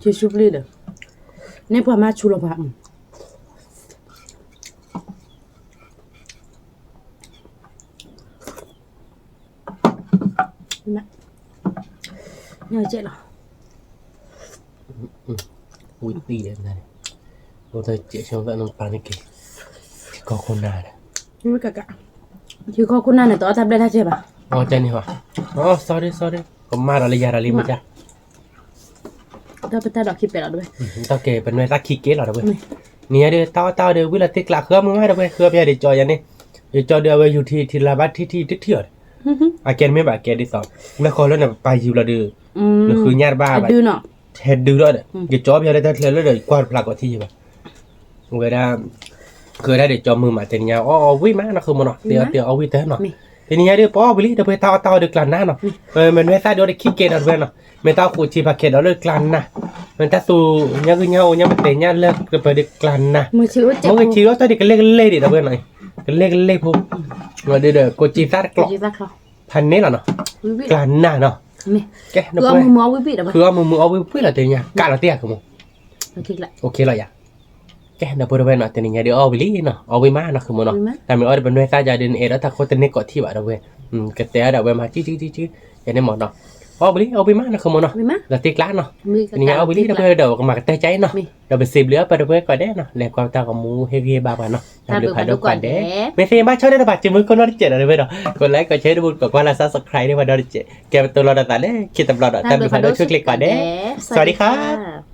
ထံဆူပျံၢ်ဒီး, န့ၢ်ပှၤမၤဆူၣ်လီၤပှၤ နကဲလီၤ, ဝံၣ်တံၢ်ဒီးနၤန့ၣ်, အိၣ်တကဲးဆိသၣ်နပၢ်န့ၣ်က့ၤ, ထံကီၢ်ခိၣ်နၢ်ဒီး, ထံကီၢ်ခိၣ်နၢ်န့ၣ် တအီၣ်တၢ်ဘျဲၣ်တၢ်စဲးဘၣ်, အီၣ်တၢ်န့ၣ်ဘၣ်, အီ sorry sorry ကမၣ်ဒီးလၢယၤဒီးလံမ့ၢ်တၢ် တၢ်ပတၢ်ဒီးခံပဲာ်လီၤတဝဲ, တၢ်ကဲပနွဲၢ်သၣ်ခံက့လီၤတဝဲ, နံၤညါဒီး တၢ်အီၣ်တၢ်အီဒီး ဝံၣ်လီၤတ့ၢ်ကျး ဃုအီၣ်မုၢ်မးတဝဲ ဃုအီၣ်ပယၤဒီးကၠီယၤန့ၣ်, ယကၠီဒီးအဝဲယူၤထံထံလၢဘၣ်ထံထံတထံၣ်အီၤဒီး, အကဲတမ့ၢ်ဘၣ် အကဲဒ်သိး လၢဃီလၢနပာ်ယံၤဘျီဒီး နဃုညၣ်တဘၣ်ဘၣ် ဟဲဒုးဒီး ယကၠီဖဲလၢတၢ်ချၢလၢဒီး ယကွၢ်တဖျးကိးထံၣ်ယဘၣ် ဝဲဒၣ် ဃုဒၣ်ဒီးကၠီမုာ်မး တနံၤညါ အီၣ်အီၣ်ဝံၣ်မးနီၤ ဃုမ့ၢ်နီၤ တ့အီၣ်တ့အီၣ်ဝံၣ်တနီၤ တနံၤညါဒီး ပအီၣ်ဝံၣ်လံ ဒီပုၢ်ဝဲၢ် တၢ်အီၣ်တၢ်အီဒီးကျးနးနီၤ မ့ၢ်နွဲသၣ်ဒီးတခံကဲဒီး တဝဲနီၤ မ့ၢ်တၢ်အိၣ်ဃိးဆံဖးခဲဒီးလၢကျးနး မ့ၢ်တၢ်သူၣ်ညါဂုာ်ညါအိၣ်ညါ မ့ၢ်တဲညါလၢကပၤဒီးကျးနး မ့ၢ်ကဆံးထီၣ်တၢ်ဒ်ကလဲၣ်ကလဲၣ်ဒံး တဝဲနီၤ ကလဲၣ်ကလဲၣ်ဖိ ဒီး ကိးကၠံသၣ်တကျိး ဖးန့ၣ်လီၤနီၤ ကျးနးနီၤ ကဲ ဃုအီၣ်မုာ်မုာ်အီၣ်ဝံၣ်ဝံၣ်လီၤ တနံၤညါ ကးလီၤတ့ၢ်အကမူ ကဲ ဒီပုၢ်ဝဲၢ်နီၤ တနံၤညါဒီးအီၣ်ဝံၣ်လံနီၤ အီၣ်ဝံၣ်မးနီၤ ဃုမ့ၢ်နီၤ တၢ်မ့ၢ်အီၣ်ဒီးပနွဲသၣ်ယၤဒီး နအဲၣ်ဒိးတၢ်ခိတန့ၢ်ကိးထံၣ်ဘၣ် ဒီပုၢ်ဝဲၢ် ကတဲအီၤဒီးဝဲမၤ ကၠံကၠံကၠံကၠံ ယန့ၣ်မ့ၢ်နီၤ အီၣ်ဝံၣ်လံ အီၣ်ဝံၣ်မးနီၤ ဃုမ့ၢ်နီၤ လီၤတံၢ်ကျါနီၤ တနံၤညါအီၣ်ဝံၣ်လံ ဒီပုၢ်ဝဲၢ်ဒီး ကမၤကတၢၢ်ကၠါအံၤနီၤ ဒီးပစံးဘျုးအပၢ်ဒီပုၢ်ဝဲၢ်ကိးဂၤဒဲးနီၤ လဲၤကွၢ်တၢ်ဂီၤမူဟ့ၣ်ဂံၢ်ဟ့ၣ်ဘါပှၤနီၤ တၢ်ဘျုးဖးဒိၣ်ကိးဂၤဒဲး မ့ၢ်သ့ဘၣ်ဆီၣ်ဒီးတဘၣ်စံးမုၢ်ကိးနီတစဲးဒီး ဒီပုၢ်ဝဲၢ်ဒီး ကိး like ကိး share ဒီး ကိးကွၢ်လၢ subscribe န့ၢ်ပှၤဒီတစဲး ကဲပတိၢ်လီၤဒီးသးလၢခံတဘျီဒီး တၢ်ဘျုးဖးဒိၣ်ဆိၣ်ဂ့ၤကိးဂၤဒဲး စဝၤဒံခါ